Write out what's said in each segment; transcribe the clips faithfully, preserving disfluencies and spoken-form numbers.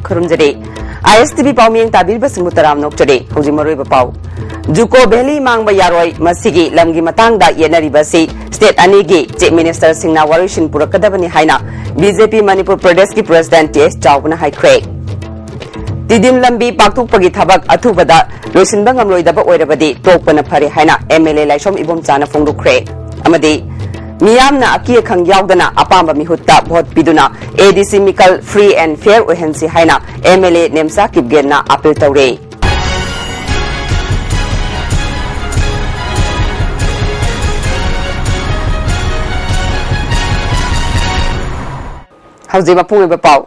ꯈꯨꯔꯨꯝꯖꯔꯤ꯫ ꯑꯥꯏ ꯑꯦꯁ T V ꯄꯥꯎꯃꯤꯌꯦꯡ ꯇꯥꯕꯤꯔꯤꯕꯁꯤꯡꯕꯨ ꯇꯔꯥꯝꯅ ꯑꯣꯛꯆꯔꯤ꯫ ꯍꯧꯖꯤꯛ ꯃꯔꯨꯑꯣꯏꯕ ꯄꯥꯎ꯫ ꯖꯨꯀꯣ ꯚꯦꯂꯤ ꯃꯥꯡꯕ ꯌꯥꯔꯣꯏ, ꯃꯁꯤꯒꯤ ꯂꯝꯒꯤ ꯃꯇꯥꯡꯗ ꯌꯦꯠꯅꯔꯤꯕ ꯑꯁꯤ ꯁ꯭ꯇꯦꯠ ꯑꯅꯤꯒꯤ ꯆꯤꯐ ꯃꯤꯅꯤꯁꯇꯔꯁꯤꯡꯅ ꯋꯥꯔꯣꯏꯁꯤꯟ ꯄꯨꯔꯛꯀꯗꯕꯅꯤ ꯍꯥꯏꯅ ꯕꯤ ꯖꯦ ꯄꯤ ꯃꯅꯤꯄꯨꯔ ꯄ꯭ꯔꯗꯦꯁꯀꯤ ꯄ꯭ꯔꯦꯁꯤꯗꯦꯟꯠ ꯇꯤ ꯑꯦꯁ ꯆꯥꯎꯕꯅ ꯍꯥꯏꯈ꯭ꯔꯦ꯫ ꯇꯤꯗꯤꯝ ꯂꯝꯕꯤ ꯄꯥꯛꯊꯣꯛꯄꯒꯤ ꯊꯕꯛ ꯑꯊꯨꯕꯗ ꯂꯣꯏꯁꯤꯟꯕ ꯉꯝꯂꯣꯏꯗꯕ ꯑꯣꯏꯔꯕꯗꯤ ꯇꯣꯛꯄꯅ ꯐꯔꯦ ꯍꯥꯏꯅ ꯑꯦꯝ ꯑꯦꯜ ꯑꯦ ꯂꯥꯏꯁ꯭ꯔꯝ ꯏꯕꯣꯝꯆꯥꯅ ꯐꯣꯡꯗꯣꯛꯈ꯭ꯔꯦ꯫ ꯑꯃꯗꯤ ꯃꯤꯌꯥꯝꯅ ꯑꯀꯤ ꯑꯈꯪ ꯌꯥꯎꯗꯅ ꯑꯄꯥꯝꯕ ꯃꯤꯍꯨꯠꯇ ꯚꯣꯠ ꯄꯤꯗꯨꯅ ꯑꯦ ꯗꯤ ꯁꯤ ꯃꯤꯈꯜ ꯐ꯭ꯔꯤ ꯑꯦꯟ ꯐꯤꯌꯔ ꯑꯣꯏꯍꯟꯁꯤ ꯍꯥꯏꯅ M L A Nemcha ꯀꯤꯞꯒꯦꯟꯅ appeal ꯇꯧꯔꯦ꯫ ꯍꯧꯖꯤꯛ ꯃꯄꯨꯡ ꯑꯣꯏꯕ ꯄꯥꯎ꯫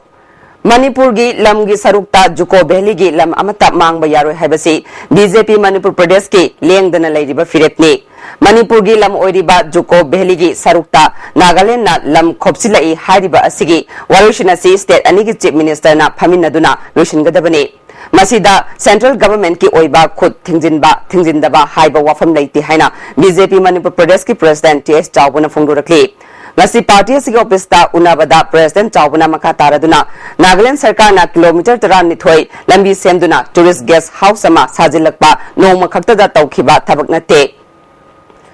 ꯃꯅꯤꯄꯨꯔꯒꯤ ꯂꯝꯒꯤ ꯁꯔꯨꯛꯇ ꯖꯨꯀꯣ ꯚꯦꯂꯤꯒꯤ ꯂꯝ ꯑꯃꯠꯇ ꯃꯥꯡꯕ ꯌꯥꯔꯣꯏ ꯍꯥꯏꯕꯁꯤ ꯕꯤ ꯖꯦ ꯄꯤ ꯃꯅꯤꯄꯨꯔ ꯄ꯭ꯔꯗꯦꯁꯀꯤ ꯂꯦꯡꯗꯅ ꯂꯩꯔꯤꯕ ꯐꯤꯔꯦꯞꯅꯤ꯫ ꯃꯅꯤꯄꯨꯔꯒꯤ ꯂꯝ ꯑꯣꯏꯔꯤꯕ ꯖꯨꯀꯣ ꯚꯦꯂꯤꯒꯤ ꯁꯔꯨꯛꯇ ꯅꯥꯒꯥꯂꯦꯟꯗꯅ ꯂꯝ ꯈꯣꯞꯆꯤꯜꯂꯛꯏ ꯍꯥꯏꯔꯤꯕ ꯑꯁꯤꯒꯤ ꯋꯥꯔꯣꯏꯁꯤꯟ ꯑꯁꯤ ꯁ꯭ꯇꯦꯠ ꯑꯅꯤꯒꯤ ꯆꯤꯐ ꯃꯤꯅꯤꯁꯇꯔꯅ ꯐꯝꯃꯤꯟꯅꯗꯨꯅ ꯂꯣꯏꯁꯤꯟꯒꯗꯕꯅꯤ꯫ ꯃꯁꯤꯗ ꯁꯦꯟꯇ꯭ꯔꯦꯜ ꯒꯚꯔꯟꯃꯦꯟꯠꯀꯤ ꯑꯣꯏꯕ ꯈꯨꯠ ꯊꯤꯡꯖꯤꯟꯕ, ꯊꯤꯡꯖꯤꯟꯗꯕ ꯍꯥꯏꯕ ꯋꯥꯐꯝ ꯂꯩꯇꯦ ꯍꯥꯏꯅ ꯕꯤ ꯖꯦ ꯄꯤ ꯃꯅꯤꯄꯨꯔ ꯄ꯭ꯔꯗꯦꯁꯀꯤ ꯄ꯭ꯔꯦꯁꯤꯗꯦꯟꯠ ꯇꯤ ꯑꯦꯁ ꯆꯥꯎꯕꯅ ꯐꯣꯡꯗꯣꯔꯛꯂꯤ꯫ ꯉꯁꯤ ꯄꯥꯔꯇꯤ ꯑꯁꯤꯒꯤ ꯑꯣꯐꯤꯁꯇ ꯎꯅꯕꯗ ꯄ꯭ꯔꯦꯁꯤꯗꯦꯟꯠ ꯆꯥꯎꯕꯅ ꯃꯈꯥ ꯇꯥꯔꯗꯨꯅ ꯅꯥꯒꯥꯂꯦꯟꯗ ꯁꯔꯀꯥꯔꯅ ꯀꯤꯂꯣꯃꯤꯇꯔ ꯇꯔꯥꯅꯤꯊꯣꯏ ꯂꯝꯕꯤ ꯁꯦꯝꯗꯨꯅ ꯇꯨꯔꯤꯁ ꯒꯦꯁ ꯍꯥꯎꯁ ꯑꯃ ꯁꯥꯖꯤꯜꯂꯛꯄ ꯅꯣꯡꯃ ꯈꯛꯇꯗ ꯇꯧꯈꯤꯕ ꯊꯕꯛ ꯅꯠꯇꯦ꯫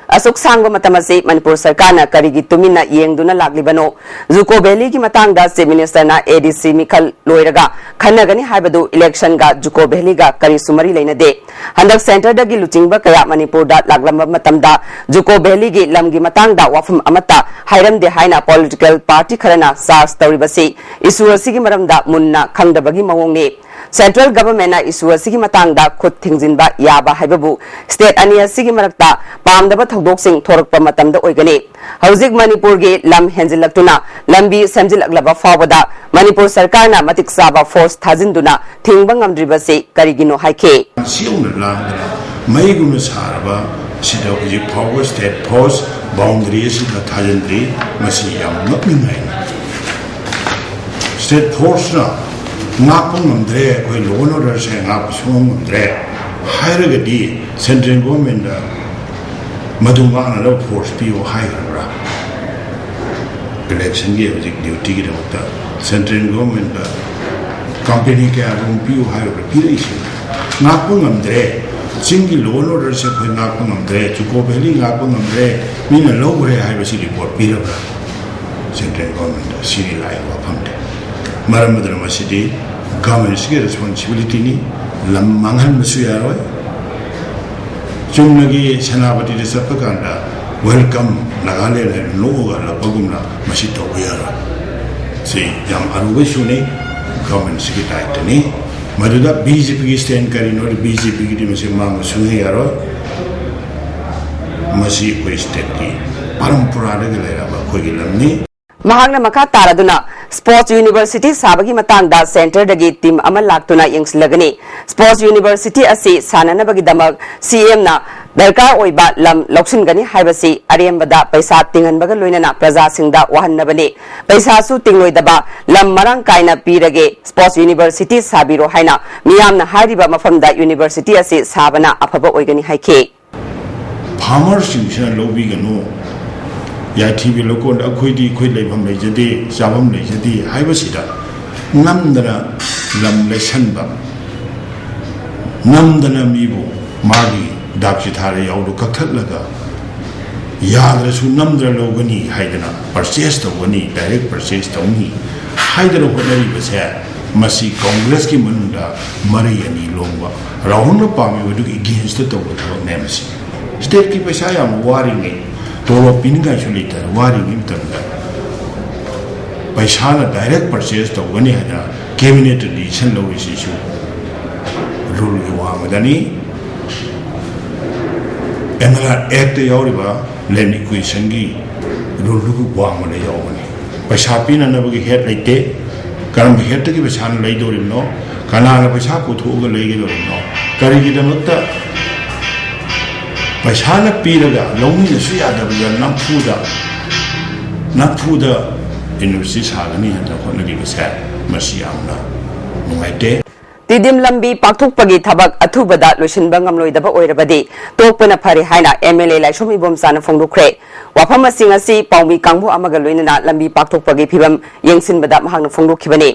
ꯑꯁꯨꯛ ꯁꯥꯡꯕ ꯃꯇꯝ ꯑꯁꯤ ꯃꯅꯤꯄꯨꯔ ꯁꯔꯀꯥꯔꯅ ꯀꯔꯤꯒꯤ ꯇꯨꯃꯤꯟꯅ ꯌꯦꯡꯗꯨꯅ ꯂꯥꯛꯂꯤꯕꯅꯣ? ꯖꯨꯀꯣ ꯚꯦꯂꯤꯒꯤ ꯃꯇꯥꯡꯗ ꯆꯤꯐ ꯃꯤꯅꯤꯁꯇꯔꯅ ꯑꯦ ꯗꯤ ꯁꯤ ꯃꯤꯈꯜ ꯂꯣꯏꯔꯒ ꯈꯟꯅꯒꯅꯤ ꯍꯥꯏꯕꯗꯨ ꯏꯂꯦꯛꯁꯟꯒ ꯖꯨꯀꯣ ꯚꯦꯂꯤꯒ ꯀꯔꯤꯁꯨ ꯃꯔꯤ ꯂꯩꯅꯗꯦ꯫ ꯍꯟꯗꯛ ꯁꯦꯟꯇꯔꯗꯒꯤ ꯂꯨꯆꯤꯡꯕ ꯀꯌꯥ ꯃꯅꯤꯄꯨꯔꯗ ꯂꯥꯛꯂꯝꯕ ꯃꯇꯝꯗ ꯖꯨꯀꯣ ꯚꯦꯂꯤꯒꯤ ꯂꯝꯒꯤ ꯃꯇꯥꯡꯗ ꯋꯥꯐꯝ ꯑꯃꯠꯇ ꯍꯥꯏꯔꯝꯗꯦ ꯍꯥꯏꯅ ꯄꯣꯂꯤꯇꯤꯀꯦꯜ ꯄꯥꯔꯇꯤ ꯈꯔꯅ ꯆꯥꯔꯖ ꯇꯧꯔꯤꯕꯁꯤ ꯏꯁꯨ ꯑꯁꯤꯒꯤ ꯃꯔꯝꯗ ꯃꯨꯟꯅ ꯈꯪꯗꯕꯒꯤ ꯃꯑꯣꯡꯅꯤ꯫ ꯁꯦꯟꯇ꯭ꯔꯦꯜ ꯒꯚꯔꯟꯃꯦꯟꯠꯅ ꯏꯁꯨ ꯑꯁꯤꯒꯤ ꯃꯇꯥꯡꯗ ꯈꯨꯠ ꯊꯤꯡꯖꯤꯟꯕ ꯌꯥꯕ ꯍꯥꯏꯕꯕꯨ ꯁ꯭ꯇꯦꯠ ꯑꯅꯤ ꯑꯁꯤꯒꯤ ꯃꯔꯛꯇ ꯄꯥꯝꯗꯕ ꯊꯧꯗꯣꯛꯁꯤꯡ ꯊꯣꯔꯛꯄ ꯃꯇꯝꯗ ꯑꯣꯏꯒꯅꯤ꯫ ꯍꯧꯖꯤꯛ ꯃꯅꯤꯄꯨꯔꯒꯤ ꯂꯝ ꯍꯦꯟꯖꯤꯜꯂꯛꯇꯨꯅ ꯂꯝꯕꯤ ꯁꯦꯝꯖꯤꯜꯂꯛꯂꯕ ꯐꯥꯎꯕꯗ ꯃꯅꯤꯄꯨꯔ ꯁꯔꯀꯥꯔꯅ ꯃꯇꯤꯛ ꯆꯥꯕ ꯐꯣꯔꯁ ꯊꯥꯖꯤꯟꯗꯨꯅ ꯊꯤꯡꯕ ꯉꯝꯗ꯭ꯔꯤꯕꯁꯤ ꯀꯔꯤꯒꯤꯅꯣ ꯍꯥꯏꯈꯤ꯫ ꯁꯤ ꯌꯧꯅ ꯂꯥꯡꯗꯅ ꯃꯩꯒꯨꯝꯅ ꯁꯥꯔꯕ ꯁꯤꯗ ꯍꯧꯖꯤꯛ ꯐꯥꯎꯕ ꯁ꯭ꯇꯦꯠ ꯐꯣꯔꯁ ꯕꯥꯎꯟꯗꯔꯤ ꯑꯁꯤꯗ ꯊꯥꯖꯤꯟꯗ꯭ꯔꯤ꯫ ꯃꯁꯤ ꯌꯥꯝ ꯉꯛꯅꯤꯡꯉꯥꯏꯅꯤ꯫ ꯁ꯭ꯇꯦꯠ ꯐꯣꯔꯁꯅ ꯉꯥꯛꯄ ꯉꯝꯗ꯭ꯔꯦ, ꯑꯩꯈꯣꯏ ꯂꯣ ꯑꯦꯟ ꯑꯣꯔꯗꯔꯁꯦ ꯉꯥꯛꯄ ꯁꯨꯡꯉꯝ ꯉꯝꯗ꯭ꯔꯦ ꯍꯥꯏꯔꯒꯗꯤ ꯁꯦꯟꯇ꯭ꯔꯦꯜ ꯒꯣꯔꯃꯦꯟꯗ ꯃꯗꯨ ꯉꯥꯛꯅꯅꯕ ꯐꯣꯔꯁ ꯄꯤꯌꯨ ꯍꯥꯏꯈ꯭ꯔꯕ꯭ꯔꯥ? ꯏꯂꯦꯛꯁꯟꯒꯤ ꯍꯧꯖꯤꯛ ꯗ꯭ꯌꯨꯇꯤꯒꯤꯗꯃꯛꯇ ꯁꯦꯟꯇ꯭ꯔꯦꯜ ꯒꯣꯔꯃꯦꯟꯗ ꯀꯝꯄꯦꯅꯤ ꯀꯌꯥꯒꯨꯝ ꯄꯤꯌꯨ ꯍꯥꯏꯔꯨꯕ꯭ꯔꯥ? ꯄꯤꯔꯛꯏꯁꯤꯅꯤ꯫ ꯉꯥꯛꯄ ꯉꯝꯗ꯭ꯔꯦ꯫ ꯆꯤꯡꯒꯤ ꯂꯣ ꯑꯦꯟ ꯑꯣꯔꯗꯔꯁꯦ ꯑꯩꯈꯣꯏ ꯉꯥꯛꯄ ꯉꯝꯗ꯭ꯔꯦ꯫ ꯆꯨꯀꯣ ꯚꯦꯂꯤ ꯉꯥꯛꯄ ꯉꯝꯗ꯭ꯔꯦ꯫ ꯃꯤꯅ ꯂꯧꯈ꯭ꯔꯦ ꯍꯥꯏꯕꯁꯤ ꯔꯤꯄꯣꯔꯠ ꯄꯤꯔꯕ꯭ꯔꯥ ꯁꯦꯟꯇ꯭ꯔꯦꯜ ꯒꯣꯔꯃꯦꯟꯗ? ꯁꯤꯅꯤ ꯂꯥꯛꯏꯕ ꯋꯥꯐꯝꯗꯤ꯫ ꯃꯔꯝ ꯑꯗꯨꯅ ꯃꯁꯤꯗꯤ ꯒꯣꯔꯃꯦꯟꯁꯤꯒꯤ ꯔꯦꯁꯄꯣꯟꯁꯤꯕꯤꯂꯤꯇꯤꯅꯤ꯫ ꯂꯝ ꯃꯥꯡꯍꯟꯕꯁꯨ ꯌꯥꯔꯣꯏ꯫ ꯆꯨꯝꯅꯒꯤ ꯁꯦꯅꯥꯄꯇꯤꯗ ꯆꯠꯄ ꯀꯥꯟꯗ ꯋꯦꯜꯀꯝ ꯅꯥꯒꯥꯂꯦꯟ ꯍꯥꯏꯅ ꯅꯣꯛꯑꯒ ꯍꯜꯂꯛꯄꯒꯨꯝꯅ ꯃꯁꯤ ꯇꯧꯕ ꯌꯥꯔꯣꯏ꯫ ꯁꯤ ꯌꯥꯝ ꯑꯔꯨꯕ ꯏꯁꯨꯅꯤ꯫ ꯒꯣꯔꯃꯦꯟꯁꯤꯒꯤ ꯗꯥꯏꯇꯅꯤ꯫ ꯃꯗꯨꯗ ꯕꯤ ꯖꯦ ꯄꯤꯒꯤ ꯁ꯭ꯇꯦꯟ ꯀꯔꯤꯅꯣ? ꯕꯤ ꯖꯦ ꯄꯤꯒꯤꯗꯤ ꯃꯁꯤ ꯃꯥꯡꯕ ꯁꯨꯡꯌꯥ ꯌꯥꯔꯣꯏ꯫ ꯃꯁꯤ ꯑꯩꯈꯣꯏ ꯁ꯭ꯇꯦꯠꯀꯤ ꯄꯔꯝꯄꯔꯥꯗꯒꯤ ꯂꯩꯔꯕ ꯑꯩꯈꯣꯏꯒꯤ ꯂꯝꯅꯤ꯫ ꯃꯍꯥꯛꯅ ꯃꯈꯥ ꯇꯥꯔꯗꯨꯅ ꯁ꯭ꯄꯣꯔꯠꯁ ꯌꯨꯅꯤꯚꯔꯁꯤꯇꯤ ꯁꯥꯕꯒꯤ ꯃꯇꯥꯡꯗ ꯁꯦꯟꯇꯔꯗꯒꯤ ꯇꯤꯝ ꯑꯃ ꯂꯥꯛꯇꯨꯅ ꯌꯦꯡꯁꯤꯜꯂꯒꯅꯤ꯫ ꯁ꯭ꯄꯣꯔꯠꯁ ꯌꯨꯅꯤꯚꯔꯁꯤꯇꯤ ꯑꯁꯤ ꯁꯥꯟꯅꯅꯕꯒꯤꯗꯃꯛ ꯁꯤ ꯑꯦꯝꯅ ꯗꯔꯀꯥꯔ ꯑꯣꯏꯕ ꯂꯝ ꯂꯧꯁꯤꯟꯒꯅꯤ ꯍꯥꯏꯕꯁꯤ ꯑꯔꯦꯝꯕꯗ ꯄꯩꯁꯥ ꯇꯤꯡꯍꯟꯕꯒ ꯂꯣꯏꯅꯅ ꯄ꯭ꯔꯖꯥꯁꯤꯡꯗ ꯋꯥꯍꯟꯅꯕꯅꯤ꯫ ꯄꯩꯁꯥꯁꯨ ꯇꯤꯡꯂꯣꯏꯗꯕ ꯂꯝ ꯃꯔꯥꯡ ꯀꯥꯏꯅ ꯄꯤꯔꯒꯦ꯫ ꯁ꯭ꯄꯣꯔꯠꯁ ꯌꯨꯅꯤꯚꯔꯁꯤꯇꯤ ꯁꯥꯕꯤꯔꯣ ꯍꯥꯏꯅ ꯃꯤꯌꯥꯝꯅ ꯍꯥꯏꯔꯤꯕ ꯃꯐꯝꯗ ꯌꯨꯅꯤꯚꯔꯁꯤꯇꯤ ꯑꯁꯤ ꯁꯥꯕꯅ ꯑꯐꯕ ꯑꯣꯏꯒꯅꯤ ꯍꯥꯏꯈꯤ꯫ ꯐꯥꯔꯃꯔꯁꯤꯡꯁꯤꯅ ꯂꯧꯕꯤꯒꯅꯨ, ꯌꯥꯏꯊꯤꯕꯤ ꯂꯧꯀꯣꯟꯗ ꯑꯩꯈꯣꯏꯗꯤ, ꯑꯩꯈꯣꯏ ꯂꯩꯐꯝ ꯂꯩꯖꯗꯦ, ꯆꯥꯐꯝ ꯂꯩꯖꯗꯦ ꯍꯥꯏꯕꯁꯤꯗ ꯅꯝꯗꯅ ꯂꯝ ꯂꯩꯁꯟꯕ, ꯅꯝꯗꯅ ꯃꯤꯕꯨ ꯃꯥꯒꯤ ꯗꯥꯛ ꯆꯤꯊꯥꯔ ꯌꯥꯎꯗꯨ ꯀꯛꯊꯠꯂꯒ ꯌꯥꯗ꯭ꯔꯁꯨ ꯅꯝꯗꯅ ꯂꯧꯒꯅꯤ ꯍꯥꯏꯗꯅ ꯄꯔꯆꯦꯁ ꯇꯧꯒꯅꯤ, ꯗꯥꯏꯔꯦꯛ ꯄꯔꯆꯦꯁ ꯇꯧꯅꯤ ꯍꯥꯏꯗꯅ ꯍꯣꯠꯅꯔꯤꯕꯁꯦ, ꯃꯁꯤ ꯀꯪꯒ꯭ꯔꯦꯁꯀꯤ ꯃꯅꯨꯡꯗ ꯃꯔꯩ ꯑꯅꯤ ꯂꯣꯡꯕ, ꯔꯥꯍꯨꯜꯅ ꯄꯥꯝꯃꯤꯕꯗꯨꯒꯤ ꯑꯦꯒꯦꯟꯁꯇ ꯇꯧꯕ ꯊꯕꯛꯅꯦ꯫ ꯃꯁꯤ ꯁ꯭ꯇꯦꯠꯀꯤ ꯄꯩꯁꯥ ꯌꯥꯝ ꯋꯥꯔꯤꯉꯩ, ꯇꯣꯂꯣꯞ ꯄꯤꯅꯤꯡꯉꯥꯏꯁꯨ ꯂꯩꯇꯅ ꯋꯥꯔꯤꯉꯩ ꯃꯇꯝꯗ ꯄꯩꯁꯥꯅ ꯗꯥꯏꯔꯦꯛ ꯄꯔꯆꯦꯁ ꯇꯧꯒꯅꯤ ꯍꯥꯏꯗꯅ ꯀꯦꯕꯤꯅꯦꯠꯇ ꯗꯤꯁꯤꯖꯟ ꯂꯧꯔꯤꯁꯤꯁꯨ ꯔꯨꯜꯒꯤ ꯋꯥꯡꯃꯗꯅꯤ꯫ ꯑꯦꯟ ꯑꯥꯔ ꯑꯥꯔ ꯑꯦꯛꯇ ꯌꯥꯎꯔꯤꯕ ꯂꯦꯟ ꯏꯀ꯭ꯋꯤꯖꯤꯁꯟꯒꯤ ꯔꯨꯜꯗꯨꯒꯤ ꯋꯥꯡꯃꯗ ꯌꯥꯎꯕꯅꯤ꯫ ꯄꯩꯁꯥ ꯄꯤꯅꯅꯕꯒꯤ ꯍꯦꯠ ꯂꯩꯇꯦ꯫ ꯀꯔꯝꯕ ꯍꯦꯠꯇꯒꯤ ꯄꯩꯁꯥꯅ ꯂꯩꯗꯧꯔꯤꯕꯅꯣ? ꯀꯅꯥꯅ ꯄꯩꯁꯥ ꯄꯨꯊꯣꯛꯑꯒ ꯂꯩꯒꯗꯧꯔꯤꯕꯅꯣ? ꯀꯔꯤꯒꯤꯗꯃꯛꯇ ꯄꯩꯁꯥꯅ ꯄꯤꯔꯒ ꯂꯧꯃꯤꯅꯁꯨ ꯌꯥꯗꯕꯗ ꯅꯝꯐꯨꯗ, ꯅꯝꯐꯨꯗ ꯌꯨꯅꯤꯚꯔꯁꯤꯇꯤ ꯁꯥꯒꯅꯤ ꯍꯥꯏꯅ ꯍꯣꯠꯅꯔꯤꯕꯁꯦ, ꯃꯁꯤ ꯌꯥꯝꯅ ꯅꯨꯡꯉꯥꯏꯇꯦ꯫ ꯇꯤꯗꯤꯝ ꯂꯝꯕꯤ ꯄꯥꯛꯊꯣꯛꯄꯒꯤ ꯊꯕꯛ ꯑꯊꯨꯕꯗ ꯂꯣꯏꯁꯤꯟꯕ ꯉꯝꯂꯣꯏꯗꯕ ꯑꯣꯏꯔꯕꯗꯤ ꯇꯣꯛꯄꯅ ꯐꯔꯦ ꯍꯥꯏꯅ ꯑꯦꯝ ꯑꯦꯜ ꯑꯦ ꯂꯥꯏꯁ꯭ꯔꯝ ꯏꯕꯣꯝꯆꯥꯅ ꯐꯣꯡꯗꯣꯛꯈ꯭ꯔꯦ꯫ ꯋꯥꯐꯝꯁꯤꯡ ꯑꯁꯤ ꯄꯥꯎꯃꯤ ꯀꯥꯡꯕꯨ ꯑꯃꯒ ꯂꯣꯏꯅꯅ ꯂꯝꯕꯤ ꯄꯥꯛꯊꯣꯛꯄꯒꯤ ꯐꯤꯕꯝ ꯌꯦꯡꯁꯤꯟꯕꯗ ꯃꯍꯥꯛꯅ ꯐꯣꯡꯗꯣꯛꯈꯤꯕꯅꯤ꯫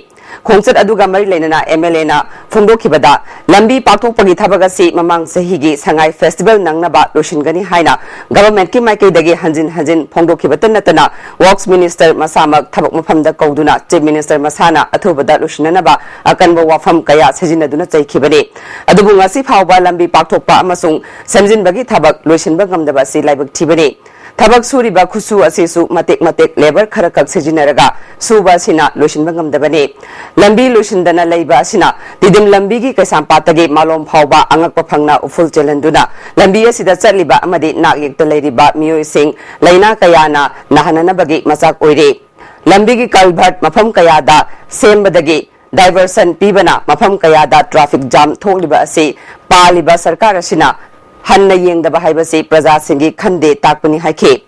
ꯈꯣꯡꯆꯠ ꯑꯗꯨꯒ ꯃꯔꯤ ꯂꯩꯅꯅ ꯑꯦꯝ ꯑꯦꯜ ꯑꯦꯅ ꯐꯣꯡꯗꯣꯛꯈꯤꯕꯗ, ꯂꯝꯕꯤ ꯄꯥꯛꯊꯣꯛꯄꯒꯤ ꯊꯕꯛ ꯑꯁꯤ ꯃꯃꯥꯡ ꯆꯍꯤꯒꯤ ꯁꯉꯥꯏ ꯐꯦꯁꯇꯤꯚꯦꯜ ꯅꯪꯅꯕ ꯂꯣꯏꯁꯤꯟꯒꯅꯤ ꯍꯥꯏꯅ ꯒꯚꯔꯟꯃꯦꯟꯠꯀꯤ ꯃꯥꯏꯀꯩꯗꯒꯤ ꯍꯟꯖꯤꯟ ꯍꯟꯖꯤꯟ ꯐꯣꯡꯗꯣꯛꯈꯤꯕꯇ ꯅꯠꯇꯅ, ꯋꯔꯛꯁ ꯃꯤꯅꯤꯁꯇꯔ ꯃꯁꯥꯃꯛ ꯊꯕꯛ ꯃꯐꯝꯗ ꯀꯧꯗꯨꯅ ꯆꯤꯐ ꯃꯤꯅꯤꯁꯇꯔ ꯃꯁꯥꯅ ꯑꯊꯨꯕꯗ ꯂꯣꯏꯁꯤꯟꯅꯅꯕ ꯑꯀꯟꯕ ꯋꯥꯐꯝ ꯀꯌꯥ ꯁꯤꯖꯤꯟꯅꯗꯨꯅ ꯆꯩꯈꯤꯕꯅꯤ꯫ ꯑꯗꯨꯕꯨ ꯉꯁꯤ ꯐꯥꯎꯕ ꯂꯝꯕꯤ ꯄꯥꯛꯊꯣꯛꯄ ꯑꯃꯁꯨꯡ ꯁꯦꯝꯖꯤꯟꯕꯒꯤ ꯊꯕꯛ ꯂꯣꯏꯁꯤꯟꯕ ꯉꯝꯗꯕ ꯑꯁꯤ ꯂꯥꯏꯕꯛ ꯊꯤꯕꯅꯤ꯫ ꯊꯕꯛ ꯁꯨꯔꯤꯕ ꯈꯨꯠꯁꯨ ꯑꯁꯤꯁꯨ ꯃꯇꯦꯛ ꯃꯇꯦꯛ ꯂꯦꯕꯔ ꯈꯔꯈꯛ ꯁꯤꯖꯤꯟꯅꯔꯒ ꯁꯨꯕ ꯑꯁꯤꯅ ꯂꯣꯏꯁꯤꯟꯕ ꯉꯝꯗꯕꯅꯤ꯫ ꯂꯝꯕꯤ ꯂꯣꯏꯁꯤꯟꯗꯅ ꯂꯩꯕ ꯑꯁꯤꯅ ꯇꯤꯗꯤꯝ ꯂꯝꯕꯤꯒꯤ ꯀꯩꯁꯥꯝꯄꯥꯠꯇꯒꯤ ꯃꯥꯂꯣꯝ ꯐꯥꯎꯕ ꯑꯉꯛꯄ ꯐꯪꯅ ꯎꯐꯨꯜ ꯆꯦꯜꯍꯟꯗꯨꯅ, ꯂꯝꯕꯤ ꯑꯁꯤꯗ ꯆꯠꯂꯤꯕ ꯑꯃꯗꯤ ꯅꯥꯛ ꯌꯦꯛꯇ ꯂꯩꯔꯤꯕ ꯃꯤꯑꯣꯏꯁꯤꯡ ꯂꯥꯏꯅꯥ ꯀꯌꯥꯅ ꯅꯥꯍꯟꯅꯅꯕꯒꯤ ꯃꯆꯥꯛ ꯑꯣꯏꯔꯤ꯫ ꯂꯝꯕꯤꯒꯤ ꯀꯜꯚꯔꯠ ꯃꯐꯝ ꯀꯌꯥꯗ ꯁꯦꯝꯕꯗꯒꯤ ꯗꯥꯏꯚꯔꯁꯟ ꯄꯤꯕꯅ ꯃꯐꯝ ꯀꯌꯥꯗ ꯇ꯭ꯔꯥꯐꯤꯛ ꯖꯥꯝ ꯊꯣꯛꯂꯤꯕ ꯑꯁꯤ ꯄꯥꯜꯂꯤꯕ ꯁꯔꯀꯥꯔ ꯑꯁꯤꯅ ꯍꯟꯅ ꯌꯦꯡꯗꯕ ꯍꯥꯏꯕꯁꯤ ꯄ꯭ꯔꯖꯥꯁꯤꯡꯒꯤ ꯈꯟꯗꯦ ꯇꯥꯛꯄꯅꯤ ꯍꯥꯏꯈꯤ꯫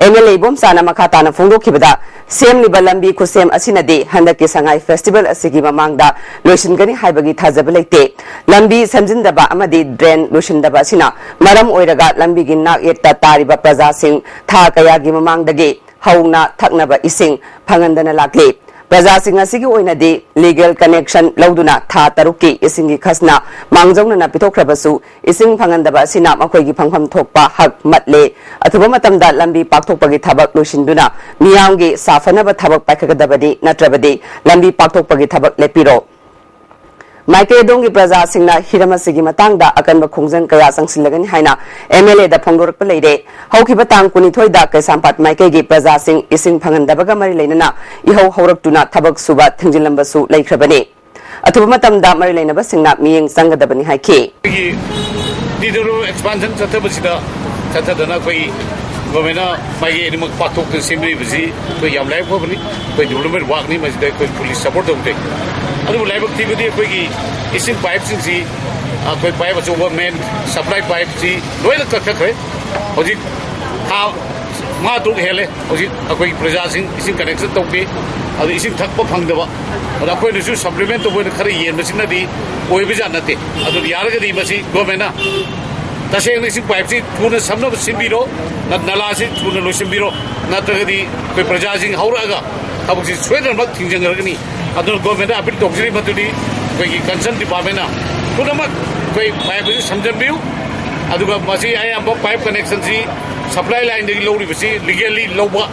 ꯑꯦꯝ ꯑꯦꯜ ꯑꯦ ꯏꯕꯣꯝꯆꯥꯅ ꯃꯈꯥ ꯇꯥꯅ ꯐꯣꯡꯗꯣꯛꯈꯤꯕꯗ, ꯁꯦꯝꯂꯤꯕ ꯂꯝꯕꯤ ꯈꯨꯠꯁꯦꯝ ꯑꯁꯤꯅꯗꯤ ꯍꯟꯗꯛꯀꯤ ꯁꯉꯥꯏ ꯐꯦꯁꯇꯤꯚꯦꯜ ꯑꯁꯤꯒꯤ ꯃꯃꯥꯡꯗ ꯂꯣꯏꯁꯤꯟꯒꯅꯤ ꯍꯥꯏꯕꯒꯤ ꯊꯥꯖꯕ ꯂꯩꯇꯦ꯫ ꯂꯝꯕꯤ ꯁꯦꯝꯖꯤꯟꯗꯕ ꯑꯃꯗꯤ ꯗ꯭ꯔꯦꯟ ꯂꯣꯏꯁꯤꯟꯗꯕ ꯑꯁꯤꯅ ꯃꯔꯝ ꯑꯣꯏꯔꯒ ꯂꯝꯕꯤꯒꯤ ꯅꯥꯛ ꯌꯦꯠꯇ ꯇꯥꯔꯤꯕ ꯄ꯭ꯔꯖꯥꯁꯤꯡ ꯊꯥ ꯀꯌꯥꯒꯤ ꯃꯃꯥꯡꯗꯒꯤ ꯍꯧꯅ ꯊꯛꯅꯕ ꯏꯁꯤꯡ ꯐꯪꯍꯟꯗꯅ ꯂꯥꯛꯂꯤ꯫ ꯄ꯭ꯔꯖꯥꯁꯤꯡ ꯑꯁꯤꯒꯤ ꯑꯣꯏꯅꯗꯤ ꯂꯤꯒꯦꯜ ꯀꯅꯦꯛꯁꯟ ꯂꯧꯗꯨꯅ ꯊꯥ ꯇꯔꯨꯛꯀꯤ ꯏꯁꯤꯡꯒꯤ ꯈꯁꯅꯥ ꯃꯥꯡꯖꯧꯅꯅ ꯄꯤꯊꯣꯛꯈ꯭ꯔꯕꯁꯨ, ꯏꯁꯤꯡ ꯐꯪꯍꯟꯗꯕ ꯑꯁꯤꯅ ꯃꯈꯣꯏꯒꯤ ꯐꯪꯐꯝ ꯊꯣꯛꯄ ꯍꯛ ꯃꯠꯂꯦ꯫ ꯑꯊꯨꯕ ꯃꯇꯝꯗ ꯂꯝꯕꯤ ꯄꯥꯛꯊꯣꯛꯄꯒꯤ ꯊꯕꯛ ꯂꯣꯏꯁꯤꯟꯗꯨꯅ ꯃꯤꯌꯥꯝꯒꯤ ꯁꯥꯐꯅꯕ ꯊꯕꯛ ꯄꯥꯏꯈꯠꯀꯗꯕꯅꯤ, ꯅꯠꯇ꯭ꯔꯕꯗꯤ ꯂꯝꯕꯤ ꯄꯥꯛꯊꯣꯛꯄꯒꯤ ꯊꯕꯛ ꯂꯦꯞꯄꯤꯔꯣ꯫ ꯃꯥꯏꯀꯩ ꯑꯗꯣꯝꯒꯤ ꯄ꯭ꯔꯖꯥꯁꯤꯡꯅ ꯍꯤꯔꯝ ꯑꯁꯤꯒꯤ ꯃꯇꯥꯡꯗ ꯑꯀꯟꯕ ꯈꯣꯡꯖꯪ ꯀꯌꯥ ꯆꯪꯁꯤꯜꯂꯒꯅꯤ ꯍꯥꯏꯅ ꯑꯦꯝ ꯑꯦꯜ ꯑꯦꯗ ꯐꯣꯡꯗꯣꯔꯛꯄ ꯂꯩꯔꯦ꯫ ꯍꯧꯈꯤꯕ ꯇꯥꯡ ꯀꯨꯟꯅꯤꯊꯣꯏꯗ ꯀꯩꯁꯥꯝꯄꯥꯠ ꯃꯥꯏꯀꯩꯒꯤ ꯄ꯭ꯔꯖꯥꯁꯤꯡ ꯏꯁꯤꯡ ꯐꯪꯍꯟꯗꯕꯒ ꯃꯔꯤ ꯂꯩꯅꯅ ꯏꯍꯧ ꯍꯧꯔꯛꯇꯨꯅ ꯊꯕꯛ ꯁꯨꯕ ꯊꯤꯡꯖꯤꯜꯂꯝꯕꯁꯨ ꯂꯩꯈ꯭ꯔꯕꯅꯤ꯫ ꯑꯊꯨꯕ ꯃꯇꯝꯗ ꯃꯔꯤ ꯂꯩꯅꯕꯁꯤꯡꯅ ꯃꯤꯠꯌꯦꯡ ꯆꯪꯒꯗꯕꯅꯤ ꯍꯥꯏꯈꯤ꯫ ꯑꯩꯈꯣꯏꯒꯤ ꯇꯤꯗꯔꯨ ꯑꯦꯛꯁꯄꯥꯟꯁꯟ ꯆꯠꯊꯕꯁꯤꯗ ꯆꯠꯊꯗꯅ ꯑꯩꯈꯣꯏꯒꯤ ꯒꯣꯔꯃꯦꯟꯅ ꯃꯥꯒꯤ ꯑꯅꯤꯃꯛ ꯄꯥꯛꯊꯣꯛꯇꯅ ꯁꯦꯝꯕꯤꯔꯤꯕꯁꯤ ꯑꯩꯈꯣꯏ ꯌꯥꯝ ꯂꯥꯏꯕꯛ ꯐꯕꯅꯤ꯫ ꯑꯩꯈꯣꯏ ꯗꯤꯕ꯭ꯂꯞꯃꯦꯟ ꯋꯥꯛꯅꯤ, ꯃꯁꯤꯗ ꯑꯩꯈꯣꯏ ꯐꯨꯜꯂꯤ ꯁꯄꯣꯔꯠ ꯇꯧꯖꯩ꯫ ꯑꯗꯨꯕꯨ ꯂꯥꯏꯕꯛ ꯊꯤꯕꯗꯤ ꯑꯩꯈꯣꯏꯒꯤ ꯏꯁꯤꯡ ꯄꯥꯏꯞꯁꯤꯡꯁꯤ, ꯑꯩꯈꯣꯏ ꯄꯥꯏꯞ ꯑꯆꯧꯕ ꯃꯦꯟ ꯁꯄ꯭ꯂꯥꯏ ꯄꯥꯏꯞꯁꯤ ꯂꯣꯏꯅ ꯀꯛꯊꯠꯈ꯭ꯔꯦ꯫ ꯍꯧꯖꯤꯛ ꯊꯥ ꯃꯉꯥ ꯇꯔꯨꯛ ꯍꯦꯜꯂꯦ ꯍꯧꯖꯤꯛ ꯑꯩꯈꯣꯏꯒꯤ ꯄ꯭ꯔꯖꯥꯁꯤꯡ ꯏꯁꯤꯡ ꯀꯅꯦꯛꯁꯟ ꯇꯧꯗꯦ, ꯑꯗꯨ ꯏꯁꯤꯡ ꯊꯛꯄ ꯐꯪꯗꯕ꯫ ꯑꯗ ꯑꯩꯈꯣꯏꯅꯁꯨ ꯁꯄ꯭ꯂꯤꯃꯦꯟ ꯇꯧꯕ ꯑꯣꯏꯅ ꯈꯔ ꯌꯦꯟꯕꯁꯤꯅꯗꯤ ꯑꯣꯏꯕꯖꯥꯠ ꯅꯠꯇꯦ꯫ ꯑꯗꯨꯅ ꯌꯥꯔꯒꯗꯤ ꯃꯁꯤ ꯒꯣꯔꯃꯦꯟꯅ ꯇꯁꯦꯡꯅ ꯏꯁꯤꯡ ꯄꯥꯏꯞꯁꯤ ꯊꯨꯅ ꯁꯝꯅꯕ ꯁꯤꯟꯕꯤꯔꯣ, ꯅ-, ꯅꯂꯥꯁꯤ ꯊꯨꯅ ꯂꯣꯏꯁꯤꯟꯕꯤꯔꯣ, ꯅꯠꯇ꯭ꯔꯒꯗꯤ ꯑꯩꯈꯣꯏ ꯄ꯭ꯔꯖꯥꯁꯤꯡ ꯍꯧꯔꯛꯑꯒ ꯊꯕꯛꯁꯤ ꯁꯣꯏꯗꯅꯃꯛ ꯊꯤꯡꯖꯤꯟꯈ꯭ꯔꯒꯅꯤ꯫ ꯑꯗꯨꯅ ꯒꯣꯔꯃꯦꯟꯗ ꯑꯄꯤꯜ ꯇꯧꯖꯔꯤ, ꯃꯗꯨꯗꯤ ꯑꯩꯈꯣꯏꯒꯤ ꯀꯟꯁꯔꯟ ꯗꯤꯄꯥꯔꯠꯃꯦꯟꯅ ꯄꯨꯝꯅꯃꯛ ꯑꯩꯈꯣꯏ ꯄꯥꯏꯞ ꯑꯁꯤ ꯁꯝꯖꯟꯕꯤꯌꯨ꯫ ꯑꯗꯨꯒ ꯃꯁꯤ ꯑꯌꯥꯝꯕ ꯄꯥꯏꯞ ꯀꯅꯦꯛꯁꯟꯁꯤ ꯁꯄ꯭ꯂꯥꯏ ꯂꯥꯏꯟꯗꯒꯤ ꯂꯧꯔꯤꯕꯁꯤ ꯂꯤꯒꯦꯜꯂꯤ ꯂꯧꯕ,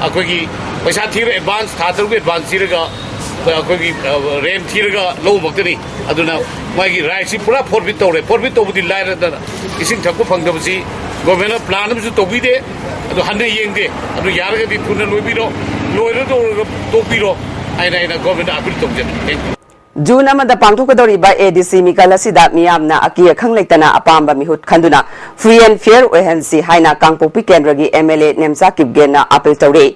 ꯑꯩꯈꯣꯏꯒꯤ ꯄꯩꯁꯥ ꯊꯤꯔ ꯑꯦꯗꯚꯥꯟꯁ, ꯊꯥ ꯇꯔꯨꯛꯀꯤ ꯑꯦꯗꯚꯥꯟꯁ ꯊꯤꯔꯒ ꯑꯩꯈꯣꯏꯒꯤ ꯔꯦꯟ ꯊꯤꯔꯒ ꯂꯧꯕꯃꯛꯇꯅꯤ꯫ ꯑꯗꯨꯅ ꯃꯥꯒꯤ ꯔꯥꯏꯠꯁꯤ ꯄꯨꯔꯥ ꯐꯣꯔꯐꯤꯠ ꯇꯧꯔꯦ꯫ ꯐꯣꯔꯐꯤꯠ ꯇꯧꯕꯗꯤ ꯂꯥꯏꯔꯗꯅ ꯏꯁꯤꯡ ꯊꯛꯄ ꯐꯪꯗꯕꯁꯤ ꯒꯣꯔꯃꯦꯟꯅ ꯄ꯭ꯂꯥꯟ ꯑꯃꯁꯨ ꯇꯧꯕꯤꯗꯦ꯫ ꯑꯗꯨ ꯍꯟꯅ ꯌꯦꯡꯗꯦ꯫ ꯑꯗꯨ ꯌꯥꯔꯒꯗꯤ ꯊꯨꯅ ꯂꯣꯏꯕꯤꯔꯣ, ꯂꯣꯏꯔꯗꯧꯔꯒ ꯇꯣꯛꯄꯤꯔꯣ ꯍꯥꯏꯅ ꯑꯩꯅ ꯒꯣꯔꯃꯦꯟꯗ ꯑꯄꯤꯜ ꯇꯧꯖꯕꯅꯤ꯫ Thank you꯫ ꯖꯨꯟ ꯑꯃꯗ ꯄꯥꯡꯊꯣꯛꯀꯗꯧꯔꯤꯕ ꯑꯦ ꯗꯤ ꯁꯤ ꯃꯤꯀꯜ ꯑꯁꯤꯗ ꯃꯤꯌꯥꯝꯅ ꯑꯀꯤ ꯑꯈꯪ ꯂꯩꯇꯅ ꯑꯄꯥꯝꯕ ꯃꯤꯍꯨꯠ ꯈꯟꯗꯨꯅ ꯐ꯭ꯔꯤ ꯑꯦꯟ ꯐꯤꯌꯔ ꯑꯣꯏꯍꯟꯁꯤ ꯍꯥꯏꯅ ꯀꯥꯡꯄꯣꯛꯄꯤ ꯀꯦꯟꯗ꯭ꯔꯒꯤ M L A Nemcha ꯀꯤꯞꯒꯦꯟꯅ appeal ꯇꯧꯔꯤ꯫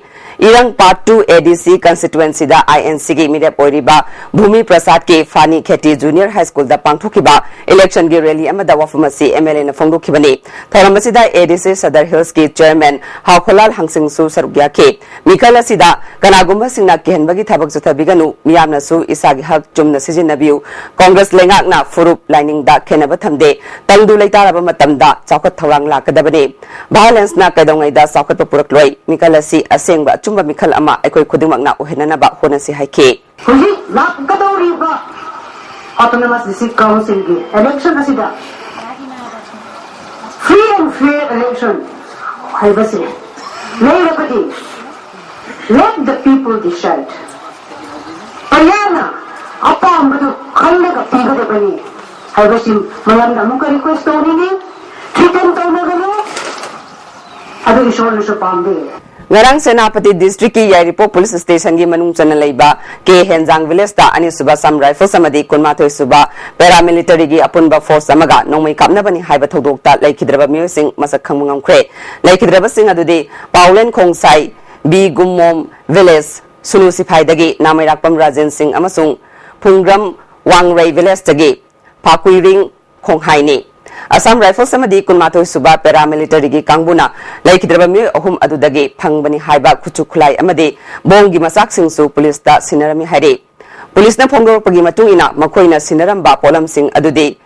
ꯏꯔꯪ ꯄꯥꯔꯠ ꯇꯨ ꯑꯦ ꯗꯤ ꯁꯤ ꯀꯟꯁꯇꯤꯇ꯭ꯋꯦꯟꯁꯤꯗ ꯑꯥꯏ ꯑꯦꯟ ꯁꯤꯒꯤ ꯃꯤꯔꯦꯞ ꯑꯣꯏꯔꯤꯕ ꯚꯨꯃꯤ ꯄ꯭ꯔꯁꯥꯗꯀꯤ ꯐꯥꯅꯤ ꯈꯦꯇꯤ ꯖꯨꯅꯤꯌꯔ ꯍꯥꯏ ꯁ꯭ꯀꯨꯜꯗ ꯄꯥꯡꯊꯣꯛꯈꯤꯕ ꯏꯂꯦꯛꯁꯟꯒꯤ ꯔꯦꯂꯤ ꯑꯃꯗ ꯋꯥꯐꯝ ꯑꯁꯤ ꯑꯦꯝ ꯑꯦꯜ ꯑꯦꯅ ꯐꯣꯡꯗꯣꯛꯈꯤꯕꯅꯤ꯫ ꯊꯧꯔꯝ ꯑꯁꯤꯗ ꯑꯦ ꯗꯤ ꯁꯤ ꯁꯗꯔ ꯍꯤꯜꯁꯀꯤ ꯆꯤꯌꯔꯃꯦꯟ ꯍꯥꯎꯈꯣꯂꯥꯜ ꯍꯪꯁꯤꯡꯁꯨ ꯁꯔꯨꯛ ꯌꯥꯈꯤ꯫ ꯃꯤꯀꯜ ꯑꯁꯤꯗ ꯀꯅꯥꯒꯨꯝꯕꯁꯤꯡꯅ ꯀꯤꯍꯟꯕꯒꯤ ꯊꯕꯛ ꯆꯠꯊꯕꯤꯒꯅꯨ, ꯃꯤꯌꯥꯝꯅꯁꯨ ꯏꯁꯥꯒꯤ ꯍꯛ ꯆꯨꯝꯅ ꯁꯤꯖꯤꯟꯅꯕꯤꯌꯨ꯫ ꯀꯣꯡꯒ꯭ꯔꯦꯁ ꯂꯩꯉꯥꯛꯅ ꯐꯨꯔꯨꯞ ꯂꯥꯏꯅꯤꯡꯗ ꯈꯦꯟꯅꯕ ꯊꯝꯗꯦ꯫ ꯇꯪꯗꯨ ꯂꯩꯇꯥꯔꯕ ꯃꯇꯝꯗ ꯆꯥꯎꯈꯠ ꯊꯧꯔꯥꯡ ꯂꯥꯛꯀꯗꯕꯅꯤ꯫ ꯚꯥꯏꯑꯣꯂꯦꯟꯁꯅ ꯀꯩꯗꯧꯉꯩꯗ ꯆꯥꯎꯈꯠꯄ ꯄꯨꯔꯛꯂꯣꯏ꯫ ꯃꯤꯀꯜ ꯑꯁꯤ ꯑꯁꯦꯡꯕ ꯑꯆꯨꯝꯕ ꯃꯤꯈꯜ ꯑꯃ ꯑꯩꯈꯣꯏ ꯈꯨꯗꯤꯡꯃꯛꯅ ꯑꯣꯏꯍꯟꯅꯅꯕ ꯍꯣꯠꯅꯁꯤ ꯍꯥꯏꯈꯤ꯫ ꯍꯧꯖꯤꯛ ꯂꯥꯛꯀꯗꯧꯔꯤꯕ Autonomous District Councilꯒꯤ election ꯑꯁꯤꯗ free and fair election ꯍꯥꯏꯕꯁꯤ ꯂꯩꯔꯕꯗꯤ, let the people decide꯫ ꯄ꯭ꯔꯖꯥꯅ ꯑꯄꯥꯝꯕꯗꯨ ꯈꯜꯂꯒ ꯄꯤꯒꯗꯕꯅꯤ ꯍꯥꯏꯕꯁꯤ ꯃꯌꯥꯝꯗ ꯑꯃꯨꯛꯀ request ꯇꯧꯅꯤꯡꯏ꯫ Threaten ꯇꯧꯅꯒꯅꯨ꯫ ꯑꯗꯨ ꯏꯁꯣꯔꯅꯁꯨ ꯄꯥꯝꯗꯦ꯫ ꯉꯔꯥꯡ ꯁꯦꯅꯥꯄꯇꯤ ꯗꯤꯁꯇ꯭ꯔꯤꯛꯀꯤ ꯌꯥꯏꯔꯤꯄꯣꯛ ꯄꯨꯂꯤꯁ ꯁ꯭ꯇꯦꯁꯟꯒꯤ ꯃꯅꯨꯡ ꯆꯟꯅ ꯂꯩꯕ ꯀꯦ ꯍꯦꯟꯖꯥꯡ ꯚꯤꯂꯦꯖꯇ ꯑꯅꯤꯁꯨꯕ ꯑꯁꯥꯝ ꯔꯥꯏꯐꯜꯁ ꯑꯃꯗꯤ ꯀꯨꯟꯃꯥꯊꯣꯏ ꯁꯨꯕ ꯄꯦꯔꯥꯃꯤꯂꯤꯇꯔꯤꯒꯤ ꯑꯄꯨꯟꯕ ꯐꯣꯔꯁ ꯑꯃꯒ ꯅꯣꯡꯃꯩ ꯀꯥꯞꯅꯕꯅꯤ ꯍꯥꯏꯕ ꯊꯧꯗꯣꯛꯇ ꯂꯩꯈꯤꯗ꯭ꯔꯕ ꯃꯤꯑꯣꯏꯁꯤꯡ ꯃꯁꯛ ꯈꯪꯕ ꯉꯝꯈ꯭ꯔꯦ꯫ ꯂꯩꯈꯤꯗ꯭ꯔꯕꯁꯤꯡ ꯑꯗꯨꯗꯤ ꯄꯥꯎꯂꯦꯟ ꯈꯣꯡꯁꯥꯏ, ꯕꯤ ꯒꯨꯝꯃꯣꯝ ꯚꯤꯂꯦꯖ, ꯁꯨꯅꯨ ꯁꯤꯐꯥꯏꯗꯒꯤ ꯅꯥꯃꯩꯔꯥꯛꯄꯝ ꯔꯥꯖꯦꯟ ꯁꯤꯡ ꯑꯃꯁꯨꯡ ꯐꯨꯡꯒ꯭ꯔꯝ ꯋꯥꯡꯔꯩ ꯚꯤꯂꯦꯖꯇꯒꯤ ꯐꯥꯀꯨꯏꯔꯤꯡ ꯈꯣꯡꯍꯥꯏꯅꯤ꯫ ꯑꯁꯥꯝ ꯔꯥꯏꯐꯜꯁ ꯑꯃꯗꯤ ꯀꯨꯟꯃꯥꯊꯣꯏ ꯁꯨꯕ ꯄꯦꯔꯥꯃꯤꯂꯤꯇꯔꯤꯒꯤ ꯀꯥꯡꯕꯨꯅ ꯂꯩꯈꯤꯗ꯭ꯔꯕ ꯃꯤꯑꯣꯏ ꯑꯍꯨꯝ ꯑꯗꯨꯗꯒꯤ ꯐꯪꯕꯅꯤ ꯍꯥꯏꯕ ꯈꯨꯠꯁꯨ ꯈꯨꯠꯂꯥꯏ ꯑꯃꯗꯤ ꯕꯣꯝꯒꯤ ꯃꯆꯥꯛꯁꯤꯡꯁꯨ ꯄꯨꯂꯤꯁꯇ ꯁꯤꯟꯅꯔꯝꯃꯤ ꯍꯥꯏꯔꯤ꯫ ꯄꯨꯂꯤꯁꯅ ꯐꯣꯡꯗꯣꯔꯛꯄꯒꯤ ꯃꯇꯨꯡ ꯏꯟꯅ ꯃꯈꯣꯏꯅ ꯁꯤꯟꯅꯔꯝꯕ ꯄꯣꯠꯂꯝꯁꯤꯡ ꯑꯗꯨꯗꯤ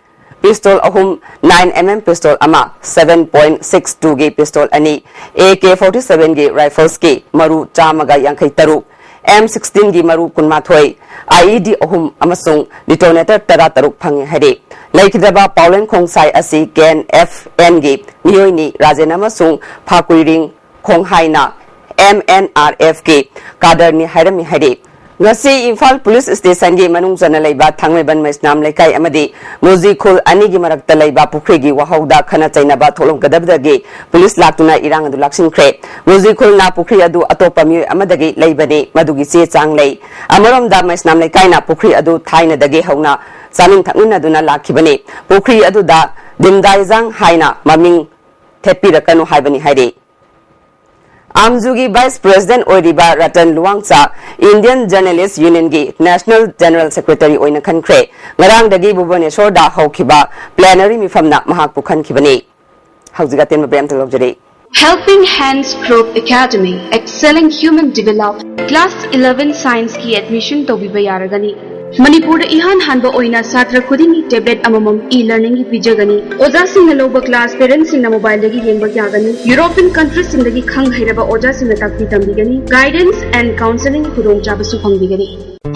ꯄꯤꯁꯇꯣꯜ ꯑꯍꯨꯝ, nine M M ꯄꯤꯁꯇꯣꯜ ꯑꯃ, seven point six two ꯒꯤ ꯄꯤꯁꯇꯣꯜ ꯑꯅꯤ, A K forty seven ꯒꯤ ꯔꯥꯏꯐꯜꯁꯀꯤ ꯃꯔꯨ ꯆꯥꯝꯃꯒ ꯌꯥꯡꯈꯩ ꯇꯔꯨꯛ, ꯑꯦꯝ ꯁꯤꯛꯁꯇꯤꯟꯒꯤ ꯃꯔꯨ ꯀꯨꯟꯃꯥꯊꯣꯏ, ꯑꯥꯏ ꯏ ꯗꯤ ꯑꯍꯨꯝ ꯑꯃꯁꯨꯡ detonator ꯇꯔꯥꯇꯔꯨꯛ ꯐꯪꯉꯦ ꯍꯥꯏꯔꯤ꯫ ꯂꯩꯈꯤꯗꯕ ꯄꯥꯎꯂꯦꯟ ꯈꯣꯡꯁꯥꯏ ꯑꯁꯤ ꯀꯦ ꯑꯦꯟ ꯑꯦꯐ ꯑꯦꯟꯒꯤ ꯃꯤꯑꯣꯏꯅꯤ, ꯔꯥꯖꯦꯟ ꯑꯃꯁꯨꯡ ꯐꯥꯀꯨꯏꯔꯤꯡ ꯈꯣꯡꯍꯥꯏꯅ ꯑꯦꯝ ꯑꯦꯟ ꯑꯥꯔ ꯑꯦꯐꯀꯤ ꯀꯥꯗꯔꯅꯤ ꯍꯥꯏꯔꯝꯃꯤ ꯍꯥꯏꯔꯤ꯫ ꯉꯁꯤ ꯏꯝꯐꯥꯜ ꯄꯨꯂꯤꯁ ꯁ꯭ꯇꯦꯁꯟꯒꯤ ꯃꯅꯨꯡ ꯆꯟꯅ ꯂꯩꯕ ꯊꯥꯡꯃꯩꯕꯟ ꯃꯩꯁꯅꯥꯝ ꯂꯩꯀꯥꯏ ꯑꯃꯗꯤ ꯃꯨꯖꯤ ꯈꯨꯜ ꯑꯅꯤꯒꯤ ꯃꯔꯛꯇ ꯂꯩꯕ ꯄꯨꯈ꯭ꯔꯤꯒꯤ ꯋꯥꯍꯧꯗ ꯈꯠꯅ ꯆꯩꯅꯕ ꯊꯣꯛꯂꯝꯒꯗꯕꯗꯒꯤ ꯄꯨꯂꯤꯁ ꯂꯥꯛꯇꯨꯅ ꯏꯔꯥꯡ ꯑꯗꯨ ꯂꯥꯛꯁꯤꯟꯈ꯭ꯔꯦ꯫ ꯃꯨꯖꯤ ꯈꯨꯜꯅ ꯄꯨꯈ꯭ꯔꯤ ꯑꯗꯨ ꯑꯇꯣꯞꯄ ꯃꯤꯑꯣꯏ ꯑꯃꯗꯒꯤ ꯂꯩꯕꯅꯤ, ꯃꯗꯨꯒꯤ ꯆꯦ ꯆꯥꯡ ꯂꯩ꯫ ꯑꯃꯔꯣꯝꯗ ꯃꯩꯁꯅꯥꯝ ꯂꯩꯀꯥꯏꯅ ꯄꯨꯈ꯭ꯔꯤ ꯑꯗꯨ ꯊꯥꯏꯅꯗꯒꯤ ꯍꯧꯅ ꯆꯥꯃꯤꯟ ꯊꯛꯃꯤꯟꯅꯗꯨꯅ ꯂꯥꯛꯈꯤꯕꯅꯤ꯫ ꯄꯨꯈ꯭ꯔꯤ ꯑꯗꯨꯗ ꯗꯤꯝꯗꯥꯏꯖꯥꯡ ꯍꯥꯏꯅ ꯃꯃꯤꯡ ꯊꯦꯠꯄꯤꯔꯛꯀꯅꯨ ꯍꯥꯏꯕꯅꯤ ꯍꯥꯏꯔꯤ꯫ ꯑꯥꯝꯖꯨꯒꯤ Vice President ꯑꯣꯏꯔꯤꯕ Ratan ꯂꯨꯋꯥꯡꯆꯥ Indian Journalist Unionꯒꯤ National General Secretary ꯑꯣꯏꯅ ꯈꯟꯈ꯭ꯔꯦ꯫ ꯉꯔꯥꯡꯗꯒꯤ ꯚꯨꯕꯅꯦꯁꯣꯔꯗ ꯍꯧꯈꯤꯕ plenary ꯃꯤꯐꯝꯅ ꯃꯍꯥꯛꯄꯨ ꯈꯟꯈꯤꯕꯅꯤ꯫ ꯍꯧꯖꯤꯛ ꯑꯇꯦꯟꯕ ꯕ꯭ꯔꯦꯛ ꯑꯝꯇ ꯂꯧꯖꯔꯤ꯫ Helping Hands Group Academy, excelling human development. Class eleven Scienceꯀꯤ admission ꯇꯧꯕꯤꯕ ꯌꯥꯔꯒꯅꯤ꯫ ꯃꯅꯤꯄꯨꯔꯗ ꯏꯍꯥꯟ ꯍꯥꯟꯕ ꯑꯣꯏꯅ ꯁꯥꯇ꯭ꯔ ꯈꯨꯗꯤꯡꯒꯤ tablet ꯑꯃꯃꯝ e-learningꯒꯤ ꯄꯤꯖꯒꯅꯤ꯫ ꯑꯣꯖꯥꯁꯤꯡꯅ ꯂꯧꯕ class parentꯁꯤꯡꯅ mobileꯗꯒꯤ ꯌꯦꯡꯕ ꯌꯥꯒꯅꯤ꯫ European countryꯁꯤꯡꯗꯒꯤ ꯈꯪ ꯍꯩꯔꯕ ꯑꯣꯖꯥꯁꯤꯡꯅ ꯇꯥꯛꯄꯤ ꯇꯝꯕꯤꯒꯅꯤ꯫ Guidance and counselling ꯈꯨꯗꯣꯡꯆꯥꯕꯁꯨ ꯐꯪꯕꯤꯒꯅꯤ꯫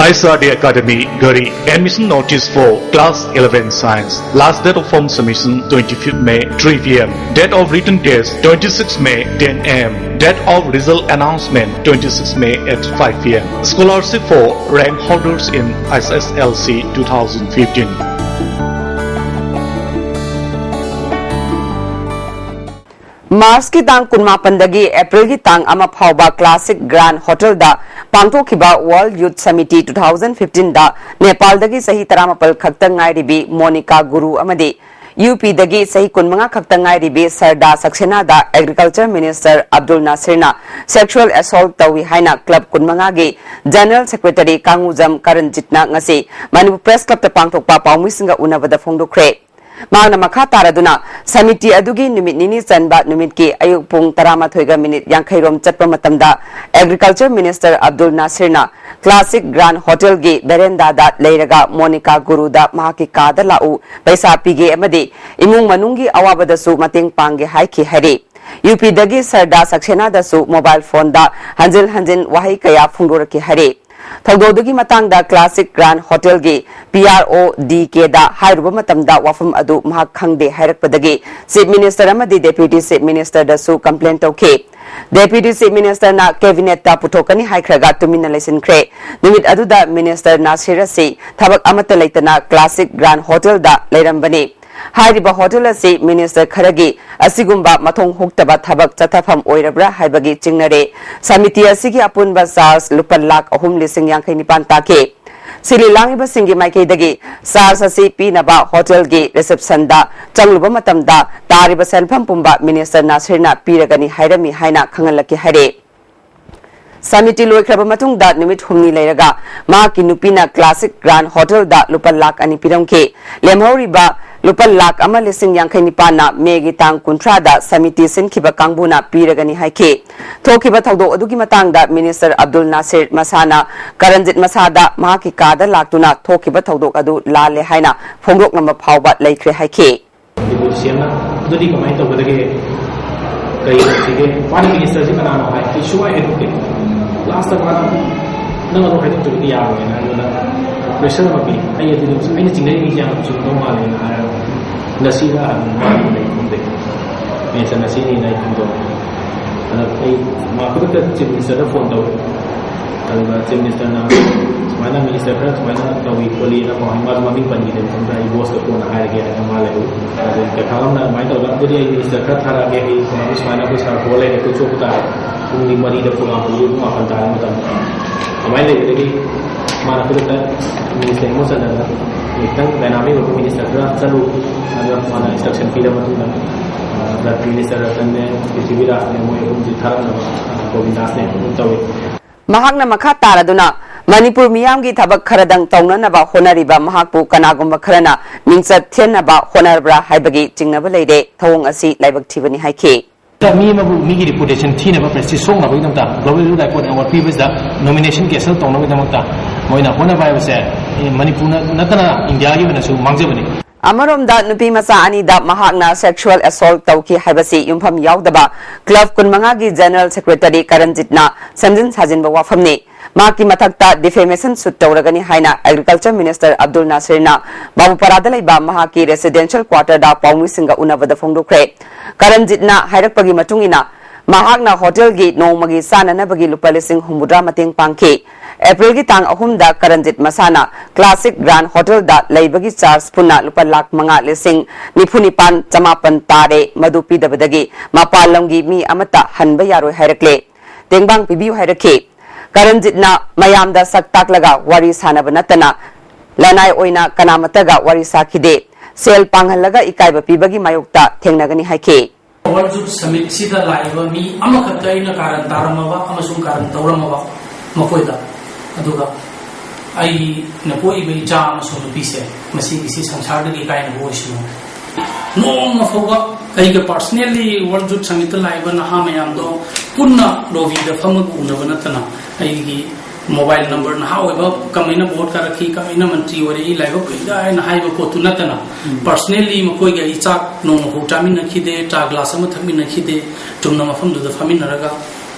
Aishwarya Academy, Garhi. Admission notice for class eleven Science. Last date of form submission twenty-fifth May, three p m. Date of written test twenty-sixth May, ten a m. Date of result announcement twenty-sixth May at five p m. Scholarship for rank holders in S S L C two thousand fifteen. ꯃꯥꯔꯆꯀꯤ ꯇꯥꯡ ꯀꯨꯟꯃꯥꯄꯟꯗꯒꯤ ꯑꯦꯄ꯭ꯔꯤꯜꯒꯤ ꯇꯥꯡ ꯑꯃ ꯐꯥꯎꯕ Classic Grand Hotelꯗ ꯄꯥꯡꯊꯣꯛꯈꯤꯕ World Youth Summit two thousand fifteenꯗ ꯅꯦꯄꯥꯜꯗꯒꯤ ꯆꯍꯤ ꯇꯔꯥꯃꯥꯄꯜ ꯈꯛꯇ ꯉꯥꯏꯔꯤꯕꯤ ꯃꯣꯅꯤꯀꯥ ꯒꯨꯔꯨ ꯑꯃꯗꯤ ꯌꯨ ꯄꯤꯗꯒꯤ ꯆꯍꯤ ꯀꯨꯟꯃꯉꯥ ꯈꯛꯇ ꯉꯥꯏꯔꯤꯕꯤ ꯁꯔꯗꯥ ꯁꯛꯁꯦꯅꯥꯗ Agriculture Minister Abdul ꯅꯥꯁꯤꯔꯅ sexual assault ꯇꯧꯏ ꯍꯥꯏꯅ club ꯀꯨꯟꯃꯉꯥꯒꯤ General Secretary ꯀꯥꯡꯉꯨꯖꯝ ꯀꯔꯟꯖꯤꯠꯅ ꯉꯁꯤ ꯃꯅꯤꯄꯨꯔ Press Clubꯇ ꯄꯥꯡꯊꯣꯛꯄ ꯄꯥꯎꯃꯤꯁꯤꯡꯒ ꯎꯅꯕꯗ ꯐꯣꯡꯗꯣꯛꯈ꯭ꯔꯦ꯫ ꯃꯍꯥꯛꯅ ꯃꯈꯥ ꯇꯥꯔꯗꯨꯅ, ꯁꯃꯤꯇꯤ ꯑꯗꯨꯒꯤ ꯅꯨꯃꯤꯠ ꯅꯤꯅꯤ ꯆꯟꯕ ꯅꯨꯃꯤꯠꯀꯤ ꯑꯌꯨꯛ ꯄꯨꯡ ꯇꯔꯥꯃꯥꯊꯣꯏꯒ ꯃꯤꯅꯤꯠ ꯌꯥꯡꯈꯩ ꯔꯣꯝ ꯆꯠꯄ ꯃꯇꯝꯗ, Agriculture Minister Abdul ꯅꯥꯁꯤꯔꯅ Classic Grand Hotelꯒꯤ verandaꯗ ꯂꯩꯔꯒ ꯃꯣꯅꯤꯀꯥ ꯒꯨꯔꯨꯗ ꯃꯍꯥꯛꯀꯤ ꯀꯥꯗ ꯂꯥꯛꯎ, ꯄꯩꯁꯥ ꯄꯤꯒꯦ ꯑꯃꯗꯤ ꯏꯃꯨꯡ ꯃꯅꯨꯡꯒꯤ ꯑꯋꯥꯕꯗꯁꯨ ꯃꯇꯦꯡ ꯄꯥꯡꯒꯦ ꯍꯥꯏꯈꯤ ꯍꯥꯏꯔꯤ꯫ ꯌꯨ ꯄꯤꯗꯒꯤ ꯁꯔꯗꯥ ꯁꯛꯁꯦꯅꯥꯗꯁꯨ ꯃꯣꯕꯥꯏꯜ ꯐꯣꯟꯗ ꯍꯟꯖꯤꯟ ꯍꯟꯖꯤꯟ ꯋꯥꯍꯩ ꯀꯌꯥ ꯐꯣꯡꯗꯣꯔꯛꯈꯤ ꯍꯥꯏꯔꯤ꯫ ꯊꯧꯗꯣꯛ ꯑꯗꯨꯒꯤ ꯃꯇꯥꯡꯗ ꯀ꯭ꯂꯥꯁꯤꯛ ꯒ꯭ꯔꯥꯟ ꯍꯣꯇꯦꯜꯒꯤ ꯄꯤ ꯑꯥꯔ ꯑꯣ ꯗꯤ ꯀꯦꯗ ꯍꯥꯏꯔꯨꯕ ꯃꯇꯝꯗ ꯋꯥꯐꯝ ꯑꯗꯨ ꯃꯍꯥꯛ ꯈꯪꯗꯦ ꯍꯥꯏꯔꯛꯄꯗꯒꯤ ꯆꯤꯐ ꯃꯤꯅꯤꯁꯇꯔ ꯑꯃꯗꯤ ꯗꯦꯄ꯭ꯌꯨꯇꯤ ꯆꯤꯐ ꯃꯤꯅꯤꯁꯇꯔꯗꯁꯨ ꯀꯝꯄ꯭ꯂꯦꯟ ꯇꯧꯈꯤ꯫ ꯗꯦꯄ꯭ꯌꯨꯇꯤ ꯆꯤꯐ ꯃꯤꯅꯤꯁꯇꯔꯅ ꯀꯦꯕꯤꯅꯦꯠꯇ ꯄꯨꯊꯣꯛꯀꯅꯤ ꯍꯥꯏꯈ꯭ꯔꯒ ꯇꯨꯃꯤꯟꯅ ꯂꯩꯁꯤꯟꯈ꯭ꯔꯦ꯫ ꯅꯨꯃꯤꯠ ꯑꯗꯨꯗ ꯃꯤꯅꯤꯁꯇꯔ ꯅꯥꯁꯤꯔ ꯑꯁꯤ ꯊꯕꯛ ꯑꯃꯠꯇ ꯂꯩꯇꯅ ꯀ꯭ꯂꯥꯁꯤꯛ ꯒ꯭ꯔꯥꯟ ꯍꯣꯇꯦꯜꯗ ꯂꯩꯔꯝꯕꯅꯤ꯫ ꯍꯥꯏꯔꯤꯕ ꯍꯣꯇꯦꯜ ꯑꯁꯤ ꯃꯤꯅꯤꯁꯇꯔ ꯈꯔꯒꯤ ꯑꯁꯤꯒꯨꯝꯕ ꯃꯊꯣꯡ ꯍꯨꯛꯇꯕ ꯊꯕꯛ ꯆꯠꯊꯐꯝ ꯑꯣꯏꯔꯕ꯭ꯔꯥ ꯍꯥꯏꯕꯒꯤ ꯆꯤꯡꯅꯔꯦ꯫ ꯁꯃꯤꯇꯤ ꯑꯁꯤꯒꯤ ꯑꯄꯨꯟꯕ ꯆꯥꯔꯖ ꯂꯨꯄꯥ ꯂꯥꯈ ꯑꯍꯨꯝ ꯂꯤꯁꯤꯡ ꯌꯥꯡꯈꯩ ꯅꯤꯄꯥꯟ ꯇꯥꯈꯤ꯫ ꯁꯤꯜꯂꯤ ꯂꯥꯡꯂꯤꯕꯁꯤꯡꯒꯤ ꯃꯥꯏꯀꯩꯗꯒꯤ ꯆꯥꯔꯖ ꯑꯁꯤ ꯄꯤꯅꯕ ꯍꯣꯇꯦꯜꯒꯤ ꯔꯤꯁꯦꯞꯁꯟꯗ ꯆꯪꯂꯨꯕ ꯃꯇꯝꯗ ꯇꯥꯔꯤꯕ ꯁꯦꯟꯐꯝ ꯄꯨꯝꯕ ꯃꯤꯅꯤꯁꯇꯔ ꯅꯥꯁꯤꯔꯅ ꯄꯤꯔꯒꯅꯤ ꯍꯥꯏꯔꯝꯃꯤ ꯍꯥꯏꯅ ꯈꯪꯍꯜꯂꯛꯈꯤ ꯍꯥꯏꯔꯦ꯫ ꯁꯃꯤꯇꯤ ꯂꯣꯏꯈ꯭ꯔꯕ ꯃꯇꯨꯡꯗ ꯅꯨꯃꯤꯠ ꯍꯨꯝꯅꯤ ꯂꯩꯔꯒ ꯃꯍꯥꯛꯀꯤ ꯅꯨꯄꯤꯅ ꯀ꯭ꯂꯥꯁꯤꯛ ꯒ꯭ꯔꯥꯟ ꯍꯣꯇꯦꯜꯗ ꯂꯨꯄꯥ ꯂꯥꯈ ꯑꯅꯤ ꯄꯤꯔꯝꯈꯤ꯫ ꯂꯦꯝꯍꯧꯔꯤꯕ ꯂꯨꯄꯥ ꯂꯥꯈ ꯑꯃ ꯂꯤꯁꯤꯡ ꯌꯥꯡꯈꯩ ꯅꯤꯄꯥꯟꯅ ꯃꯦꯒꯤ ꯇꯥꯡ ꯀꯨꯟꯊ꯭ꯔꯥꯗ ꯁꯃꯤꯇꯤ ꯁꯤꯟꯈꯤꯕ ꯀꯥꯡꯕꯨꯅ ꯄꯤꯔꯒꯅꯤ ꯍꯥꯏꯈꯤ꯫ ꯊꯣꯛꯈꯤꯕ ꯊꯧꯗꯣꯛ ꯑꯗꯨꯒꯤ ꯃꯇꯥꯡꯗ ꯃꯤꯅꯤꯁꯇꯔ ꯑꯕꯗꯨꯜ ꯅꯥꯁꯤꯔ ꯃꯁꯥꯅ ꯀꯔꯟꯖꯤꯠ ꯃꯁꯥꯗ ꯃꯍꯥꯛꯀꯤ ꯀꯥꯗ ꯂꯥꯛꯇꯨꯅ ꯊꯣꯛꯈꯤꯕ ꯊꯧꯗꯣꯛ ꯑꯗꯨ ꯂꯥꯜꯂꯦ ꯍꯥꯏꯅ ꯐꯣꯡꯗꯣꯛꯂꯝꯕ ꯐꯥꯎꯕ ꯂꯩꯈ꯭ꯔꯦ ꯍꯥꯏꯈꯤ꯫ ꯗꯤꯄꯨꯇꯤ ꯁꯤ ꯑꯦꯝꯅ ꯑꯗꯨꯗꯤ ꯀꯃꯥꯏꯅ ꯇꯧꯒꯗꯒꯦ? ꯀꯔꯤ ꯇꯧꯁꯤꯒꯦ? ꯃꯥꯅ ꯃꯤꯅꯤꯁꯇꯔꯁꯤ ꯀꯅꯥꯅꯣ ꯍꯥꯏ, ꯑꯩ ꯁꯨꯡꯍꯥꯏ ꯍꯥꯏꯗꯣꯛꯇꯦ꯫ ꯂꯥꯁꯇ ꯃꯥꯅ ꯅꯪ ꯑꯗꯨ ꯍꯥꯏꯗꯣꯛꯇ꯭ꯔꯒꯗꯤ ꯌꯥꯔꯣꯏꯅ ꯑꯩꯉꯣꯟꯗ ꯄ꯭ꯔꯦꯁꯔ ꯑꯃ ꯄꯤ꯫ ꯑꯩ ꯑꯗꯨꯗꯤ ꯑꯩꯅ ꯆꯤꯡꯅꯔꯤꯕ ꯃꯤꯁꯦ ꯌꯥꯝꯅ ꯆꯨꯝꯗꯧ ꯃꯥꯜꯂꯦꯅ ꯍꯥꯏꯔꯒ ꯅꯁꯤꯔꯥ ꯍꯥꯏꯕ ꯅꯨꯄꯥꯗꯨ ꯂꯩ ꯈꯪꯗꯦ꯫ ꯃꯤꯅꯤꯁꯇꯔ ꯅꯁꯤꯔꯅꯤꯅ ꯑꯩ ꯈꯪꯗꯧ꯫ ꯑꯗ ꯑꯩ ꯃꯥ ꯈꯨꯗꯛꯇ ꯆꯤꯐ ꯃꯤꯅꯤꯁꯇꯔꯗ ꯐꯣꯟ ꯇꯧꯔꯦ꯫ ꯑꯗꯨꯒ ꯆꯤꯐ ꯃꯤꯅꯤꯁꯇꯔꯅ ꯁꯨꯃꯥꯏꯅ ꯃꯤꯅꯤꯁꯇꯔ ꯈꯔ ꯁꯨꯃꯥꯏꯅ ꯇꯧꯏ ꯈꯣꯠꯂꯤꯅ ꯀꯣ, ꯃꯥꯁꯨ ꯃꯃꯤꯡ ꯄꯟꯈꯤꯗꯦ ꯃꯇꯝꯗ ꯑꯩ ꯕꯣꯁꯇ ꯀꯣꯟꯅ ꯍꯥꯏꯔꯒꯦ ꯍꯥꯏꯅ ꯃꯥ ꯂꯩꯍꯧꯏ꯫ ꯑꯗꯨ ꯀꯩꯈꯥ ꯑꯃꯅ ꯑꯗꯨꯃꯥꯏꯅ ꯇꯧꯔꯒ ꯑꯗꯨꯗꯤ ꯑꯩ ꯃꯤꯅꯤꯁꯇꯔ ꯈꯔ ꯊꯥꯔꯛꯑꯒꯦ, ꯑꯩ ꯀꯩꯅꯣꯒꯤ ꯁꯨꯃꯥꯏꯅ ꯑꯩꯈꯣꯏ ꯁꯥꯔ ꯀꯣꯜ ꯂꯩꯔꯦ, ꯑꯩꯈꯣꯏ ꯆꯣꯞꯄ ꯇꯥꯔꯦ꯫ ꯄꯨꯡꯗꯤ ꯃꯔꯤꯗ ꯄ꯭ꯔꯣꯒ꯭ꯔꯥꯝ ꯍꯧꯕꯗꯣ ꯄꯨꯡ ꯃꯥꯄꯟ ꯇꯥꯔꯦ ꯃꯇꯝ꯫ ꯑꯗꯨꯃꯥꯏꯅ ꯂꯩꯕꯗꯒꯤ ꯃꯥꯅ ꯈꯨꯗꯛꯇ ꯃꯤꯅꯤꯁꯇꯔ ꯏꯃꯣꯁꯟꯗ ꯈꯤꯇꯪ ꯗꯥꯏꯅꯥꯃꯤꯛ ꯑꯣꯏꯕ ꯃꯤꯅꯤꯁꯇꯔ ꯈꯔ ꯆꯠꯂꯨ꯫ ꯑꯗꯨꯒ ꯃꯥꯅ ꯏꯟꯁꯇ꯭ꯔꯛꯁꯟ ꯄꯤꯔꯕ ꯃꯇꯨꯡꯗ, ꯑ, ꯔꯠ-, ꯃꯤꯅꯤꯁꯇꯔ ꯔꯇꯟꯅꯦ, ꯄ꯭ꯔꯤꯊꯤꯕꯤꯔꯥꯖꯅꯦ, ꯃꯣꯏ ꯑꯍꯨꯝꯁꯤ ꯊꯥꯔꯛꯅꯕ, ꯑ, ꯒꯣꯕꯤꯟꯗꯥꯁꯅꯦ ꯑꯗꯨꯝ ꯇꯧꯏ꯫ ꯃꯍꯥꯛꯅ ꯃꯈꯥ ꯇꯥꯔꯗꯨꯅ ꯃꯅꯤꯄꯨꯔ ꯃꯤꯌꯥꯝꯒꯤ ꯊꯕꯛ ꯈꯔꯗꯪ ꯇꯧꯅꯅꯕ ꯍꯣꯠꯅꯔꯤꯕ ꯃꯍꯥꯛꯄꯨ ꯀꯅꯥꯒꯨꯝꯕ ꯈꯔꯅ ꯃꯤꯡꯆꯠ ꯊꯤꯍꯟꯅꯕ ꯍꯣꯠꯅꯔꯕ꯭ꯔꯥ ꯍꯥꯏꯕꯒꯤ ꯆꯤꯡꯅꯕ ꯂꯩꯔꯦ꯫ ꯊꯧꯑꯣꯡ ꯑꯁꯤ ꯂꯥꯏꯕꯛ ꯊꯤꯕꯅꯤ ꯍꯥꯏꯈꯤ꯫ ꯃꯤ ꯑꯃꯕꯨ ꯃꯤꯒꯤ ꯔꯤꯄꯨꯇꯦꯁꯟ ꯊꯤꯅꯕ ꯄ꯭ꯔꯦꯁꯇꯤꯖ ꯁꯣꯛꯅꯕꯒꯤꯗꯃꯛꯇ ꯒ꯭ꯂꯣꯕꯦꯜ ꯂꯥꯏꯐ ꯑꯦꯋꯥꯔꯗ ꯄꯤꯕꯁꯤꯗ ꯅꯣꯃꯤꯅꯦꯁꯟ ꯀꯦꯟꯁꯦꯜ ꯇꯧꯅꯕꯒꯤꯗꯃꯛꯇ ꯃꯣꯏꯅ ꯍꯣꯠꯅꯕ ꯍꯥꯏꯕꯁꯦ, ꯑꯦ, ꯃꯅꯤꯄꯨꯔ ꯅꯠꯇꯅ ꯏꯟꯗꯤꯌꯥꯒꯤ ꯑꯣꯏꯅꯁꯨ ꯃꯥꯡꯖꯕꯅꯤ꯫ ꯑꯃꯔꯣꯝꯗ, ꯅꯨꯄꯤ ꯃꯆꯥ ꯑꯅꯤꯗ ꯃꯍꯥꯛꯅ sexual assault ꯇꯧꯈꯤ ꯍꯥꯏꯕꯁꯤ ꯌꯨꯝꯐꯝ ꯌꯥꯎꯗꯕ club ꯀꯨꯟꯃꯉꯥꯒꯤ general secretary ꯀꯔꯟꯖꯤꯠꯅ ꯁꯦꯝꯖꯤꯟ ꯁꯥꯖꯤꯟꯕ ꯋꯥꯐꯝꯅꯤ꯫ ꯃꯍꯥꯛꯀꯤ ꯃꯊꯛꯇ defamation suit ꯇꯧꯔꯒꯅꯤ ꯍꯥꯏꯅ Agriculture Minister ꯑꯕꯗꯨꯜ ꯅꯥꯁꯤꯔꯅ ꯕꯥꯕꯨꯄꯥꯔꯥꯗ ꯂꯩꯕ ꯃꯍꯥꯛꯀꯤ residential quarterꯗ ꯄꯥꯎꯃꯤꯁꯤꯡꯒ ꯎꯅꯕꯗ ꯐꯣꯡꯗꯣꯛꯈ꯭ꯔꯦ꯫ ꯀꯔꯟꯖꯤꯠꯅ ꯍꯥꯏꯔꯛꯄꯒꯤ ꯃꯇꯨꯡ ꯏꯟꯅ, ꯃꯍꯥꯛꯅ ꯍꯣꯇꯦꯜꯒꯤ ꯅꯣꯡꯃꯒꯤ ꯆꯥꯅꯅꯕꯒꯤ ꯂꯨꯄꯥ ꯂꯤꯁꯤꯡ ꯍꯨꯝꯐꯨꯇꯔꯥ ꯃꯇꯦꯡ ꯄꯥꯡꯈꯤ꯫ ꯑꯦꯄ꯭ꯔꯤꯜꯒꯤ ꯇꯥꯡ ꯑꯍꯨꯝꯗ ꯀꯔꯟꯖꯤꯠ ꯃꯁꯥꯅ Classic Grand Hotelꯗ ꯂꯩꯕꯒꯤ charge ꯄꯨꯟꯅ ꯂꯨꯄꯥ ꯂꯥꯈ ꯃꯉꯥ ꯂꯤꯁꯤꯡ ꯅꯤꯐꯨ ꯅꯤꯄꯥꯟ ꯆꯃꯥꯄꯟ ꯇꯥꯔꯦ꯫ ꯃꯗꯨ ꯄꯤꯗꯕꯗꯒꯤ ꯃꯄꯥꯟ ꯂꯝꯒꯤ ꯃꯤ ꯑꯃꯠꯇ ꯍꯟꯕ ꯌꯥꯔꯣꯏ ꯍꯥꯏꯔꯛꯂꯦ꯫ ꯇꯦꯡꯕꯥꯡ ꯄꯤꯕꯤꯌꯨ ꯍꯥꯏꯔꯛꯈꯤ꯫ ꯀꯔꯟꯖꯤꯠꯅ ꯃꯌꯥꯝꯗ ꯁꯛ ꯇꯥꯛꯂꯒ ꯋꯥꯔꯤ ꯁꯥꯅꯕ ꯅꯠꯇꯅ ꯂꯅꯥꯏ ꯑꯣꯏꯅ ꯀꯅꯥꯃꯠꯇꯒ ꯋꯥꯔꯤ ꯁꯥꯈꯤꯗꯦ꯫ ꯁꯦꯜ ꯄꯥꯡꯍꯜꯂꯒ ꯏꯀꯥꯏꯕ ꯄꯤꯕꯒꯤ ꯃꯥꯌꯣꯛꯇ ꯊꯦꯡꯅꯒꯅꯤ ꯍꯥꯏꯈꯤ꯫ World Youth Summitꯁꯤꯗ ꯂꯥꯛꯏꯕ ꯃꯤ ꯑꯃꯈꯛꯇ ꯑꯩꯅ ꯀꯥꯔꯟ ꯇꯥꯔꯝꯃꯕ ꯑꯃꯁꯨꯡ ꯀꯥꯔꯟ ꯇꯧꯔꯝꯃꯕ ꯃꯈꯣꯏꯗ, ꯑꯗꯨꯒ ꯑꯩꯅ ꯄꯣꯛꯏꯕ ꯏꯆꯥ ꯑꯃꯁꯨꯡ ꯅꯨꯄꯤꯁꯦ ꯃꯁꯤꯒꯤꯁꯤ ꯁꯪꯁꯥꯔꯗꯒꯤ ꯀꯥꯏꯅꯕ ꯑꯣꯏꯁꯅꯨ꯫ ꯅꯣꯡꯃ ꯐꯥꯎꯕ ꯑꯩꯒ personally World Youth Summitꯇ ꯂꯥꯛꯏꯕ ꯅꯍꯥ ꯃꯌꯥꯝꯗꯣ ꯄꯨꯟꯅ lobbyꯗ ꯐꯝꯃꯒ ꯎꯅꯕ ꯅꯠꯇꯅ, ꯑꯩꯒꯤ mobile number, ꯅꯍꯥ ꯑꯣꯏꯕ ꯀꯃꯥꯏꯅ vote ꯀꯥꯔꯛꯈꯤ, ꯀꯃꯥꯏꯅ ꯃꯟꯇ꯭ꯔꯤ ꯑꯣꯏꯔꯛꯏ, ꯂꯥꯏꯕꯛ ꯐꯩꯗ ꯍꯥꯏꯅ ꯍꯥꯏꯕ ꯄꯣꯠꯇꯨ ꯅꯠꯇꯅ, personally ꯃꯈꯣꯏꯒ ꯑꯩ ꯆꯥꯛ ꯅꯣꯡꯃ ꯐꯥꯎ ꯆꯥꯃꯤꯟꯅꯈꯤꯗꯦ, ꯆꯥ glass ꯑꯃ ꯊꯛꯃꯤꯟꯅꯈꯤꯗꯦ, ꯆꯨꯝꯅ ꯃꯐꯝꯗꯨꯗ ꯐꯝꯃꯤꯟꯅꯔꯒ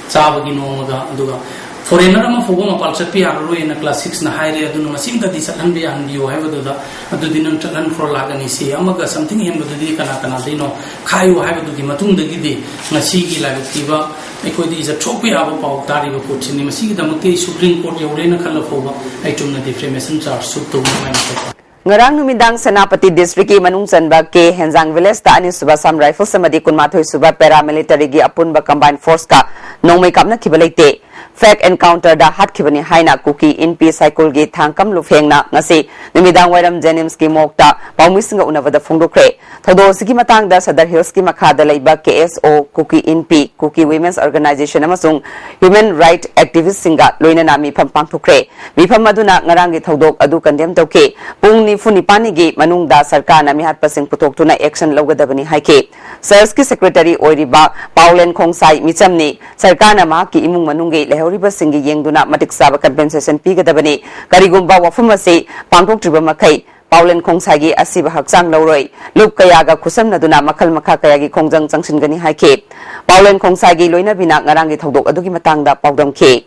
ꯆꯥꯕꯒꯤ ꯅꯣꯡꯃꯒ, ꯑꯗꯨꯒ foreigner ꯑꯃ ꯐꯥꯎꯕ ꯃꯄꯥꯟ ꯆꯠꯄ ꯌꯥꯔꯔꯣꯏꯅ class sixꯅ ꯍꯥꯏꯔꯦ, ꯑꯗꯨꯅ ꯃꯁꯤꯃꯇꯗꯤ ꯆꯠꯍꯟꯕ ꯌꯥꯍꯟꯕꯤꯌꯨ ꯍꯥꯏꯕꯗꯨꯗ, ꯑꯗꯨꯗꯤ ꯅꯪ ꯆꯠꯍꯟꯈ꯭ꯔꯣ, ꯂꯥꯛ ꯑꯅꯤꯁꯤ ꯑꯃꯒ something ꯍꯦꯟꯕꯗꯨꯗꯤ ꯀꯅꯥ ꯀꯅꯥꯗꯩꯅꯣ ꯈꯥꯏꯌꯨ ꯍꯥꯏꯕꯗꯨꯒꯤ ꯃꯇꯨꯡꯗꯒꯤꯗꯤ ꯉꯁꯤꯒꯤ ꯂꯥꯏꯕꯛ ꯊꯤꯕ ꯑꯩꯈꯣꯏꯗ ꯏꯖꯠ ꯁꯣꯛꯄ ꯌꯥꯕ ꯄꯥꯎ ꯇꯥꯔꯤꯕ ꯄꯣꯠꯁꯤꯅꯤ꯫ ꯃꯁꯤꯒꯤꯗꯃꯛꯇꯤ ꯑꯩ Supreme Court ꯌꯧꯔꯦꯅ ꯈꯜꯂ ꯐꯥꯎꯕ ꯑꯩ ꯆꯨꯝꯅ defamation charge suit ꯇꯧꯅꯉꯥꯏ ꯃꯊꯧ ꯇꯥꯏ꯫ ꯉꯔꯥꯡ ꯅꯨꯃꯤꯗꯥꯡ ꯁꯦꯅꯥꯄꯇꯤ districtꯀꯤ ꯃꯅꯨꯡ ꯆꯟꯕ ꯀꯦ ꯍꯦꯟꯖꯥꯡ villageꯇ ꯑꯅꯤꯁꯨꯕ Assam Riflesꯑꯃꯗꯤ ꯀꯨꯟꯃꯥꯊꯣꯏ ꯁꯨꯕ Paramilitaryꯒꯤ ꯑꯄꯨꯟꯕ combined forceꯀ ꯅꯣꯡꯃꯩ ꯀꯥꯞꯅꯈꯤꯕ ꯂꯩꯇꯦ꯫ Fake encounterꯗ ꯍꯥꯠꯈꯤꯕꯅꯤ ꯍꯥꯏꯅ ꯀꯨꯀꯤ ꯏꯟꯄꯤ ꯁꯥꯏꯀꯨꯜꯒꯤ ꯊꯥꯡꯀꯝ ꯂꯨꯐꯦꯡꯅ ꯉꯁꯤ ꯅꯨꯃꯤꯗꯥꯡ ꯋꯥꯏꯔꯝ JNIMSꯀꯤ morgueꯇ ꯄꯥꯎꯃꯤꯁꯤꯡꯒ ꯎꯅꯕꯗ ꯐꯣꯡꯗꯣꯛꯈ꯭ꯔꯦ꯫ ꯊꯧꯗꯣꯛ ꯑꯁꯤꯒꯤ ꯃꯇꯥꯡꯗ Sadar Hillsꯀꯤ ꯃꯈꯥꯗ ꯂꯩꯕ KSO, ꯀꯨꯀꯤ ꯏꯟꯄꯤ, Kuki Women's Organization ꯑꯃꯁꯨꯡ human right activistꯁꯤꯡꯒ ꯂꯣꯏꯅꯅ ꯃꯤꯐꯝ ꯄꯥꯡꯊꯣꯛꯈ꯭ꯔꯦ꯫ ꯃꯤꯐꯝ ꯑꯗꯨꯅ ꯉꯔꯥꯡꯒꯤ ꯊꯧꯗꯣꯛ ꯑꯗꯨ condemn ꯇꯧꯈꯤ꯫ ꯄꯨꯡ ꯅꯤꯐꯨ ꯅꯤꯄꯥꯟꯒꯤ ꯃꯅꯨꯡꯗ ꯁꯔꯀꯥꯔꯅ ꯃꯤꯍꯥꯠꯄꯁꯤꯡ ꯄꯨꯊꯣꯛꯇꯨꯅ action ꯂꯧꯒꯗꯕꯅꯤ ꯍꯥꯏꯈꯤ꯫ SARULSꯀꯤ secretary ꯑꯣꯏꯔꯤꯕ ꯄꯥꯎꯂꯦꯟ ꯈꯣꯡꯁꯥꯏ ꯃꯤꯆꯝꯅꯤ꯫ ꯁꯔꯀꯥꯔꯅ ꯃꯍꯥꯛꯀꯤ ꯏꯃꯨꯡ ꯃꯅꯨꯡꯒꯤ ꯂꯩꯍꯧꯔꯤꯕꯁꯤꯡꯒꯤ ꯌꯦꯡꯗꯨꯅ ꯃꯇꯤꯛ ꯆꯥꯕ compensation ꯄꯤꯒꯗꯕꯅꯤ꯫ ꯀꯔꯤꯒꯨꯝꯕ ꯋꯥꯐꯝ ꯑꯁꯤ ꯄꯥꯡꯊꯣꯛꯇ꯭ꯔꯤꯕ ꯃꯈꯩ ꯄꯥꯎꯂꯦꯟ ꯈꯣꯡꯁꯥꯏꯒꯤ ꯑꯁꯤꯕ ꯍꯛꯆꯥꯡ ꯂꯧꯔꯣꯏ꯫ ꯂꯨꯞ ꯀꯌꯥꯒ ꯈꯨꯠꯁꯝꯅꯗꯨꯅ ꯃꯈꯜ ꯃꯈꯥ ꯀꯌꯥꯒꯤ ꯈꯣꯡꯖꯪ ꯆꯪꯁꯤꯟꯒꯅꯤ ꯍꯥꯏꯈꯤ꯫ ꯄꯥꯎꯂꯦꯟ ꯈꯣꯡꯁꯥꯏꯒꯤ ꯂꯣꯏꯅꯕꯤꯅ ꯉꯔꯥꯡꯒꯤ ꯊꯧꯗꯣꯛ ꯑꯗꯨꯒꯤ ꯃꯇꯥꯡꯗ ꯄꯥꯎꯗꯝꯈꯤ꯫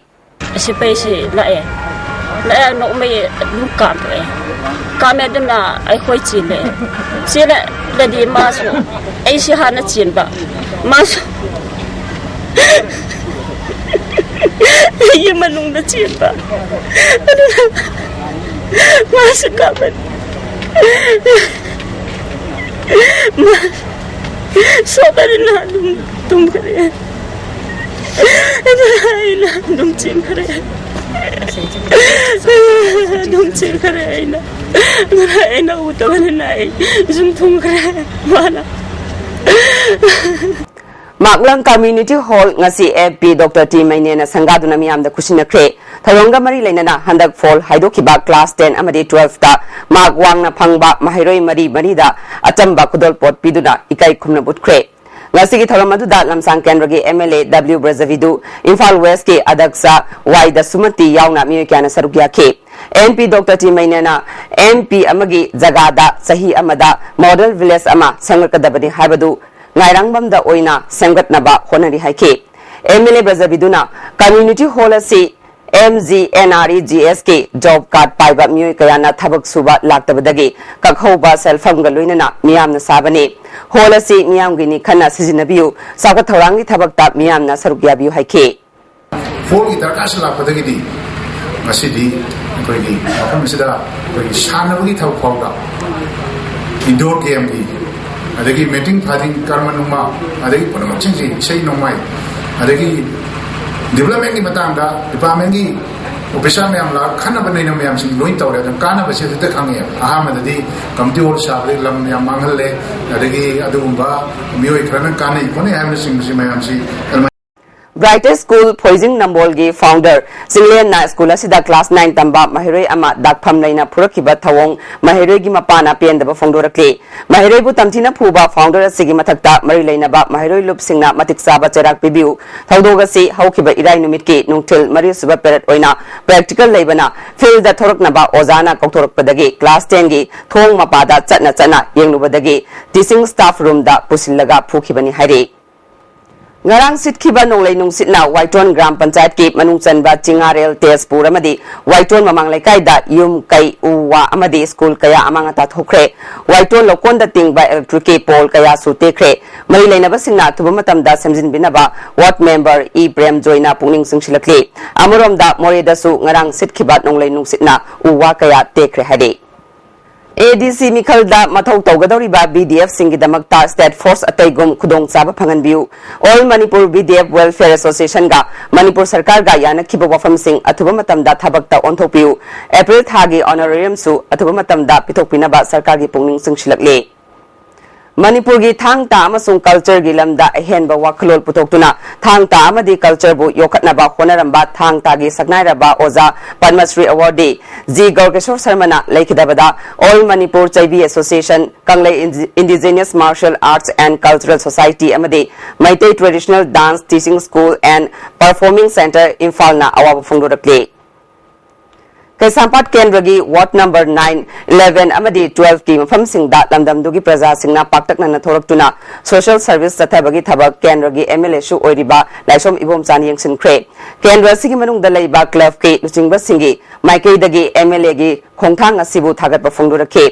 ꯁꯤꯄꯥꯏꯁꯤ ꯂꯥꯛꯑꯦ꯫ ꯂꯥꯛꯑꯦ, ꯅꯣꯡꯃꯩ ꯑꯗꯨꯝ ꯀꯥꯞꯄꯛꯑꯦ꯫ ꯀꯥꯞꯃꯦ ꯑꯗꯨꯅ ꯑꯩꯈꯣꯏ ꯆꯦꯜꯂꯦ꯫ ꯆꯦꯜꯂꯦ, ꯗꯗꯤ ꯃꯥꯁꯨ ꯑꯩꯁꯤ ꯍꯥꯟꯅ ꯆꯦꯟꯕ꯫ ꯃꯥꯁꯨ ꯑꯩꯒꯤ ꯃꯅꯨꯡꯗ ꯆꯦꯟꯕ꯫ ꯑꯗꯨꯅ ꯃꯥꯁꯨ ꯀꯥꯞꯄꯦ꯫ ꯃꯥ ꯁꯣꯛꯇꯗꯅ ꯑꯗꯨꯝ ꯇꯨꯝꯈ꯭ꯔꯦ꯫ ꯑꯗꯨꯅ ꯑꯩꯅ ꯑꯗꯨꯝ ꯆꯦꯟꯈ꯭ꯔꯦ꯫ ꯑꯗꯨꯝ ꯆꯦꯟꯈ꯭ꯔꯦ ꯑꯩꯅ꯫ ꯑꯗꯨꯅ ꯑꯩꯅ ꯎꯗꯕꯅꯤꯅ ꯑꯩ ꯁꯨꯝ ꯊꯨꯝꯈ꯭ꯔꯦ ꯃꯥꯅ꯫ ꯃꯥꯛꯂꯪ Community Hall ꯉꯁꯤ MP Doctor T ꯃꯩꯅꯦꯅ ꯁꯪꯒꯥꯗꯨꯅ ꯃꯤꯌꯥꯝꯗ ꯈꯨꯠꯁꯤꯟꯅꯈ꯭ꯔꯦ꯫ ꯊꯧꯔꯝꯒ ꯃꯔꯤ ꯂꯩꯅꯅ ꯍꯟꯗꯛ ꯐꯣꯜ ꯍꯥꯏꯗꯣꯛꯈꯤꯕ class ten ꯑꯃꯗꯤ twelfth ꯃꯥꯛ ꯋꯥꯡꯅ ꯐꯪꯕ ꯃꯍꯩꯔꯣꯏ ꯃꯔꯤ ꯃꯔꯤꯗ ꯑꯆꯝꯕ ꯈꯨꯗꯣꯜꯄꯣꯠ ꯄꯤꯗꯨꯅ ꯏꯀꯥꯏ ꯈꯨꯝꯅꯕ ꯎꯠꯈ꯭ꯔꯦ꯫ ꯉꯁꯤꯒꯤ ꯊꯧꯔꯝ ꯑꯗꯨꯗ ꯂꯝꯁꯥꯡ ꯀꯦꯟꯗ꯭ꯔꯒꯤ MLA W ꯕ꯭ꯔꯖꯕꯤꯗꯨ, ꯏꯝꯐꯥꯜ Westꯀꯤ ꯑꯗꯛꯁ ꯋꯥꯏ ꯗꯁꯨꯃꯇꯤ ꯌꯥꯎꯅ ꯃꯤꯑꯣꯏ ꯀꯌꯥꯅ ꯁꯔꯨꯛ ꯌꯥꯈꯤ꯫ MP Doctor T ꯃꯩꯅꯦꯅ MP ꯑꯃꯒꯤ ꯖꯒꯥꯗ ꯆꯍꯤ ꯑꯃꯗ model village ꯑꯃ ꯁꯦꯝꯒꯠꯀꯗꯕꯅꯤ ꯍꯥꯏꯕꯗꯨ ꯉꯥꯏꯔꯥꯡꯕꯝꯗ ꯑꯣꯏꯅ ꯁꯦꯝꯒꯠꯅꯕ ꯍꯣꯠꯅꯔꯤ ꯍꯥꯏꯈꯤ꯫ MLA ꯕ꯭ꯔꯖꯕꯤꯗꯨꯅ Community Hall ꯑꯁꯤ MGNREGSꯀꯤ job card ꯄꯥꯏꯕ ꯃꯤꯑꯣꯏ ꯀꯌꯥꯅ ꯊꯕꯛ ꯁꯨꯕ ꯂꯥꯛꯇꯕꯗꯒꯤ ꯀꯛꯍꯧꯕ ꯁꯦꯜꯐꯝꯒ ꯂꯣꯏꯅꯅ ꯃꯤꯌꯥꯝꯅ ꯁꯥꯕꯅꯤ꯫ Hall ꯑꯁꯤ ꯃꯤꯌꯥꯝꯒꯤꯅꯤ ꯈꯟꯅ ꯁꯤꯖꯤꯟꯅꯕꯤꯌꯨ, ꯆꯥꯎꯈꯠ ꯊꯧꯔꯥꯡꯒꯤ ꯊꯕꯛꯇ ꯃꯤꯌꯥꯝꯅ ꯁꯔꯨꯛ ꯌꯥꯕꯤꯌꯨ ꯍꯥꯏꯈꯤ꯫ ꯐꯣꯜꯒꯤ ꯗꯔꯀꯥꯔꯁꯤ ꯂꯥꯛꯄꯗꯒꯤꯗꯤ ꯉꯁꯤꯗꯤ ꯑꯩꯈꯣꯏꯒꯤ ꯃꯐꯝ ꯑꯁꯤꯗ ꯑꯩꯈꯣꯏꯒꯤ ꯁꯥꯟꯅꯕꯒꯤ ꯊꯕꯛ ꯐꯥꯎꯕ, indoor gameꯒꯤ, ꯑꯗꯒꯤ ꯃꯦꯇꯤꯡ ꯐꯥꯗꯤꯡ ꯀꯔꯃ ꯅꯨꯡꯃ, ꯑꯗꯒꯤ ꯄꯨꯝꯅꯃꯛꯁꯤꯡꯁꯤ, ꯏꯁꯩ ꯅꯣꯡꯃꯥꯏ, ꯑꯗꯒꯤ developmentꯀꯤ ꯃꯇꯥꯡꯗ departmentꯀꯤ officer ꯃꯌꯥꯝ ꯂꯥꯛꯑꯒ ꯈꯟꯅꯕ ꯅꯩꯅꯕ ꯃꯌꯥꯝꯁꯤꯡ ꯂꯣꯏ ꯇꯧꯔꯦ꯫ ꯑꯗꯨꯝ ꯀꯥꯟꯅꯕꯁꯦ ꯑꯗꯨꯗ ꯈꯪꯉꯦ꯫ ꯑꯍꯥꯟꯕꯗꯗꯤ community hall ꯁꯥꯕꯗꯒꯤ ꯂꯝ ꯌꯥꯝ ꯃꯥꯡꯍꯜꯂꯦ, ꯑꯗꯒꯤ ꯑꯗꯨꯒꯨꯝꯕ ꯃꯤꯑꯣꯏ ꯈꯔꯅ ꯀꯥꯟꯅꯩ ꯈꯣꯠꯅꯩ ꯍꯥꯏꯕꯅꯆꯤꯡꯕꯁꯤ ꯃꯌꯥꯝꯁꯤ ꯑꯗꯨꯃꯥꯏꯅ Brightest School ꯐꯣꯏꯖꯤꯡ ꯅꯝꯕꯣꯜꯒꯤ founder ꯆꯤꯡꯂꯦꯟꯅ school ꯑꯁꯤꯗ class nine ꯇꯝꯕ ꯃꯍꯩꯔꯣꯏ ꯑꯃ ꯗꯥꯛꯐꯝ ꯂꯩꯅ ꯐꯨꯔꯛꯈꯤꯕ ꯊꯧꯑꯣꯡ ꯃꯍꯩꯔꯣꯏꯒꯤ ꯃꯄꯥꯅ ꯄꯦꯟꯗꯕ ꯐꯣꯡꯗꯣꯔꯛꯂꯤ꯫ ꯃꯍꯩꯔꯣꯏꯕꯨ ꯇꯝꯊꯤꯅ ꯐꯨꯕ founder ꯑꯁꯤꯒꯤ ꯃꯊꯛꯇ ꯃꯔꯤ ꯂꯩꯅꯕ ꯃꯍꯩꯔꯣꯏ ꯂꯨꯞꯁꯤꯡꯅ ꯃꯇꯤꯛ ꯆꯥꯕ ꯆꯩꯔꯥꯛ ꯄꯤꯕꯤꯌꯨ꯫ ꯊꯧꯗꯣꯛ ꯑꯁꯤ ꯍꯧꯈꯤꯕ ꯏꯔꯥꯏ ꯅꯨꯃꯤꯠꯀꯤ ꯅꯨꯡꯊꯤꯜ ꯃꯔꯤꯁꯨꯕ period ꯑꯣꯏꯅ practical ꯂꯩꯕꯅ fieldꯗ ꯊꯣꯔꯛꯅꯕ ꯑꯣꯖꯥꯅ ꯀꯧꯊꯣꯔꯛꯄꯗꯒꯤ class tenꯒꯤ ꯊꯣꯡ ꯃꯄꯥꯗ ꯆꯠꯅ ꯆꯠꯅ ꯌꯦꯡꯂꯨꯕꯗꯒꯤ teaching staff roomꯗ ꯄꯨꯁꯤꯜꯂꯒ ꯐꯨꯈꯤꯕꯅꯤ ꯍꯥꯏꯔꯤ꯫ ꯉꯔꯥꯡ ꯁꯤꯠꯈꯤꯕ ꯅꯣꯡꯂꯩ ꯅꯨꯡꯁꯤꯠꯅ ꯋꯥꯏꯇꯣꯟ ꯒ꯭ꯔꯥꯝ ꯄꯟꯆꯥꯌꯠꯀꯤ ꯃꯅꯨꯡ ꯆꯟꯕ ꯆꯤꯉꯥꯔꯦꯜ, ꯇꯦꯖꯄꯨꯔ ꯑꯃꯗꯤ ꯋꯥꯏꯇꯣꯟ ꯃꯃꯥꯡ ꯂꯩꯀꯥꯏꯗ ꯌꯨꯝ, ꯀꯩ, ꯎ ꯋꯥ ꯑꯃꯗꯤ school ꯀꯌꯥ ꯑꯃꯥꯡ ꯑꯇꯥ ꯊꯣꯛꯈ꯭ꯔꯦ꯫ ꯋꯥꯏꯇꯣꯟ ꯂꯧꯀꯣꯟꯗ ꯇꯤꯡꯕ electricꯀꯤ pole ꯀꯌꯥꯁꯨ ꯇꯦꯛꯈ꯭ꯔꯦ꯫ ꯃꯔꯤ ꯂꯩꯅꯕꯁꯤꯡꯅ ꯑꯊꯨꯕ ꯃꯇꯝꯗ ꯁꯦꯝꯖꯤꯟꯕꯤꯅꯕ ward member ꯏ ꯄ꯭ꯔꯦꯝꯖꯣꯏꯅ ꯄꯨꯛꯅꯤꯡ ꯆꯤꯡꯁꯤꯜꯂꯛꯂꯤ꯫ ꯑꯃꯔꯣꯝꯗ ꯃꯣꯔꯦꯗꯁꯨ ꯉꯔꯥꯡ ꯁꯤꯠꯈꯤꯕ ꯅꯣꯡꯂꯩ ꯅꯨꯡꯁꯤꯠꯅ ꯎ ꯋꯥ ꯀꯌꯥ ꯇꯦꯛꯈ꯭ꯔꯦ ꯍꯥꯏꯔꯤ꯫ ADC ꯃꯤꯈꯜꯗ ꯃꯊꯧ ꯇꯧꯒꯗꯧꯔꯤꯕ BDFꯁꯤꯡꯒꯤꯗꯃꯛꯇ state force ꯑꯇꯩꯒꯨꯝ ꯈꯨꯗꯣꯡꯆꯥꯕ ꯐꯪꯍꯟꯕꯤꯌꯨ꯫ All Manipur BDF Welfare Associationꯒ Manipur ꯁꯔꯀꯥꯔꯒ ꯌꯥꯅꯈꯤꯕ ꯋꯥꯐꯝꯁꯤꯡ ꯑꯊꯨꯕ ꯃꯇꯝꯗ ꯊꯕꯛꯇ ꯑꯣꯟꯊꯣꯛꯄꯤꯌꯨ꯫ April ꯊꯥꯒꯤ honorariumꯁꯨ ꯑꯊꯨꯕ ꯃꯇꯝꯗ ꯄꯤꯊꯣꯛꯄꯤꯅꯕ ꯁꯔꯀꯥꯔꯒꯤ ꯄꯨꯛꯅꯤꯡ ꯆꯤꯡꯁꯤꯜꯂꯛꯂꯤ꯫ ꯃꯅꯤꯄꯨꯔꯒꯤ ꯊꯥꯡ ꯇꯥ ꯑꯃꯁꯨꯡ cultureꯒꯤ ꯂꯝꯗ ꯑꯍꯦꯟꯕ ꯋꯥꯈꯜꯂꯣꯟ ꯄꯨꯊꯣꯛꯇꯨꯅ ꯊꯥꯡ ꯇꯥ ꯑꯃꯗꯤ cultureꯕꯨ ꯌꯣꯛꯈꯠꯅꯕ ꯍꯣꯠꯅꯔꯝꯕ ꯊꯥꯡ ꯇꯥꯒꯤ ꯁꯛꯅꯥꯏꯔꯕ ꯑꯣꯖꯥ ꯄꯗꯃꯁ꯭ꯔꯤ awardee ꯖꯤ ꯒꯧꯔꯀꯤꯁꯣꯔ ꯁꯔꯃꯅ ꯂꯩꯈꯤꯗꯕꯗ All Manipur ꯆꯩꯕꯤ Association, ꯀꯪꯂꯩ Indi-, Indigenous Martial Arts and Cultural Society ꯑꯃꯗꯤ Meitei Traditional Dance Teaching School and Performing Centre ꯏꯝꯐꯥꯜꯅ ꯑꯋꯥꯕ ꯐꯣꯡꯗꯣꯔꯛꯂꯤ꯫ ꯀꯩꯁꯥꯝꯄꯥꯠ ꯀꯦꯟꯗ꯭ꯔꯒꯤ ward number nine, eleven ꯑꯃꯗꯤ twelveꯀꯤ ꯃꯐꯝꯁꯤꯡꯗ ꯂꯝꯗꯝꯗꯨꯒꯤ ꯄ꯭ꯔꯖꯥꯁꯤꯡꯅ ꯄꯥꯛꯇꯛꯅꯅ ꯊꯣꯔꯛꯇꯨꯅ social service ꯆꯠꯊꯕꯒꯤ ꯊꯕꯛ ꯀꯦꯟꯗ꯭ꯔꯒꯤ MLAꯁꯨ ꯑꯣꯏꯔꯤꯕ ꯂꯥꯏꯁꯣꯝ ꯏꯕꯣꯝꯆꯥꯅ ꯌꯦꯡꯁꯤꯟꯈ꯭ꯔꯦ꯫ ꯀꯦꯟꯗ꯭ꯔ ꯑꯁꯤꯒꯤ ꯃꯅꯨꯡꯗ ꯂꯩꯕ clubꯀꯤ ꯂꯨꯆꯤꯡꯕꯁꯤꯡꯒꯤ ꯃꯥꯏꯀꯩꯗꯒꯤ MLAꯒꯤ ꯈꯣꯡꯊꯥꯡ ꯑꯁꯤꯕꯨ ꯊꯥꯒꯠꯄ ꯐꯣꯡꯗꯣꯔꯛꯈꯤ꯫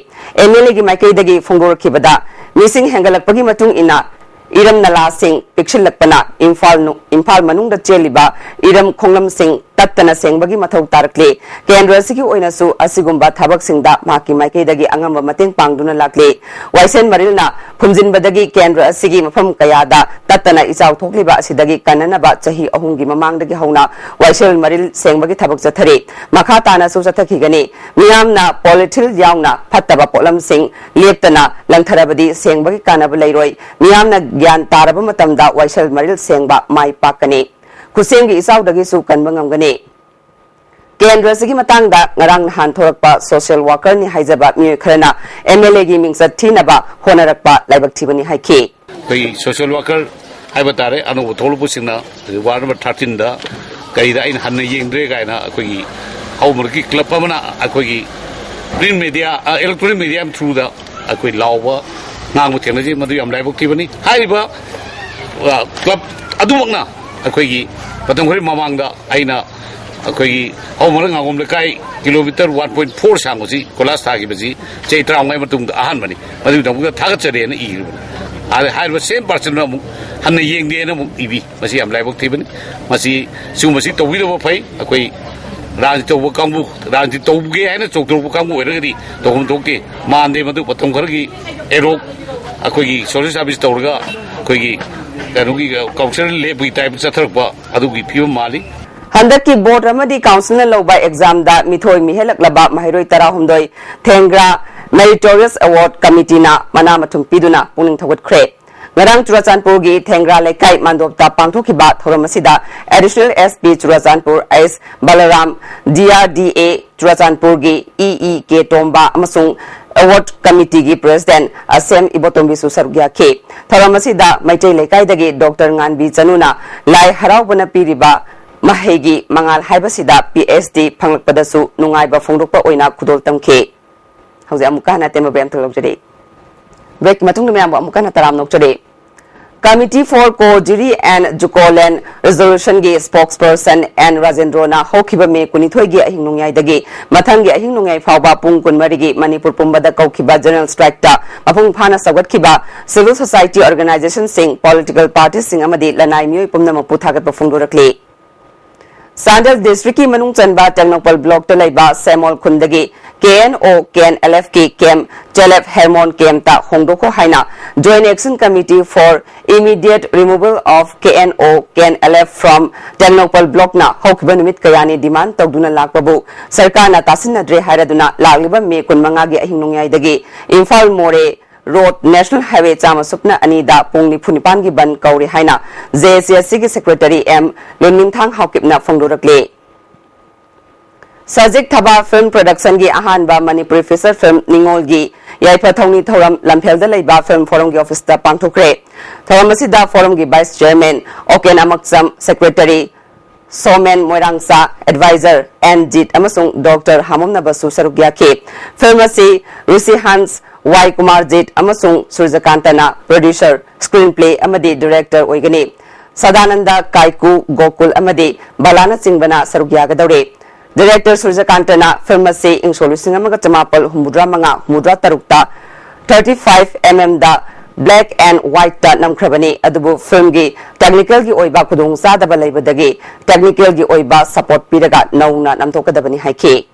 MLAꯒꯤ ꯃꯥꯏꯀꯩꯗꯒꯤ ꯐꯣꯡꯗꯣꯔꯛꯈꯤꯕꯗ, ꯃꯤꯁꯤꯡ ꯍꯦꯟꯒꯠꯂꯛꯄꯒꯤ ꯃꯇꯨꯡ ꯏꯟꯅ ꯏꯔꯝ ꯅꯂꯥꯁꯤꯡ ꯄꯤꯛꯁꯤꯜꯂꯛꯄꯅ ꯏꯝꯐꯥꯜ ꯅꯨ-, ꯏꯝꯐꯥꯜ ꯃꯅꯨꯡꯗ ꯆꯦꯜꯂꯤꯕ ꯏꯔꯝ ꯈꯣꯡꯂꯝꯁꯤꯡ ꯇꯠꯇꯅ ꯁꯦꯡꯕꯒꯤ ꯃꯊꯧ ꯇꯥꯔꯛꯂꯤ꯫ ꯀꯦꯟꯗ꯭ꯔ ꯑꯁꯤꯒꯤ ꯑꯣꯏꯅꯁꯨ ꯑꯁꯤꯒꯨꯝꯕ ꯊꯕꯛꯁꯤꯡꯗ ꯃꯍꯥꯛꯀꯤ ꯃꯥꯏꯀꯩꯗꯒꯤ ꯑꯉꯝꯕ ꯃꯇꯦꯡ ꯄꯥꯡꯗꯨꯅ ꯂꯥꯛꯂꯤ꯫ ꯋꯥꯏꯁꯦꯟ ꯃꯔꯤꯜꯅ ꯐꯨꯝꯖꯤꯟꯕꯗꯒꯤ ꯀꯦꯟꯗ꯭ꯔ ꯑꯁꯤꯒꯤ ꯃꯐꯝ ꯀꯌꯥꯗ ꯇꯠꯇꯅ ꯏꯆꯥꯎ ꯊꯣꯛꯂꯤꯕ ꯑꯁꯤꯗꯒꯤ ꯀꯟꯅꯅꯕ ꯆꯍꯤ ꯑꯍꯨꯝꯒꯤ ꯃꯃꯥꯡꯗꯒꯤ ꯍꯧꯅ ꯋꯥꯏꯁꯦꯜ ꯃꯔꯤꯜ ꯁꯦꯡꯕꯒꯤ ꯊꯕꯛ ꯆꯠꯊꯔꯤ꯫ ꯃꯈꯥ ꯇꯥꯅꯁꯨ ꯆꯠꯊꯈꯤꯒꯅꯤ꯫ ꯃꯤꯌꯥꯝꯅ polythene ꯌꯥꯎꯅ ꯐꯠꯇꯕ ꯄꯣꯠꯂꯝꯁꯤꯡ ꯂꯦꯞꯇꯅ ꯂꯪꯊꯔꯕꯗꯤ ꯁꯦꯡꯕꯒꯤ ꯀꯥꯟꯅꯕ ꯂꯩꯔꯣꯏ꯫ ꯃꯤꯌꯥꯝꯅ ꯒ꯭ꯌꯥꯟ ꯇꯥꯔꯕ ꯃꯇꯝꯗ ꯋꯥꯏꯁꯦꯜ ꯃꯔꯤꯜ ꯁꯦꯡꯕ ꯃꯥꯏ ꯄꯥꯛꯀꯅꯤ꯫ ꯈꯨꯠꯁꯦꯝꯒꯤ ꯏꯆꯥꯎꯗꯒꯤꯁꯨ ꯀꯟꯕ ꯉꯝꯒꯅꯤ꯫ ꯀꯦꯟꯗ꯭ꯔ ꯑꯁꯤꯒꯤ ꯃꯇꯥꯡꯗ ꯉꯔꯥꯡ ꯅꯍꯥꯟ ꯊꯣꯔꯛꯄ social workerꯅꯤ ꯍꯥꯏꯖꯕ ꯃꯤꯑꯣꯏ ꯈꯔꯅ MLAꯒꯤ ꯃꯤꯡꯆꯠ ꯊꯤꯅꯕ ꯍꯣꯠꯅꯔꯛꯄ ꯂꯥꯏꯕꯛ ꯊꯤꯕꯅꯤ ꯍꯥꯏꯈꯤ꯫ ꯑꯩꯈꯣꯏꯒꯤ social worker ꯍꯥꯏꯕ ꯇꯥꯔꯦ, ꯑꯅꯧꯕ ꯊꯣꯛꯂꯛꯄꯁꯤꯡꯅ ward number thirteenꯗ ꯀꯩꯗ ꯑꯩꯅ ꯍꯟꯅ ꯌꯦꯡꯗ꯭ꯔꯦ ꯀꯥꯏꯅ ꯑꯩꯈꯣꯏꯒꯤ ꯍꯧꯃꯔꯛꯀꯤ club ꯑꯃꯅ ꯑꯩꯈꯣꯏꯒꯤ print media, electronic media throughꯗ ꯑꯩꯈꯣꯏ ꯂꯥꯎꯕ, ꯉꯥꯡꯕ ꯊꯦꯡꯅꯖꯩ꯫ ꯃꯗꯨ ꯌꯥꯝ ꯂꯥꯏꯕꯛ ꯊꯤꯕꯅꯤ꯫ ꯍꯥꯏꯔꯤꯕ club ꯑꯗꯨꯃꯛꯅ ꯑꯩꯈꯣꯏꯒꯤ ꯃꯇꯝ ꯈꯔꯒꯤ ꯃꯃꯥꯡꯗ ꯑꯩꯅ ꯑꯩꯈꯣꯏꯒꯤ ꯍꯧꯃꯔꯛ ꯉꯥꯉꯣꯝ ꯂꯩꯀꯥꯏ kilometre one point four ꯁꯥꯡꯕꯁꯤ ꯀꯣꯏꯂꯥꯁ ꯊꯥꯈꯤꯕꯁꯤ ꯆꯍꯤ ꯇꯔꯥꯃꯉꯥꯒꯤ ꯃꯇꯨꯡꯗ ꯑꯍꯥꯟꯕꯅꯤ꯫ ꯃꯗꯨꯒꯤꯗꯃꯛꯇ ꯊꯥꯒꯠꯆꯔꯦꯅ ꯏꯔꯤꯕꯅꯤ꯫ ꯑꯗ ꯍꯥꯏꯔꯤꯕ same personꯅ ꯑꯃꯨꯛ ꯍꯟꯅ ꯌꯦꯡꯗꯦꯅ ꯑꯃꯨꯛ ꯏꯕꯤ꯫ ꯃꯁꯤ ꯌꯥꯝ ꯂꯥꯏꯕꯛ ꯊꯤꯕꯅꯤ꯫ ꯃꯁꯤ ꯁꯤꯒꯨꯝꯕꯁꯤ ꯇꯧꯕꯤꯗꯕ ꯐꯩ꯫ ꯑꯩꯈꯣꯏ ꯔꯥꯖꯅꯤꯇꯤ ꯇꯧꯕ ꯀꯥꯡꯕꯨ, ꯔꯥꯖꯅꯤꯇꯤ ꯇꯧꯒꯦ ꯍꯥꯏꯅ ꯆꯣꯡꯊꯣꯔꯛꯄ ꯀꯥꯡꯕꯨ ꯑꯣꯏꯔꯒꯗꯤ ꯇꯧꯐꯝ ꯊꯣꯛꯇꯦ꯫ ꯃꯥꯟꯗꯦ ꯃꯗꯨ꯫ ꯃꯇꯝ ꯈꯔꯒꯤ ad hoc ꯑꯩꯈꯣꯏꯒꯤ social service ꯇꯧꯔꯒ ꯑꯩꯈꯣꯏꯒꯤ ꯀꯩꯅꯣꯒꯤ council ꯂꯦꯞꯄꯒꯤ type ꯆꯠꯊꯔꯛꯄ ꯑꯗꯨꯒꯤ ꯐꯤꯕꯝ ꯃꯥꯜꯂꯤ꯫ ꯍꯟꯗꯛꯀꯤ board ꯑꯃꯗꯤ councilꯅ ꯂꯧꯕ examꯗ ꯃꯤꯊꯣꯏ ꯃꯤꯍꯦꯜꯂꯛꯂꯕ ꯃꯍꯩꯔꯣꯏ ꯇꯔꯥꯍꯨꯝꯗꯣꯏ ꯊꯦꯡꯒ꯭ꯔꯥ Meritorious Award Committeeꯅ ꯃꯅꯥ ꯃꯊꯨꯝ ꯄꯤꯗꯨꯅ ꯄꯨꯛꯅꯤꯡ ꯊꯧꯒꯠꯈ꯭ꯔꯦ꯫ ꯉꯔꯥꯡ ꯆꯨꯔꯆꯥꯟꯄꯨꯔꯒꯤ ꯊꯦꯡꯒ꯭ꯔꯥ ꯂꯩꯀꯥꯏ ꯃꯥꯟꯗꯣꯞꯇ ꯄꯥꯡꯊꯣꯛꯈꯤꯕ ꯊꯧꯔꯝ ꯑꯁꯤꯗ Additional SP ꯆꯨꯔꯆꯥꯟꯄꯨꯔ ꯑꯩꯁ ꯕꯂꯔꯥꯝ, DRDA ꯆꯨꯔꯆꯥꯟꯄꯨꯔꯒꯤ EE ꯀꯦ ꯇꯣꯝꯕ ꯑꯃꯁꯨꯡ Award Committeeꯒꯤ President ꯑꯁꯦꯝ ꯏꯕꯣꯇꯣꯝꯕꯤꯁꯨ ꯁꯔꯨꯛ ꯌꯥꯈꯤ꯫ ꯊꯧꯔꯝ ꯑꯁꯤꯗ ꯃꯩꯇꯩ ꯂꯩꯀꯥꯏꯗꯒꯤ Doctor ꯉꯥꯟꯕꯤ ꯆꯅꯨꯅ ꯂꯥꯏ ꯍꯔꯥꯎꯕꯅ ꯄꯤꯔꯤꯕ ꯃꯍꯩꯒꯤ ꯃꯉꯥꯜ ꯍꯥꯏꯕꯁꯤꯗ PhD ꯐꯪꯂꯛꯄꯗꯁꯨ ꯅꯨꯡꯉꯥꯏꯕ ꯐꯣꯡꯗꯣꯛꯄ ꯑꯣꯏꯅ ꯈꯨꯗꯣꯜ ꯇꯝꯈꯤ꯫ ꯍꯧꯖꯤꯛ ꯑꯃꯨꯛꯀ ꯍꯟꯅ ꯑꯇꯦꯟꯕ break ꯑꯃꯇ ꯂꯧꯖꯔꯤ꯫ Breakꯀꯤ ꯃꯇꯨꯡꯗ ꯃꯌꯥꯝꯕꯨ ꯑꯃꯨꯛꯀ ꯍꯟꯅ ꯇꯔꯥꯝꯅ ꯑꯣꯛꯆꯔꯤ꯫ Committee for Kohjiri and Jukoland Resolutionꯒꯤ spokesperson N ꯔꯥꯖꯦꯟꯗ꯭ꯔꯣꯅ ꯍꯧꯈꯤꯕ ꯃꯦ ꯀꯨꯟꯅꯤꯊꯣꯏꯒꯤ ꯑꯍꯤꯡ ꯅꯣꯡꯌꯥꯏꯗꯒꯤ ꯃꯊꯪꯒꯤ ꯑꯍꯤꯡ ꯅꯣꯡꯌꯥꯏ ꯐꯥꯎꯕ ꯄꯨꯡ ꯀꯨꯟꯃꯔꯤꯒꯤ ꯃꯅꯤꯄꯨꯔ ꯄꯨꯝꯕꯗ ꯀꯧꯈꯤꯕ general strikeꯇ ꯃꯄꯨꯡ ꯐꯥꯅ ꯁꯧꯒꯠꯈꯤꯕ civil society organizationꯁꯤꯡ, political partyꯁꯤꯡ ꯑꯃꯗꯤ ꯂꯅꯥꯏ ꯃꯤꯑꯣꯏ ꯄꯨꯝꯅꯃꯛꯄꯨ ꯊꯥꯒꯠꯄ ꯐꯣꯡꯗꯣꯔꯛꯂꯤ꯫ ꯆꯥꯟꯗꯦꯜ districtꯀꯤ ꯃꯅꯨꯡ ꯆꯟꯕ ꯇꯦꯡꯅꯧꯄꯜ blockꯇ ꯂꯩꯕ ꯁꯦꯃꯣꯜ ꯈꯨꯟꯗꯒꯤ KNO, KNLFꯀꯤ camp, ꯆꯦꯂꯦꯞ ꯍꯦꯔꯃꯣꯟ campꯇ ꯍꯣꯡꯗꯣꯛꯈꯣ ꯍꯥꯏꯅ Joint Action Committee for Immediate Removal of KNO, KNLF from Tengnoupal blockꯅ ꯍꯧꯈꯤꯕ ꯅꯨꯃꯤꯠ ꯀꯌꯥꯅꯤ demand ꯇꯧꯗꯨꯅ ꯂꯥꯛꯄꯕꯨ ꯁꯔꯀꯥꯔꯅ ꯇꯥꯁꯤꯟꯅꯗ꯭ꯔꯦ ꯍꯥꯏꯔꯗꯨꯅ ꯂꯥꯛꯂꯤꯕ ꯃꯦ ꯀꯨꯟꯃꯉꯥꯒꯤ ꯑꯍꯤꯡ ꯅꯣꯡꯌꯥꯏꯗꯒꯤ ꯏꯝꯐꯥꯜ ꯃꯣꯔꯦ ꯔꯣꯗ ꯅꯦꯁꯅꯦꯜ ꯍꯥꯏꯋꯦ ꯆꯥꯝꯃ ꯁꯨꯞꯅ ꯑꯅꯤꯗ ꯄꯨꯡ ꯅꯤꯐꯨ ꯅꯤꯄꯥꯟꯒꯤ ꯕꯟ ꯀꯧꯔꯤ ꯍꯥꯏꯅ ꯖꯦ ꯑꯦꯁ ꯑꯦ ꯑꯁꯤꯒꯤ ꯁꯦꯀ꯭ꯔꯦꯇꯔꯤ ꯑꯦꯝ ꯂꯨꯟꯃꯤꯟꯊꯥꯡ ꯍꯥꯎꯀꯤꯞꯅ ꯐꯣꯡꯗꯣꯔꯛꯂꯤ꯫ ꯁꯖꯤꯛ ꯊꯕꯥ ꯐꯤꯜꯝ ꯄ꯭ꯔꯣꯗꯛꯁꯟꯒꯤ ꯑꯍꯥꯟꯕ ꯃꯅꯤꯄꯨꯔꯤ ꯐꯤꯆꯔ ꯐꯤꯜꯝ ꯅꯤꯉꯣꯜꯒꯤ ꯌꯥꯏꯐ ꯊꯧꯅꯤ ꯊꯧꯔꯝ ꯂꯝꯐꯦꯜꯗ ꯂꯩꯕ ꯐꯤꯜꯝ ꯐꯣꯔꯝꯒꯤ ꯑꯣꯐꯤꯁꯇ ꯄꯥꯡꯊꯣꯛꯈ꯭ꯔꯦ꯫ ꯊꯧꯔꯝ ꯑꯁꯤꯗ ꯐꯣꯔꯝꯒꯤ ꯚꯥꯏꯁ ꯆꯤꯌꯔꯃꯦꯟ ꯑꯣꯀꯦꯟ ꯑꯃꯛꯆꯝ, secretary Somen Moirangcha, advisor N Jit ꯑꯃꯁꯨꯡ ꯗꯣꯛꯇꯔ ꯍꯥꯃꯝꯅꯕꯁꯨ ꯁꯔꯨꯛ ꯌꯥꯈꯤ꯫ ꯐꯤꯜꯝ ꯑꯁꯤ ꯔꯨꯁꯤ ꯍꯟꯁ, ꯋꯥꯏ ꯀꯨꯃꯥꯔ ꯖꯤꯠ ꯑꯃꯁꯨꯡ ꯁꯨꯔꯖꯀꯥꯟꯇꯅ ꯄ꯭ꯔꯣꯗ꯭ꯌꯨꯁꯔ, ꯁ꯭ꯀ꯭ꯔꯤꯟ ꯄ꯭ꯂꯦ ꯑꯃꯗꯤ ꯗꯤꯔꯦꯛꯇꯔ ꯑꯣꯏꯒꯅꯤ꯫ ꯁꯗꯥꯅꯟꯗ, ꯀꯥꯏꯀꯨ, ꯒꯣꯀꯨꯜ ꯑꯃꯗꯤ ꯕꯂꯥꯅꯆꯤꯡꯕꯅ ꯁꯔꯨꯛ ꯌꯥꯒꯗꯧꯔꯤ꯫ ꯗꯤꯔꯦꯛꯇꯔ ꯁꯨꯔꯖꯀꯥꯟꯇꯅ ꯐꯤꯜꯝ ꯑꯁꯤ ꯏꯪ ꯁꯣꯛ ꯂꯤꯁꯤꯡ ꯑꯃꯒ ꯆꯃꯥꯄꯜ ꯍꯨꯝꯐꯨꯇꯔꯥ ꯃꯉꯥ ꯍꯨꯝꯐꯨꯇꯔꯥ ꯇꯔꯨꯛꯇ ꯊꯥꯔꯇꯤ ꯐꯥꯏꯚ ꯑꯦꯝ ꯑꯦꯝꯗ ꯕ꯭ꯂꯦꯛ ꯑꯦꯟ ꯋꯥꯏꯠꯇ ꯅꯝꯈ꯭ꯔꯕꯅꯤ, ꯑꯗꯨꯕꯨ ꯐꯤꯜꯝꯒꯤ ꯇꯦꯛꯅꯤꯀꯦꯜꯒꯤ ꯑꯣꯏꯕ ꯈꯨꯗꯣꯡꯆꯥꯗꯕ ꯂꯩꯕꯗꯒꯤ ꯇꯦꯛꯅꯤꯀꯦꯜꯒꯤ ꯑꯣꯏꯕ ꯁꯄꯣꯔꯠ ꯄꯤꯔꯒ ꯅꯧꯅ ꯅꯝꯊꯣꯛꯀꯗꯕꯅꯤ ꯍꯥꯏꯈꯤ꯫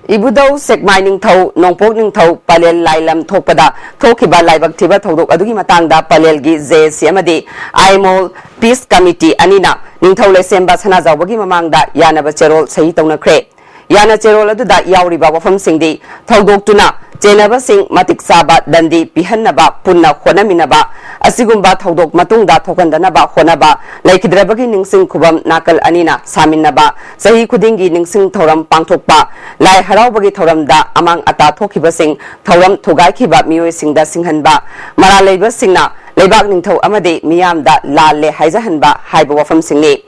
ꯏꯕꯨꯙꯧ ꯁꯦꯛꯃꯥꯏ ꯅꯤꯡꯊꯧ, ꯅꯣꯡꯄꯣꯛ ꯅꯤꯡꯊꯧ ꯄꯂꯦꯜ ꯂꯥꯏꯂꯝ ꯊꯣꯛꯄꯗ ꯊꯣꯛꯈꯤꯕ ꯂꯥꯏꯕꯛ ꯊꯤꯕ ꯊꯧꯗꯣꯛ ꯑꯗꯨꯒꯤ ꯃꯇꯥꯡꯗ ꯄꯂꯦꯜꯒꯤ ꯖꯦ ꯑꯦꯁ ꯁꯤ ꯑꯃꯗꯤ ꯑꯥꯏꯃꯣꯜ ꯄꯤꯁ ꯀꯃꯤꯇꯤ ꯑꯅꯤꯅ ꯅꯤꯡꯊꯧ ꯂꯩꯁꯦꯝꯕ ꯁꯅꯥꯖꯥꯎꯕꯒꯤ ꯃꯃꯥꯡꯗ ꯌꯥꯅꯕ ꯆꯦꯔꯣꯜ ꯁꯍꯤ ꯇꯧꯅꯈ꯭ꯔꯦ꯫ ꯌꯥꯅ ꯆꯦꯔꯣꯜ ꯑꯗꯨꯗ ꯌꯥꯎꯔꯤꯕ ꯋꯥꯐꯝꯁꯤꯡꯗꯤ ꯊꯧꯗꯣꯛꯇꯨꯅ ꯆꯦꯟꯅꯕꯁꯤꯡ ꯃꯇꯤꯛ ꯆꯥꯕ ꯗꯟꯗꯤ ꯄꯤꯍꯟꯅꯕ ꯄꯨꯟꯅ ꯍꯣꯠꯅꯃꯤꯟꯅꯕ, ꯑꯁꯤꯒꯨꯝꯕ ꯊꯧꯗꯣꯛ ꯃꯇꯨꯡꯗ ꯊꯣꯛꯍꯟꯗꯅꯕ ꯍꯣꯠꯅꯕ, ꯂꯩꯈꯤꯗ꯭ꯔꯕꯒꯤ ꯅꯤꯡꯁꯤꯡ ꯈꯨꯕꯝ ꯅꯥꯀꯜ ꯑꯅꯤꯅ ꯁꯥꯃꯤꯟꯅꯕ, ꯆꯍꯤ ꯈꯨꯗꯤꯡꯒꯤ ꯅꯤꯡꯁꯤꯡ ꯊꯧꯔꯝ ꯄꯥꯡꯊꯣꯛꯄ, ꯂꯥꯏ ꯍꯔꯥꯎꯕꯒꯤ ꯊꯧꯔꯝꯗ ꯑꯃꯥꯡ ꯑꯇꯥ ꯊꯣꯛꯈꯤꯕꯁꯤꯡ, ꯊꯧꯔꯝ ꯊꯨꯒꯥꯏꯈꯤꯕ ꯃꯤꯑꯣꯏꯁꯤꯡꯗ ꯁꯤꯡꯍꯟꯕ, ꯃꯔꯥꯜ ꯂꯩꯕꯁꯤꯡꯅ ꯂꯩꯕꯥꯛ ꯅꯤꯡꯊꯧ ꯑꯃꯗꯤ ꯃꯤꯌꯥꯝꯗ ꯂꯥꯜꯂꯦ ꯍꯥꯏꯖꯍꯟꯕ ꯍꯥꯏꯕ ꯋꯥꯐꯝꯁꯤꯡꯅꯤ꯫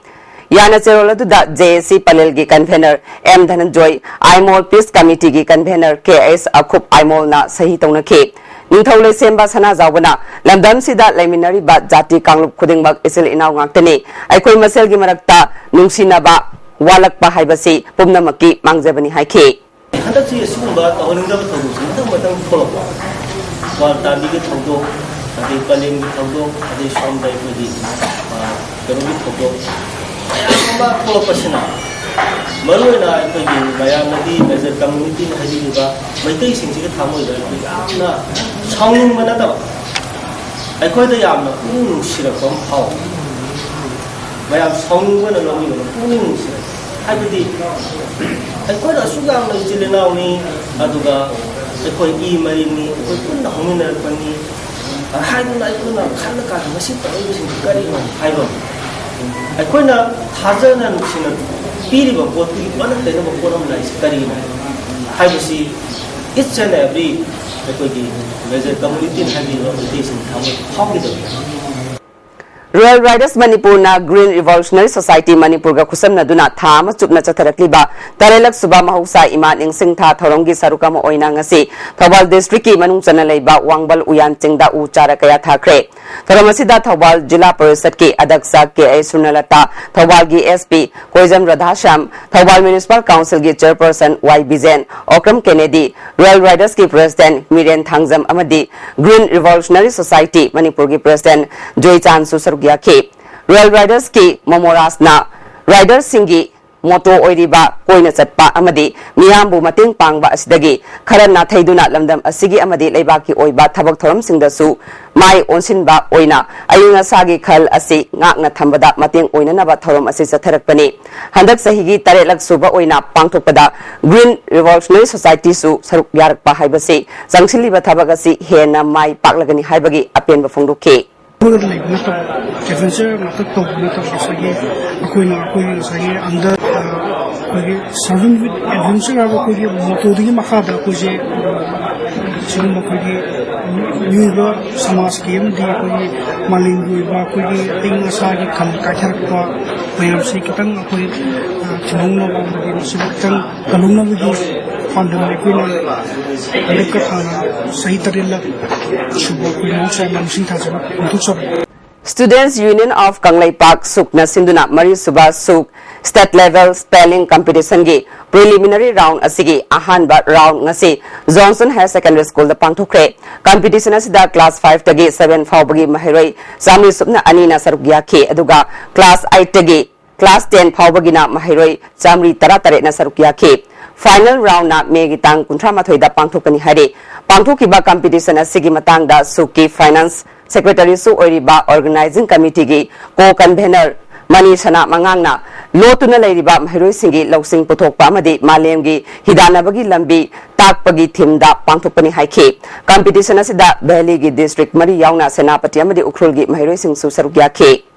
ꯌꯥꯅ ꯆꯦꯔꯣꯜ ꯑꯗꯨꯗ ꯖꯦ ꯑꯦꯁ ꯁꯤ ꯄꯂꯦꯜꯒꯤ convenor M Dhananjoy, Aimol peace ꯀꯃꯤꯇꯤꯒꯤ ꯀꯟꯚꯦꯅꯔ ꯀꯦ ꯑꯦꯁ ꯑꯈꯨꯞ ꯑꯥꯏꯃꯣꯜꯅ ꯁꯍꯤ ꯇꯧꯅꯈꯤ꯫ ꯅꯤꯡꯊꯧ ꯂꯩꯁꯦꯝꯕ ꯁꯅꯥꯖꯥꯎꯕꯅ ꯂꯝꯗꯝꯁꯤꯗ ꯂꯩꯃꯤꯟꯅꯔꯤꯕ ꯖꯥꯇꯤ ꯀꯥꯡꯂꯨꯞ ꯈꯨꯗꯤꯡꯃꯛ ꯏꯆꯤꯜ ꯏꯅꯥꯎ ꯉꯥꯛꯇꯅꯤ꯫ ꯑꯩꯈꯣꯏ ꯃꯁꯦꯜꯒꯤ ꯃꯔꯛꯇ ꯅꯨꯡꯁꯤꯅꯕ ꯋꯥꯠꯂꯛꯄ ꯍꯥꯏꯕꯁꯤ ꯄꯨꯝꯅꯃꯛꯀꯤ ꯃꯥꯡꯖꯕꯅꯤ ꯍꯥꯏꯈꯤ꯫ ꯍꯟꯗꯛꯁꯤ ꯑꯁꯤꯒꯨꯝꯕ ꯇꯧꯍꯟꯅꯤꯡꯗꯕ ꯊꯧꯗꯣꯛꯁꯤ ꯃꯊꯪ ꯃꯊꯪ ꯊꯣꯛꯂꯛꯄ, ꯀ꯭ꯋꯥꯔ ꯇꯥꯕꯤꯒꯤ ꯊꯧꯗꯣꯛ, ꯑꯗꯩ ꯄꯂꯦꯟꯒꯤ ꯊꯧꯗꯣꯛ, ꯑꯗꯩ ꯁꯣꯝꯗ ꯑꯩꯈꯣꯏꯒꯤ, ꯑ, ꯀꯩꯅꯣꯒꯤ ꯊꯧꯗꯣꯛ ꯃꯌꯥꯝ ꯑꯃ ꯊꯣꯛꯂꯛꯄꯁꯤꯅ, ꯃꯔꯨꯑꯣꯏꯅ ꯑꯩꯈꯣꯏꯒꯤ ꯃꯌꯥꯝꯅꯗꯤ ꯃꯦꯖꯔ ꯀꯝꯃ꯭ꯌꯨꯅꯤꯇꯤꯅ ꯍꯥꯏꯕꯤꯔꯤꯕ ꯃꯩꯇꯩꯁꯤꯡꯁꯤꯒꯤ ꯊꯃꯣꯏꯗ ꯑꯩꯈꯣꯏ ꯌꯥꯝꯅ ꯁꯥꯎꯅꯤꯡꯕ ꯅꯠꯇꯕ, ꯑꯩꯈꯣꯏꯗ ꯌꯥꯝꯅ ꯄꯨꯛꯅꯤꯡ ꯅꯨꯡꯁꯤꯔꯛꯄ ꯑꯃ ꯐꯥꯎꯏ꯫ ꯃꯌꯥꯝ ꯁꯥꯎꯅꯤꯡꯕꯅ ꯂꯧꯅꯤꯡꯕꯅ ꯄꯨꯛꯅꯤꯡ ꯅꯨꯡꯁꯤꯔꯛꯄ꯫ ꯍꯥꯏꯕꯗꯤ ꯑꯩꯈꯣꯏꯅ ꯑꯁꯨꯛ ꯌꯥꯝꯅ ꯏꯆꯤꯜ ꯏꯅꯥꯎꯅꯤ, ꯑꯗꯨꯒ ꯑꯩꯈꯣꯏ ꯏ ꯃꯔꯤꯅꯤ, ꯑꯩꯈꯣꯏ ꯄꯨꯟꯅ ꯍꯧꯃꯤꯟꯅꯔꯛꯄꯅꯤ ꯍꯥꯏꯗꯨꯅ ꯑꯩꯈꯣꯏꯅ ꯈꯜꯂꯀꯥꯟꯗ ꯃꯁꯤ ꯇꯧꯔꯤꯕꯁꯤꯡ ꯀꯔꯤꯅꯣ ꯍꯥꯏꯕ ꯑꯃ, ꯑꯩꯈꯣꯏꯅ ꯊꯥꯖꯅ ꯅꯨꯡꯁꯤꯅ ꯄꯤꯔꯤꯕ ꯄꯣꯠꯇꯨꯒꯤ ꯑꯣꯟꯅ ꯇꯩꯅꯕ ꯄꯣꯠ ꯑꯃ ꯂꯥꯛꯏꯁꯤ ꯀꯔꯤꯒꯤꯅꯣ ꯍꯥꯏꯕꯁꯤ each and every ꯑꯩꯈꯣꯏꯒꯤ major community ꯍꯥꯏꯕꯤꯔꯤꯕ ꯃꯩꯇꯩꯁꯤꯡ ꯊꯃꯣꯏ ꯐꯥꯎꯈꯤꯗꯕꯅꯤ꯫ Royal Riders ꯃꯅꯤꯄꯨꯔꯅ Green Revolutionary Society ꯃꯅꯤꯄꯨꯔꯒ ꯈꯨꯠꯁꯝꯅꯗꯨꯅ ꯊꯥ ꯑꯃ ꯆꯨꯞꯅ ꯆꯠꯊꯔꯛꯂꯤꯕ ꯇꯔꯦꯠꯂꯛ ꯁꯨꯕ ꯃꯍꯧꯁꯥ ꯏꯃꯥ ꯅꯤꯡꯁꯤꯡ ꯊꯥ ꯊꯧꯔꯝꯒꯤ ꯁꯔꯨꯛ ꯑꯃ ꯑꯣꯏꯅ ꯉꯁꯤ ꯊꯧꯕꯥꯜ districtꯀꯤ ꯃꯅꯨꯡ ꯆꯟꯅ ꯂꯩꯕ ꯋꯥꯡꯕꯜ ꯎꯌꯥꯟ ꯆꯤꯡꯗ ꯎ ꯆꯥꯔ ꯀꯌꯥ ꯊꯥꯈ꯭ꯔꯦ꯫ ꯊꯧꯔꯝ ꯑꯁꯤꯗ ꯊꯧꯕꯥꯜ ꯖꯤꯂꯥ ꯄꯔꯤꯁꯗꯀꯤ ꯑꯗꯛꯁ ꯀꯦ ꯑꯩ ꯁꯨꯔꯅꯂꯇꯥ, ꯊꯧꯕꯥꯜꯒꯤ SP ꯀꯣꯏꯖꯝ ꯔꯥꯙꯥꯁ꯭ꯌꯥꯝ, ꯊꯧꯕꯥꯜ Municipal Councilꯒꯤ Chairperson ꯋꯥꯏ ꯕꯤꯖꯦꯟ, ꯑꯣꯀ꯭ꯔꯝ ꯀꯦꯅꯦꯗꯤ, Royal Riders ꯀꯤ President ꯃꯤꯔꯦꯟ ꯊꯥꯡꯖꯝ ꯑꯃꯗꯤ Green Revolutionary Society ꯃꯅꯤꯄꯨꯔꯒꯤ President ꯖꯣꯏꯆꯥꯟꯁꯨ ꯁꯔꯨꯛ ꯌꯥꯈꯤ꯫ Royal Riders ꯀꯤ ꯃꯣꯃꯣꯔꯥꯖꯅ ꯔꯥꯏꯗꯔꯁꯤꯡꯒꯤ ꯃꯣꯇꯣ ꯑꯣꯏꯔꯤꯕ ꯀꯣꯏꯅ ꯆꯠꯄ ꯑꯃꯗꯤ ꯃꯤꯌꯥꯝꯕꯨ ꯃꯇꯦꯡ ꯄꯥꯡꯕ ꯑꯁꯤꯗꯒꯤ ꯈꯔ ꯅꯥꯊꯩꯗꯨꯅ ꯂꯝꯗꯝ ꯑꯁꯤꯒꯤ ꯑꯃꯗꯤ ꯂꯩꯕꯥꯛꯀꯤ ꯑꯣꯏꯕ ꯊꯕꯛ ꯊꯧꯔꯝꯁꯤꯡꯗꯁꯨ ꯃꯥꯏ ꯑꯣꯟꯁꯤꯟꯕ ꯑꯣꯏꯅ ꯑꯏꯪ ꯑꯁꯥꯒꯤ ꯈꯜ ꯑꯁꯤ ꯉꯥꯛꯅ ꯊꯝꯕꯗ ꯃꯇꯦꯡ ꯑꯣꯏꯅꯅꯕ ꯊꯧꯔꯝ ꯑꯁꯤ ꯆꯠꯊꯔꯛꯄꯅꯤ꯫ ꯍꯟꯗꯛ ꯆꯍꯤꯒꯤ ꯇꯔꯦꯠꯂꯛ ꯁꯨꯕ ꯑꯣꯏꯅ ꯄꯥꯡꯊꯣꯛꯄꯗ Green Revolutionary Societyꯁꯨ ꯁꯔꯨꯛ ꯌꯥꯔꯛꯄ ꯍꯥꯏꯕꯁꯤ ꯆꯪꯁꯤꯜꯂꯤꯕ ꯊꯕꯛ ꯑꯁꯤ ꯍꯦꯟꯅ ꯃꯥꯏ ꯄꯥꯛꯂꯒꯅꯤ ꯍꯥꯏꯕꯒꯤ ꯑꯄꯦꯟꯕ ꯐꯣꯡꯗꯣꯛꯈꯤ꯫ ꯂꯩꯕ ꯅꯠꯇꯕ, ꯑꯦꯗꯚꯦꯟꯆꯔ ꯉꯥꯛꯇ ꯇꯧꯕ ꯅꯠꯇꯕ, ꯉꯁꯥꯏꯒꯤ ꯑꯩꯈꯣꯏꯅ ꯑꯩꯈꯣꯏꯒꯤ ꯉꯁꯥꯏꯒꯤ under ꯑꯩꯈꯣꯏꯒꯤ Surfing with Adventure ꯍꯥꯏꯕ ꯑꯩꯈꯣꯏꯒꯤ ꯃꯣꯇꯣꯗꯨꯒꯤ ꯃꯈꯥꯗ ꯑꯩꯈꯣꯏꯁꯦ ꯁꯤꯒꯨꯝꯕ ꯑꯩꯈꯣꯏꯒꯤ ꯃꯤꯑꯣꯏꯕ ꯁꯃꯥꯖꯀꯤ ꯑꯃꯗꯤ ꯑꯩꯈꯣꯏꯒꯤ ꯃꯥꯂꯦꯝꯒꯤ ꯑꯣꯏꯕ ꯑꯩꯈꯣꯏꯒꯤ ꯑꯏꯪ ꯑꯁꯥꯒꯤ ꯈꯜ ꯀꯥꯏꯊꯔꯛꯄ ꯃꯌꯥꯝꯁꯤ ꯈꯤꯇꯪ ꯑꯩꯈꯣꯏ ꯊꯤꯡꯍꯧꯅꯕ ꯑꯃꯗꯤ ꯃꯁꯤꯕꯨ ꯈꯤꯇꯪ ꯀꯜꯍꯧꯅꯕꯒꯤ ꯄꯥꯟꯗꯝ ꯑꯩꯈꯣꯏꯅ ꯍꯟꯗꯛꯀ ꯊꯥꯅ ꯆꯍꯤ ꯇꯔꯦꯠꯂꯛ ꯁꯨꯕ ꯑꯩꯈꯣꯏ ꯃꯍꯧꯁꯥ ꯏꯃꯥ ꯅꯤꯡꯁꯤꯡ ꯊꯥꯖꯅ ꯄꯥꯡꯊꯣꯛꯆꯕꯅꯤ꯫ Students Union of ꯀꯪꯂꯩꯄꯥꯛ ꯁꯨꯛꯅ ꯁꯤꯟꯗꯨꯅ ꯃꯔꯤꯁꯨꯕ ꯁꯨꯛ State Level Spelling Competitionꯒꯤ preliminary round ꯑꯁꯤꯒꯤ ꯑꯍꯥꯟꯕ round ꯉꯁꯤ Johnson Higher Secondary Schoolꯗ ꯄꯥꯡꯊꯣꯛꯈ꯭ꯔꯦ꯫ Competition ꯑꯁꯤꯗ class fiveꯇꯒꯤ seven ꯐꯥꯎꯕꯒꯤ ꯃꯍꯩꯔꯣꯏ ꯆꯥꯃꯔꯤ ꯁꯨꯞꯅ ꯑꯅꯤꯅ ꯁꯔꯨꯛ ꯌꯥꯈꯤ, ꯑꯗꯨꯒ class eightꯇꯒꯤ class ten ꯐꯥꯎꯕꯒꯤꯅ ꯃꯍꯩꯔꯣꯏ ꯆꯥꯃꯔꯤ ꯇꯔꯥꯇꯔꯦꯠꯅ ꯁꯔꯨꯛ ꯌꯥꯈꯤ꯫ Final roundꯅ ꯃꯦꯒꯤ ꯇꯥꯡ ꯀꯨꯟꯊ꯭ꯔꯥ ꯃꯥꯊꯣꯏꯗ ꯄꯥꯡꯊꯣꯛꯀꯅꯤ ꯍꯥꯏꯔꯤ꯫ ꯄꯥꯡꯊꯣꯛꯈꯤꯕ competition ꯑꯁꯤꯒꯤ ꯃꯇꯥꯡꯗ ꯁꯨꯛꯀꯤ finance secretaryꯁꯨ ꯑꯣꯏꯔꯤꯕ organizing committeeꯒꯤ co-convener ꯃꯅꯤ ꯁꯅꯥ ꯃꯉꯥꯡꯅ ꯂꯣꯠꯇꯨꯅ ꯂꯩꯔꯤꯕ ꯃꯍꯩꯔꯣꯏꯁꯤꯡꯒꯤ ꯂꯧꯁꯤꯡ ꯄꯨꯊꯣꯛꯄ ꯑꯃꯗꯤ ꯃꯥꯂꯦꯝꯒꯤ ꯍꯤꯗꯥꯟꯅꯕꯒꯤ ꯂꯝꯕꯤ ꯇꯥꯛꯄꯒꯤ ꯊꯤꯝꯗ ꯄꯥꯡꯊꯣꯛꯄꯅꯤ ꯍꯥꯏꯈꯤ꯫ ꯀꯝꯄꯤꯇꯤꯁꯟ ꯑꯁꯤꯗ ꯚꯦꯂꯤꯒꯤ ꯗꯤꯁꯇ꯭ꯔꯤꯛ ꯃꯔꯤ ꯌꯥꯎꯅ ꯁꯦꯅꯥꯄꯇꯤ ꯑꯃꯗꯤ ꯎꯈ꯭ꯔꯨꯜꯒꯤ ꯃꯍꯩꯔꯣꯏꯁꯤꯡꯁꯨ ꯁꯔꯨꯛ ꯌꯥꯈꯤ꯫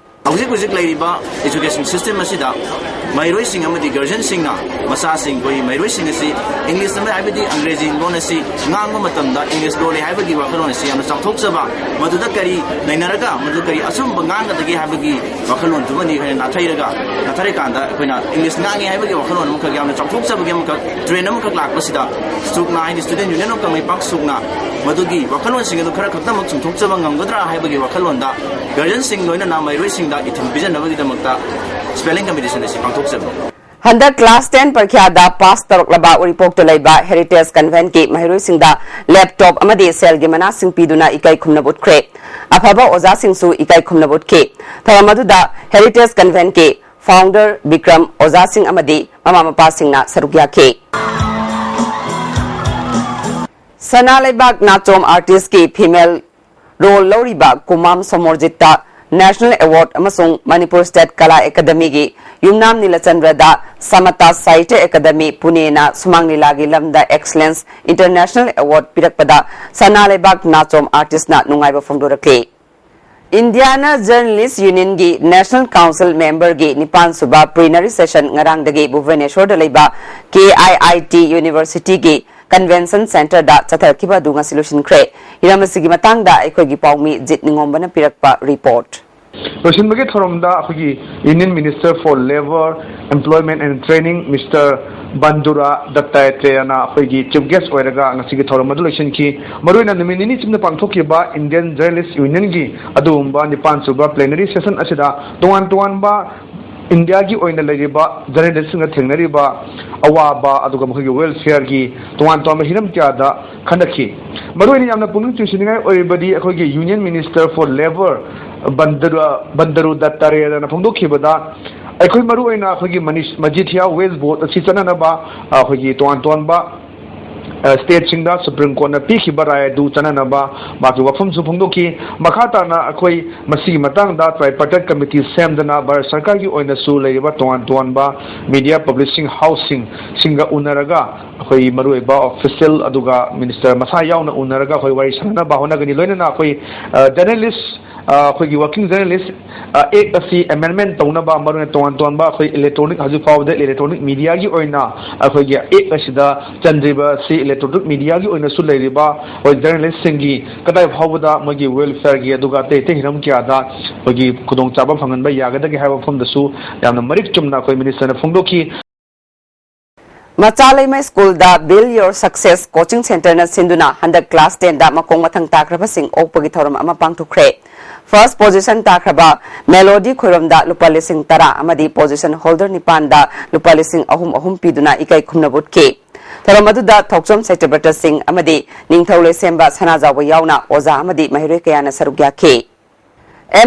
ꯍꯧꯖꯤꯛ ꯍꯧꯖꯤꯛ ꯂꯩꯔꯤꯕ ꯏꯖꯨꯀꯦꯁꯟ ꯁꯤꯁꯇꯦꯝ ꯑꯁꯤꯗ ꯃꯍꯩꯔꯣꯏꯁꯤꯡ ꯑꯃꯗꯤ ꯒꯥꯔꯖꯤꯌꯟꯁꯤꯡꯅ ꯃꯆꯥꯁꯤꯡ, ꯑꯩꯈꯣꯏ ꯃꯍꯩꯔꯣꯏꯁꯤꯡ ꯑꯁꯤ ꯏꯪꯂꯤꯁ ꯑꯃ ꯍꯥꯏꯕꯗꯤ ꯑꯪꯒ꯭ꯔꯦꯖꯤ ꯂꯣꯟ ꯑꯁꯤ ꯉꯥꯡꯕ ꯃꯇꯝꯗ ꯏꯪꯂꯤꯁ ꯂꯣꯜꯂꯤ ꯍꯥꯏꯕꯒꯤ ꯋꯥꯈꯜꯂꯣꯟ ꯑꯁꯤ ꯌꯥꯝꯅ ꯆꯥꯎꯊꯣꯛꯆꯕ, ꯃꯗꯨꯗ ꯀꯔꯤ ꯅꯩꯅꯔꯒ ꯃꯗꯨ ꯀꯔꯤ ꯑꯆꯨꯝꯕ ꯉꯥꯡꯒꯗꯒꯦ ꯍꯥꯏꯕꯒꯤ ꯋꯥꯈꯜꯂꯣꯟꯗꯨꯃꯅꯤ ꯑꯩꯈꯣꯏꯅ ꯅꯥꯊꯩꯔꯒ, ꯅꯥꯊꯩꯔꯀꯥꯟꯗ ꯑꯩꯈꯣꯏꯅ ꯏꯪꯂꯤꯁ ꯉꯥꯡꯉꯤ ꯍꯥꯏꯕꯒꯤ ꯋꯥꯈꯜꯂꯣꯟ ꯑꯃꯈꯛ, ꯌꯥꯝꯅ ꯆꯥꯎꯊꯣꯛꯆꯕꯒꯤ ꯑꯃꯈꯛ ꯇ꯭ꯔꯦꯟ ꯑꯃꯈꯛ ꯂꯥꯛꯄꯁꯤꯗ ꯁꯨꯛꯅꯥ ꯍꯥꯏꯗꯤ ꯁ꯭ꯇꯨꯗꯦꯟ ꯌꯨꯅꯤꯌꯟ ꯑꯣꯐ ꯀꯪꯂꯩꯄꯥꯛ ꯁꯨꯛꯅꯥ ꯃꯗꯨꯒꯤ ꯋꯥꯈꯜꯂꯣꯟꯁꯤꯡ ꯑꯗꯨ ꯈꯔ ꯈꯛꯇꯃꯛ ꯆꯨꯝꯊꯣꯛꯆꯕ ꯉꯝꯒꯗ꯭ꯔꯥ ꯍꯥꯏꯕꯒꯤ ꯋꯥꯈꯜꯂꯣꯟꯗ ꯒꯥꯔꯖꯤꯌꯟꯁꯤꯡ ꯂꯣꯏꯅꯅ ꯃꯍꯩꯔꯣꯏꯁꯤꯡꯗ ꯏꯊꯤꯜ ꯄꯤꯖꯅꯕꯒꯤꯗꯃꯛꯇ ꯁ꯭ꯄꯦꯂꯤꯡ ꯀꯝꯄꯤꯇꯤꯁꯟ ꯑꯁꯤ ꯄꯥꯡꯊꯣꯛꯆꯕꯅꯤ꯫ ꯍꯟꯗꯛ ꯀ꯭ꯂꯥꯁ ꯇꯦꯟ ꯄꯔꯤꯈ꯭ꯌꯥꯗ ꯄꯥꯁ ꯇꯧꯔꯛꯂꯕ ꯎꯔꯤꯄꯣꯛꯇ ꯂꯩꯕ ꯍꯦꯔꯤꯇꯦꯖ ꯀꯟꯚꯦꯟꯠꯀꯤ ꯃꯍꯩꯔꯣꯏꯁꯤꯡꯗ ꯂꯦꯞꯇꯣꯞ ꯑꯃꯗꯤ ꯁꯦꯜꯒꯤ ꯃꯅꯥꯁꯤꯡ ꯄꯤꯗꯨꯅ ꯏꯀꯥꯏ ꯈꯨꯝꯅꯕ ꯎꯠꯈ꯭ꯔꯦ꯫ ꯑꯐꯕ ꯑꯣꯖꯥꯁꯤꯡꯁꯨ ꯏꯀꯥꯏ ꯈꯨꯝꯅꯕ ꯎꯠꯈꯤ꯫ ꯊꯧꯔꯝ ꯑꯗꯨꯗ ꯍꯦꯔꯤꯇꯦꯖ ꯀꯟꯚꯦꯟꯠꯀꯤ ꯐꯥꯎꯟꯗꯔ ꯕꯤꯀ꯭ꯔꯝ, ꯑꯣꯖꯥꯁꯤꯡ ꯑꯃꯗꯤ ꯃꯃꯥ ꯃꯄꯥꯁꯤꯡꯅ ꯁꯔꯨꯛ ꯌꯥꯈꯤ꯫ ꯁꯅꯥ ꯂꯩꯕꯥꯛ ꯅꯥꯆꯣꯝ ꯑꯥꯔꯇꯤꯁꯀꯤ ꯐꯤꯃꯦꯜ ꯔꯣꯜ ꯂꯧꯔꯤꯕ ꯀꯨꯃꯥꯝ ꯁꯣꯃꯣꯔꯖꯤꯠꯇ ꯅꯦꯁꯅꯦꯜ ꯑꯦꯋꯥꯔꯗ ꯑꯃꯁꯨꯡ ꯃꯅꯤꯄꯨꯔ ꯁ꯭ꯇꯦꯠ ꯀꯂꯥ ꯑꯦꯀꯥꯗꯃꯤꯒꯤ ꯌꯨꯝꯅꯥꯝ ꯅꯤꯂꯆꯟꯗ꯭ꯔꯗ ꯁꯃꯇꯥ ꯁꯥꯍꯤꯇ꯭ꯌ ꯑꯦꯀꯥꯗꯃꯤ ꯄꯨꯅꯦꯅ ꯁꯨꯃꯥꯡ ꯂꯤꯂꯥꯒꯤ ꯂꯝꯗ ꯑꯦꯛꯁꯂꯦꯟꯁ ꯏꯟꯇꯔꯅꯦꯁꯅꯦꯜ ꯑꯦꯋꯥꯔꯗ ꯄꯤꯔꯛꯄꯗ ꯁꯅꯥ ꯂꯩꯕꯥꯛ ꯅꯥꯆꯣꯝ ꯑꯥꯔꯇꯤꯁꯅ ꯅꯨꯡꯉꯥꯏꯕ ꯐꯣꯡꯗꯣꯔꯛꯂꯤ꯫ ꯏꯟꯗꯤꯌꯥꯅ ꯖꯔꯅꯦꯂꯤꯁ ꯌꯨꯅꯤꯌꯟꯒꯤ ꯅꯦꯁꯅꯦꯜ ꯀꯥꯎꯟꯁꯤꯜ ꯃꯦꯝꯕꯔꯒꯤ ꯅꯤꯄꯥꯟ ꯁꯨꯕ ꯄ꯭ꯂꯤꯅꯔꯤ ꯁꯦꯁꯟ ꯉꯔꯥꯡꯗꯒꯤ ꯚꯨꯕꯅꯦꯁꯣꯔꯗ ꯂꯩꯕ ꯀꯦ ꯑꯥꯏ ꯑꯥꯏ ꯇꯤ ꯌꯨꯅꯤꯚꯔꯁꯤꯇꯤꯒꯤ ꯀꯟꯚꯦꯟꯁꯟ ꯁꯦꯟꯇꯔꯗ ꯆꯠꯊꯔꯛꯈꯤꯕ ꯑꯗꯨ ꯉꯁꯤ ꯂꯣꯏꯁꯤꯟꯈ꯭ꯔꯦ꯫ ꯍꯤꯔꯝ ꯑꯁꯤꯒꯤ ꯃꯇꯥꯡꯗ ꯑꯩꯈꯣꯏꯒꯤ ꯄꯥꯎꯃꯤ ꯖꯤꯠ ꯅꯤꯉꯣꯝꯕꯅ ꯄꯤꯔꯛꯄ ꯔꯤꯄꯣꯔꯠ꯫ ꯂꯣꯏꯁꯤꯟꯕꯒꯤ ꯊꯧꯔꯝꯗ ꯑꯩꯈꯣꯏꯒꯤ Union Minister for Labour, Employment and Training, Mister ꯕꯟꯗꯨꯔꯥ ꯗꯠꯇꯥꯇ꯭ꯔꯦꯌꯅ ꯑꯩꯈꯣꯏꯒꯤ ꯆꯤꯐ ꯒꯦꯁ ꯑꯣꯏꯔꯒ ꯉꯁꯤꯒꯤ ꯊꯧꯔꯝ ꯑꯗꯨ ꯂꯣꯏꯁꯤꯟꯈꯤ꯫ ꯃꯔꯨꯑꯣꯏꯅ ꯅꯨꯃꯤꯠ ꯅꯤꯅꯤ ꯆꯨꯞꯅ ꯄꯥꯡꯊꯣꯛꯈꯤꯕ ꯏꯟꯗꯤꯌꯟ ꯖꯔꯅꯦꯂꯤꯁ ꯌꯨꯅꯤꯌꯟꯒꯤ ꯑꯗꯨꯒꯨꯝꯕ ꯅꯤꯄꯥꯟ ꯁꯨꯕ ꯄ꯭ꯂꯦꯅꯔꯤ ꯁꯦꯁꯟ ꯑꯁꯤꯗ ꯇꯣꯉꯥꯟ ꯇꯣꯉꯥꯟꯕ ꯏꯟꯗꯤꯌꯥꯒꯤ ꯑꯣꯏꯅ ꯂꯩꯔꯤꯕ ꯖꯔꯅꯦꯂꯤꯁꯁꯤꯡꯅ ꯊꯦꯡꯅꯔꯤꯕ ꯑꯋꯥꯕ, ꯑꯗꯨꯒ ꯃꯈꯣꯏꯒꯤ ꯋꯦꯜꯐꯤꯌꯔꯒꯤ ꯇꯣꯉꯥꯟ ꯇꯣꯉꯥꯟꯕ ꯍꯤꯔꯝ ꯀꯌꯥꯗ ꯈꯟꯅꯈꯤ꯫ ꯃꯔꯨꯑꯣꯏꯅ ꯌꯥꯝꯅ ꯄꯨꯛꯅꯤꯡ ꯆꯤꯡꯁꯤꯟꯅꯤꯡꯉꯥꯏ ꯑꯣꯏꯔꯤꯕꯗꯤ ꯑꯩꯈꯣꯏꯒꯤ Union Minister for Labour ꯕꯟꯗꯔꯨ, ꯕꯟꯗꯔꯨ ꯗꯠꯇꯥꯇ꯭ꯔꯦꯌꯅ ꯐꯣꯡꯗꯣꯛꯈꯤꯕꯗ, ꯑꯩꯈꯣꯏ ꯃꯔꯨꯑꯣꯏꯅ ꯑꯩꯈꯣꯏꯒꯤ ꯃꯅꯤꯁ-, ꯃꯖꯤꯊꯤꯌꯥ ꯋꯦꯁ ꯕꯣꯔꯗ ꯑꯁꯤ ꯆꯠꯅꯅꯕ ꯑꯩꯈꯣꯏꯒꯤ ꯇꯣꯉꯥꯟ ꯇꯣꯉꯥꯟꯕ ꯁ꯭ꯇꯦꯠꯁꯤꯡꯗ ꯁꯨꯄ꯭ꯔꯤꯝ ꯀꯣꯔꯠꯅ ꯄꯤꯈꯤꯕ ꯔꯥꯏ ꯑꯗꯨ ꯆꯠꯅꯅꯕ ꯃꯥꯒꯤ ꯋꯥꯐꯝꯁꯨ ꯐꯣꯡꯗꯣꯛꯈꯤ꯫ ꯃꯈꯥ ꯇꯥꯅ ꯑꯩꯈꯣꯏ ꯃꯁꯤꯒꯤ ꯃꯇꯥꯡꯗ tripartite committee ꯁꯦꯝꯗꯨꯅ ꯚꯥꯔꯠ ꯁꯔꯀꯥꯔꯒꯤ ꯑꯣꯏꯅꯁꯨ ꯂꯩꯔꯤꯕ ꯇꯣꯉꯥꯟ ꯇꯣꯉꯥꯟꯕ media publishing houseꯁꯤꯡ ꯁꯤꯡꯒ ꯎꯅꯔꯒ ꯑꯩꯈꯣꯏ ꯃꯔꯨꯑꯣꯏꯕ official ꯑꯗꯨꯒ minister ꯃꯁꯥ ꯌꯥꯎꯅ ꯎꯅꯔꯒ ꯑꯩꯈꯣꯏ ꯋꯥꯔꯤ ꯁꯥꯟꯅꯅꯕ ꯍꯣꯠꯅꯒꯅꯤ꯫ ꯂꯣꯏꯅꯅ ꯑꯩꯈꯣꯏ journalist ꯑꯩꯈꯣꯏꯒꯤ working journalist act ꯑꯁꯤ amendment ꯇꯧꯅꯕ, ꯃꯔꯨꯑꯣꯏꯅ ꯇꯣꯉꯥꯟ ꯇꯣꯉꯥꯟꯕ ꯑꯩꯈꯣꯏ electronic, ꯍꯧꯖꯤꯛ ꯐꯥꯎꯕꯗ electronic mediaꯒꯤ ꯑꯣꯏꯅ ꯑꯩꯈꯣꯏꯒꯤ act ꯑꯁꯤꯗ ꯆꯟꯗ꯭ꯔꯤꯕ ꯑꯁꯤ electronic mediaꯒꯤ ꯑꯣꯏꯅꯁꯨ ꯂꯩꯔꯤꯕ ꯑꯩꯈꯣꯏ journalistꯁꯤꯡꯒꯤ ꯀꯗꯥꯏ ꯐꯥꯎꯕꯗ ꯃꯣꯏꯒꯤ welfareꯒꯤ ꯑꯗꯨꯒ ꯑꯇꯩ ꯑꯇꯩ ꯍꯤꯔꯝ ꯀꯌꯥꯗ ꯑꯩꯈꯣꯏꯒꯤ ꯈꯨꯗꯣꯡꯆꯥꯕ ꯐꯪꯍꯟꯕ ꯌꯥꯒꯗꯒꯦ ꯍꯥꯏꯕ ꯃꯐꯝꯗꯁꯨ ꯌꯥꯝꯅ ꯃꯔꯤꯛ ꯆꯨꯝꯅ ꯑꯩꯈꯣꯏ ministerꯅ ꯐꯣꯡꯗꯣꯛꯈꯤ꯫ ꯃꯆꯥ ꯂꯩꯃ ꯁ꯭ꯀꯨꯜꯗ Build Your Success coaching centreꯅ ꯁꯤꯟꯗꯨꯅ ꯍꯟꯗꯛ class tenꯗ ꯃꯈꯣꯡ ꯃꯊꯪ ꯇꯥꯈ꯭ꯔꯕꯁꯤꯡ ꯑꯣꯛꯄꯒꯤ ꯊꯧꯔꯝ ꯑꯃ ꯄꯥꯡꯊꯣꯛꯈ꯭ꯔꯦ꯫ First position ꯇꯥꯈ꯭ꯔꯕ ꯃꯦꯂꯣꯗꯤ ꯈꯣꯏꯔꯣꯝꯗ ꯂꯨꯄꯥ ꯂꯤꯁꯤꯡ ꯇꯔꯥ ꯑꯃꯗꯤ position holder ꯅꯤꯄꯥꯟꯗ ꯂꯨꯄꯥ ꯂꯤꯁꯤꯡ ꯑꯍꯨꯝ ꯑꯍꯨꯝ ꯄꯤꯗꯨꯅ ꯏꯀꯥꯏ ꯈꯨꯝꯅꯕ ꯎꯠꯈꯤ꯫ ꯊꯧꯔꯝ ꯑꯗꯨꯗ ꯊꯣꯛꯆꯣꯝ ꯁꯇ꯭ꯌꯕ꯭ꯔꯇ ꯁꯤꯡ ꯑꯃꯗꯤ ꯅꯤꯡꯊꯧ ꯂꯩꯁꯦꯝꯕ ꯁꯅꯥꯖꯥꯎꯕ ꯌꯥꯎꯅ ꯑꯣꯖꯥ ꯑꯃꯗꯤ ꯃꯍꯩꯔꯣꯏ ꯀꯌꯥꯅ ꯁꯔꯨꯛ ꯌꯥꯈꯤ꯫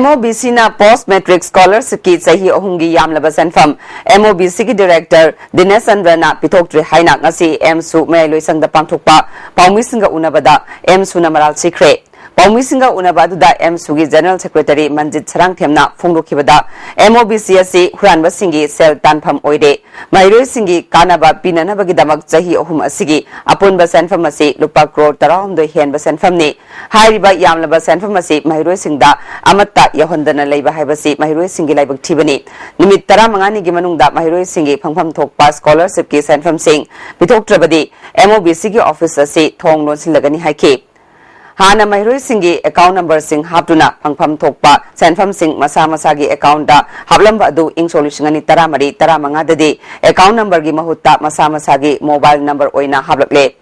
MOBCꯅ post matric scholarshipꯀꯤ ꯆꯍꯤ ꯑꯍꯨꯝꯒꯤ ꯌꯥꯝꯂꯕ ꯁꯦꯟꯐꯝ MOBCꯒꯤ director ꯗꯤꯅꯦꯁ ꯆꯟꯗ꯭ꯔꯅ ꯄꯤꯊꯣꯛꯇ꯭ꯔꯤ ꯍꯥꯏꯅ ꯉꯁꯤ ꯑꯦꯝꯁꯨ ꯃꯌꯥꯏ ꯂꯣꯏꯁꯪꯗ ꯄꯥꯡꯊꯣꯛꯄ ꯄꯥꯎꯃꯤꯁꯤꯡꯒ ꯎꯅꯕꯗ ꯑꯦꯝꯁꯨꯅ ꯃꯔꯥꯜ ꯁꯤꯈ꯭ꯔꯦ꯫ ꯄꯥꯎꯃꯤꯁꯤꯡꯒ ꯎꯅꯕ ꯑꯗꯨꯗ ꯑꯦꯝꯁꯨꯒꯤ general secretary ꯃꯟꯖꯤꯠ ꯁꯔꯥꯡꯊꯦꯝꯅ ꯐꯣꯡꯗꯣꯛꯈꯤꯕꯗ, MOBC ꯑꯁꯤ ꯍꯨꯔꯥꯟꯕꯁꯤꯡꯒꯤ ꯁꯦꯜ ꯇꯥꯟꯐꯝ ꯑꯣꯏꯔꯦ꯫ ꯃꯍꯩꯔꯣꯏꯁꯤꯡꯒꯤ ꯀꯥꯟꯅꯕ ꯄꯤꯅꯅꯕꯒꯤꯗꯃꯛ ꯆꯍꯤ ꯑꯍꯨꯝ ꯑꯁꯤꯒꯤ ꯑꯄꯨꯟꯕ ꯁꯦꯟꯐꯝ ꯑꯁꯤ ꯂꯨꯄꯥ ꯀ꯭ꯔꯣꯔ ꯇꯔꯥꯍꯨꯝꯗꯣꯏ ꯍꯦꯟꯕ ꯁꯦꯟꯐꯝꯅꯤ꯫ ꯍꯥꯏꯔꯤꯕ ꯌꯥꯝꯂꯕ ꯁꯦꯟꯐꯝ ꯑꯁꯤ ꯃꯍꯩꯔꯣꯏꯁꯤꯡꯗ ꯑꯃꯠꯇ ꯌꯧꯍꯟꯗꯅ ꯂꯩꯕ ꯍꯥꯏꯕꯁꯤ ꯃꯍꯩꯔꯣꯏꯁꯤꯡꯒꯤ ꯂꯥꯏꯕꯛ ꯊꯤꯕꯅꯤ꯫ ꯅꯨꯃꯤꯠ ꯇꯔꯥꯃꯉꯥꯅꯤꯒꯤ ꯃꯅꯨꯡꯗ ꯃꯍꯩꯔꯣꯏꯁꯤꯡꯒꯤ ꯐꯪꯐꯝ ꯊꯣꯛꯄ scholarshipꯀꯤ ꯁꯦꯟꯐꯝꯁꯤꯡ ꯄꯤꯊꯣꯛꯇ꯭ꯔꯕꯗꯤ MOBCꯒꯤ office ꯑꯁꯤ ꯊꯣꯡ ꯂꯣꯟꯁꯤꯜꯂꯒꯅꯤ ꯍꯥꯏꯈꯤ꯫ ꯍꯥꯟꯅ ꯃꯍꯩꯔꯣꯏꯁꯤꯡꯒꯤ account numberꯁꯤꯡ ꯍꯥꯞꯇꯨꯅ ꯐꯪꯐꯝ ꯊꯣꯛꯄ ꯁꯦꯟꯐꯝꯁꯤꯡ ꯃꯁꯥ ꯃꯁꯥꯒꯤ accountꯇ ꯍꯥꯞꯂꯝꯕ ꯑꯗꯨ ꯏꯪ ꯁꯣꯛ ꯂꯤꯁꯤꯡ ꯑꯅꯤ ꯇꯔꯥꯃꯔꯤ ꯇꯔꯥꯃꯉꯥꯗꯗꯤ account numberꯒꯤ ꯃꯍꯨꯠꯇ ꯃꯁꯥ ꯃꯁꯥꯒꯤ mobile number ꯑꯣꯏꯅ ꯍꯥꯞꯂꯛꯂꯦ꯫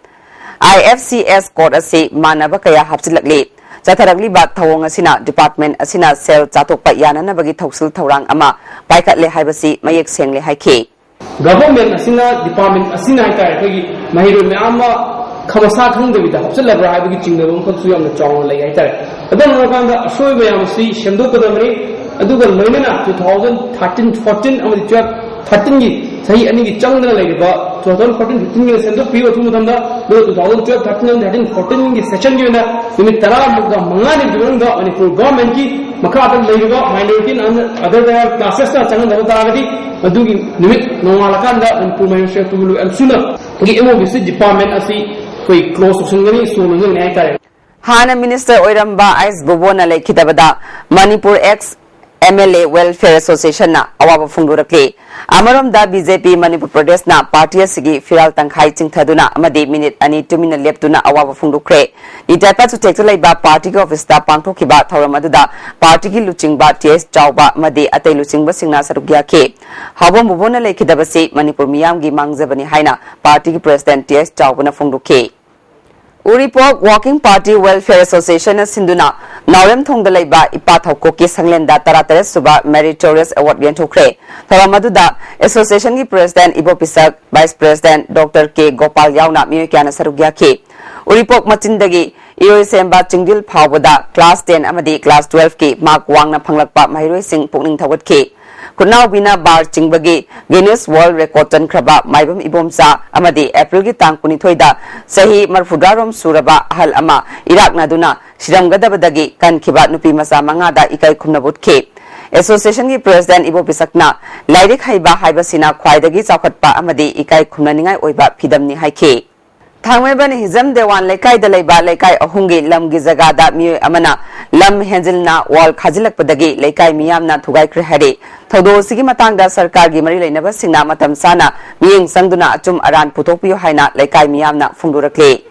IFCS code ꯑꯁꯤ ꯃꯥꯟꯅꯕ ꯀꯌꯥ ꯍꯥꯞꯆꯤꯜꯂꯛꯂꯤ꯫ ꯆꯠꯊꯔꯛꯂꯤꯕ ꯊꯧꯑꯣꯡ ꯑꯁꯤꯅ department ꯑꯁꯤꯅ ꯁꯦꯜ ꯆꯥꯊꯣꯛꯄ ꯌꯥꯅꯅꯕꯒꯤ ꯊꯧꯁꯤꯜ ꯊꯧꯔꯥꯡ ꯑꯃ ꯄꯥꯏꯈꯠꯂꯦ ꯍꯥꯏꯕꯁꯤ ꯃꯌꯦꯛ ꯁꯦꯡꯂꯦ ꯍꯥꯏꯈꯤ꯫ Government ꯑꯁꯤꯅ, department ꯑꯁꯤꯅ ꯍꯥꯏꯇꯥꯔꯦ, ꯑꯩꯈꯣꯏꯒꯤ ꯃꯍꯩꯔꯣꯏ ꯃꯌꯥꯝ ꯑꯃ ꯈ-, ꯃꯁꯥ ꯈꯪꯗꯕꯤꯗ ꯍꯥꯞꯆꯤꯜꯂꯕ꯭ꯔꯥ ꯍꯥꯏꯕꯒꯤ ꯆꯤꯡꯅꯕ ꯑꯃꯈꯛꯁꯨ ꯌꯥꯝꯅ ꯆꯥꯎꯅ ꯂꯩ ꯍꯥꯏꯇꯥꯔꯦ꯫ ꯑꯗꯨꯝ ꯑꯣꯏꯔꯀꯥꯟꯗ ꯑꯁꯣꯏꯕ ꯃꯌꯥꯝ ꯑꯁꯤ ꯁꯦꯝꯗꯣꯛꯀꯗꯕꯅꯤ꯫ ꯑꯗꯨꯒ ꯂꯣꯏꯅꯅ two thousand thirteen fourteen ꯑꯃꯗꯤ twelve thirteenꯒꯤ ꯆꯍꯤ ꯑꯅꯤꯒꯤ ꯆꯪꯗꯅ ꯂꯩꯔꯤꯕ two thousand fourteen fifteen ꯒꯤ ꯁꯦꯝꯗꯣꯛꯄꯤꯌꯨ ꯑꯊꯨꯕ ꯃꯇꯝꯗ, ꯑꯗꯨꯒ two thousand twelve thirteen thirteen fourteen ꯒꯤ session ꯒꯤ ꯑꯣꯏꯅ ꯅꯨꯃꯤꯠ ꯇꯔꯥꯃꯨꯛꯀ ꯃꯉꯥꯅꯤꯒꯤ ꯃꯅꯨꯡꯗ ꯃꯅꯤꯄꯨꯔ government ꯀꯤ ꯃꯈꯥꯗ ꯂꯩꯔꯤꯕ minority and other classes ꯇ ꯆꯪꯍꯟꯗꯕ ꯇꯥꯔꯒꯗꯤ, ꯃꯗꯨꯒꯤ ꯅꯨꯃꯤꯠ ꯅꯣꯡꯉꯥꯜꯂꯀꯥꯟꯗ ꯃꯅꯤꯄꯨꯔ ꯃꯍꯩꯔꯣꯏ ꯁꯦꯜ ꯊꯨꯝ ꯂꯨ ꯌꯥꯝ ꯁꯨꯅ ꯑꯩꯈꯣꯏꯒꯤ M O B C department ꯑꯁꯤ ꯑꯩꯈꯣꯏ close ꯇꯧꯁꯤꯟꯒꯅꯤ, ꯁꯣ ꯂꯣꯟꯖꯟꯒꯅꯤ ꯍꯥꯏꯇꯥꯔꯦ꯫ ꯍꯥꯟꯅ minister ꯑꯣꯏꯔꯝꯕ ꯑꯩꯆ ꯕꯣꯕꯣꯅ ꯂꯩꯈꯤꯗꯕꯗ Manipur ex M L A Welfare Association ꯅ ꯑꯋꯥꯕ ꯐꯣꯡꯗꯣꯔꯛꯂꯤ꯫ ꯑꯃꯔꯣꯝꯗ, B J P Manipur ꯄ꯭ꯔꯗꯦꯁꯅ party ꯑꯁꯤꯒꯤ ꯐꯤꯔꯥꯜ ꯇꯪꯈꯥꯏ ꯆꯤꯡꯊꯗꯨꯅ ꯑꯃꯗꯤ ꯃꯤꯅꯤꯠ ꯑꯅꯤ ꯇꯨꯃꯤꯟꯅ ꯂꯦꯞꯇꯨꯅ ꯑꯋꯥꯕ ꯐꯣꯡꯗꯣꯛꯈ꯭ꯔꯦ꯫ ꯏꯇꯥꯏꯄꯥ ꯆꯨꯊꯦꯛꯇ ꯂꯩꯕ party ꯒꯤ office ꯇ ꯄꯥꯡꯊꯣꯛꯈꯤꯕ ꯊꯧꯔꯝ ꯑꯗꯨꯗ party ꯒꯤ ꯂꯨꯆꯤꯡꯕ T S ꯆꯥꯎꯕ ꯑꯃꯗꯤ ꯑꯇꯩ ꯂꯨꯆꯤꯡꯕꯁꯤꯡꯅ ꯁꯔꯨꯛ ꯌꯥꯈꯤ꯫ ꯍꯥꯎꯕꯝ ꯕꯣꯕꯣꯅ ꯂꯩꯈꯤꯗꯕꯁꯤ ꯃꯅꯤꯄꯨꯔ ꯃꯤꯌꯥꯝꯒꯤ ꯃꯥꯡꯖꯕꯅꯤ ꯍꯥꯏꯅ party ꯒꯤ president T S ꯆꯥꯎꯕꯅ ꯐꯣꯡꯗꯣꯛꯈꯤ꯫ ꯎꯔꯤꯄꯣꯛ Working Party Welfare Association ꯅ ꯁꯤꯟꯗꯨꯅ ꯅꯥꯎꯔꯦꯝꯊꯣꯡꯗ ꯂꯩꯕ ꯏꯄꯥ ꯊꯧꯀꯣꯛꯀꯤ ꯁꯪꯂꯦꯟꯗ ꯇꯔꯥꯇꯔꯦꯠ ꯁꯨꯕ Meritorious Award ꯌꯦꯟꯊꯣꯛꯈ꯭ꯔꯦ꯫ ꯊꯧꯔꯝ ꯑꯗꯨꯗ association ꯒꯤ president ꯏꯕꯣ ꯄꯤꯁꯛ, vice president Doctor K Gopal ꯌꯥꯎꯅ ꯃꯤꯑꯣꯏ ꯀꯌꯥꯅ ꯁꯔꯨꯛ ꯌꯥꯈꯤ꯫ ꯎꯔꯤꯄꯣꯛ ꯃꯆꯤꯟꯗꯒꯤ ꯏꯔꯣꯏꯁꯦꯝꯕ ꯆꯤꯡꯗꯤꯜ ꯐꯥꯎꯕꯗ class ten ꯑꯃꯗꯤ class twelve ꯀꯤ mark ꯋꯥꯡꯅ ꯐꯪꯂꯛꯄ ꯃꯍꯩꯔꯣꯏꯁꯤꯡ ꯄꯨꯛꯅꯤꯡ ꯊꯧꯒꯠꯈꯤ꯫ ꯈꯨꯠꯅꯥꯎꯕꯤꯅ bar ꯆꯤꯡꯕꯒꯤ Guinness World Record ꯆꯟꯈ꯭ꯔꯕ ꯃꯥꯏꯕꯝ ꯏꯕꯣꯝꯆꯥ ꯑꯃꯗꯤ April ꯒꯤ ꯇꯥꯡ ꯀꯨꯟꯅꯤꯊꯣꯏꯗ ꯆꯍꯤ ꯃꯔꯤꯐꯨꯇꯔꯥꯔꯣꯝ ꯁꯨꯔꯕ ꯑꯍꯜ ꯑꯃ ꯏꯔꯥꯛꯅꯗꯨꯅ ꯁꯤꯔꯝꯒꯗꯕꯗꯒꯤ ꯀꯟꯈꯤꯕ ꯅꯨꯄꯤ ꯃꯆꯥ ꯃꯉꯥꯗ ꯏꯀꯥꯏ ꯈꯨꯝꯅꯕ ꯎꯠꯈꯤ꯫ Association ꯒꯤ president ꯏꯕꯣ ꯄꯤꯁꯛꯅ ꯂꯥꯏꯔꯤꯛ ꯍꯩꯕ ꯍꯥꯏꯕꯁꯤꯅ ꯈ꯭ꯋꯥꯏꯗꯒꯤ ꯆꯥꯎꯈꯠꯄ ꯑꯃꯗꯤ ꯏꯀꯥꯏ ꯈꯨꯝꯅꯅꯤꯡꯉꯥꯏ ꯑꯣꯏꯕ ꯐꯤꯗꯝꯅꯤ ꯍꯥꯏꯈꯤ꯫ ꯊꯥꯡꯃꯩꯕꯟ ꯍꯤꯖꯝ ꯗꯦꯋꯥꯟ ꯂꯩꯀꯥꯏꯗ ꯂꯩꯕ ꯂꯩꯀꯥꯏ ꯑꯍꯨꯝꯒꯤ ꯂꯝꯒꯤ ꯖꯒꯥꯗ ꯃꯤꯑꯣꯏ ꯑꯃꯅ ꯂꯝ ꯍꯦꯟꯖꯤꯟꯅ wall ꯈꯥꯖꯤꯜꯂꯛꯄꯗꯒꯤ ꯂꯩꯀꯥꯏ ꯃꯤꯌꯥꯝꯅ ꯊꯨꯒꯥꯏꯈ꯭ꯔꯦ ꯍꯥꯏꯔꯤ꯫ ꯊꯧꯗꯣꯛ ꯑꯁꯤꯒꯤ ꯃꯇꯥꯡꯗ ꯁꯔꯀꯥꯔꯒꯤ ꯃꯔꯤ ꯂꯩꯅꯕꯁꯤꯡꯅ ꯃꯇꯝ ꯆꯥꯅ ꯃꯤꯠꯌꯦꯡ ꯆꯪꯗꯨꯅ ꯑꯆꯨꯝ ꯑꯔꯥꯟ ꯄꯨꯊꯣꯛꯄꯤꯌꯨ ꯍꯥꯏꯅ ꯂꯩꯀꯥꯏ ꯃꯤꯌꯥꯝꯅ ꯐꯣꯡꯗꯣꯔꯛꯂꯤ꯫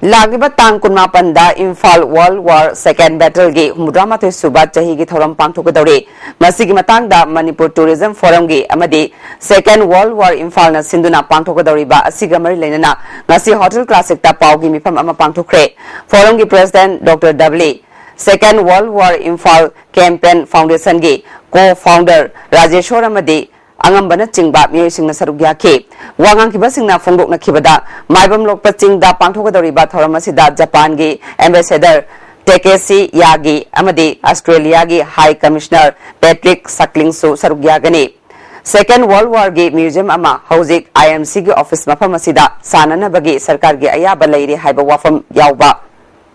ꯂꯥꯛꯂꯤꯕ ꯇꯥꯡ ꯀꯨꯟꯃꯥꯄꯟꯗ Imphal World War Second Battle ꯒꯤ ꯍꯨꯝꯐꯨꯇꯔꯥꯃꯥꯊꯣꯏ ꯁꯨꯕ ꯆꯍꯤꯒꯤ ꯊꯧꯔꯝ ꯄꯥꯡꯊꯣꯛꯀꯗꯧꯔꯤ꯫ ꯃꯁꯤꯒꯤ ꯃꯇꯥꯡꯗ ꯃꯅꯤꯄꯨꯔ Tourism Forum ꯒꯤ ꯑꯃꯗꯤ Second World War ꯏꯝꯐꯥꯜꯅ ꯁꯤꯟꯗꯨꯅ ꯄꯥꯡꯊꯣꯛꯀꯗꯧꯔꯤꯕ ꯑꯁꯤꯒ ꯃꯔꯤ ꯂꯩꯅꯅ ꯉꯁꯤ Hotel Classic ꯇ ꯄꯥꯎꯒꯤ ꯃꯤꯐꯝ ꯑꯃ ꯄꯥꯡꯊꯣꯛꯈ꯭ꯔꯦ꯫ Forum ꯒꯤ president Doctor W Second World War Imphal Campaign Foundation ꯒꯤ co-founder ꯔꯥꯖꯦꯁꯣꯔ ꯑꯃꯗꯤ ꯑꯉꯝꯕꯅꯆꯤꯡꯕ ꯃꯤꯑꯣꯏꯁꯤꯡꯅ ꯁꯔꯨꯛ ꯌꯥꯈꯤ꯫ ꯋꯥ ꯉꯥꯡꯈꯤꯕꯁꯤꯡꯅ ꯐꯣꯡꯗꯣꯛꯅꯈꯤꯕꯗ, ꯃꯥꯏꯕꯝ ꯂꯣꯛꯄ ꯆꯤꯡꯗ ꯄꯥꯡꯊꯣꯛꯀꯗꯧꯔꯤꯕ ꯊꯧꯔꯝ ꯑꯁꯤꯗ ꯖꯄꯥꯟꯒꯤ ambassador ꯇꯦꯀꯦꯁꯤ ꯌꯥꯒꯤ ꯑꯃꯗꯤ ꯑꯁꯇ꯭ꯔꯦꯂꯤꯌꯥꯒꯤ High Commissioner Patrick Suckling ꯁꯨ ꯁꯔꯨꯛ ꯌꯥꯒꯅꯤ꯫ Second World War ꯒꯤ museum ꯑꯃ ꯍꯧꯖꯤꯛ I M C ꯒꯤ office ꯃꯐꯝ ꯑꯁꯤꯗ ꯁꯥꯅꯅꯕꯒꯤ ꯁꯔꯀꯥꯔꯒꯤ ꯑꯌꯥꯕ ꯂꯩꯔꯦ ꯍꯥꯏꯕ ꯋꯥꯐꯝ ꯌꯥꯎꯕ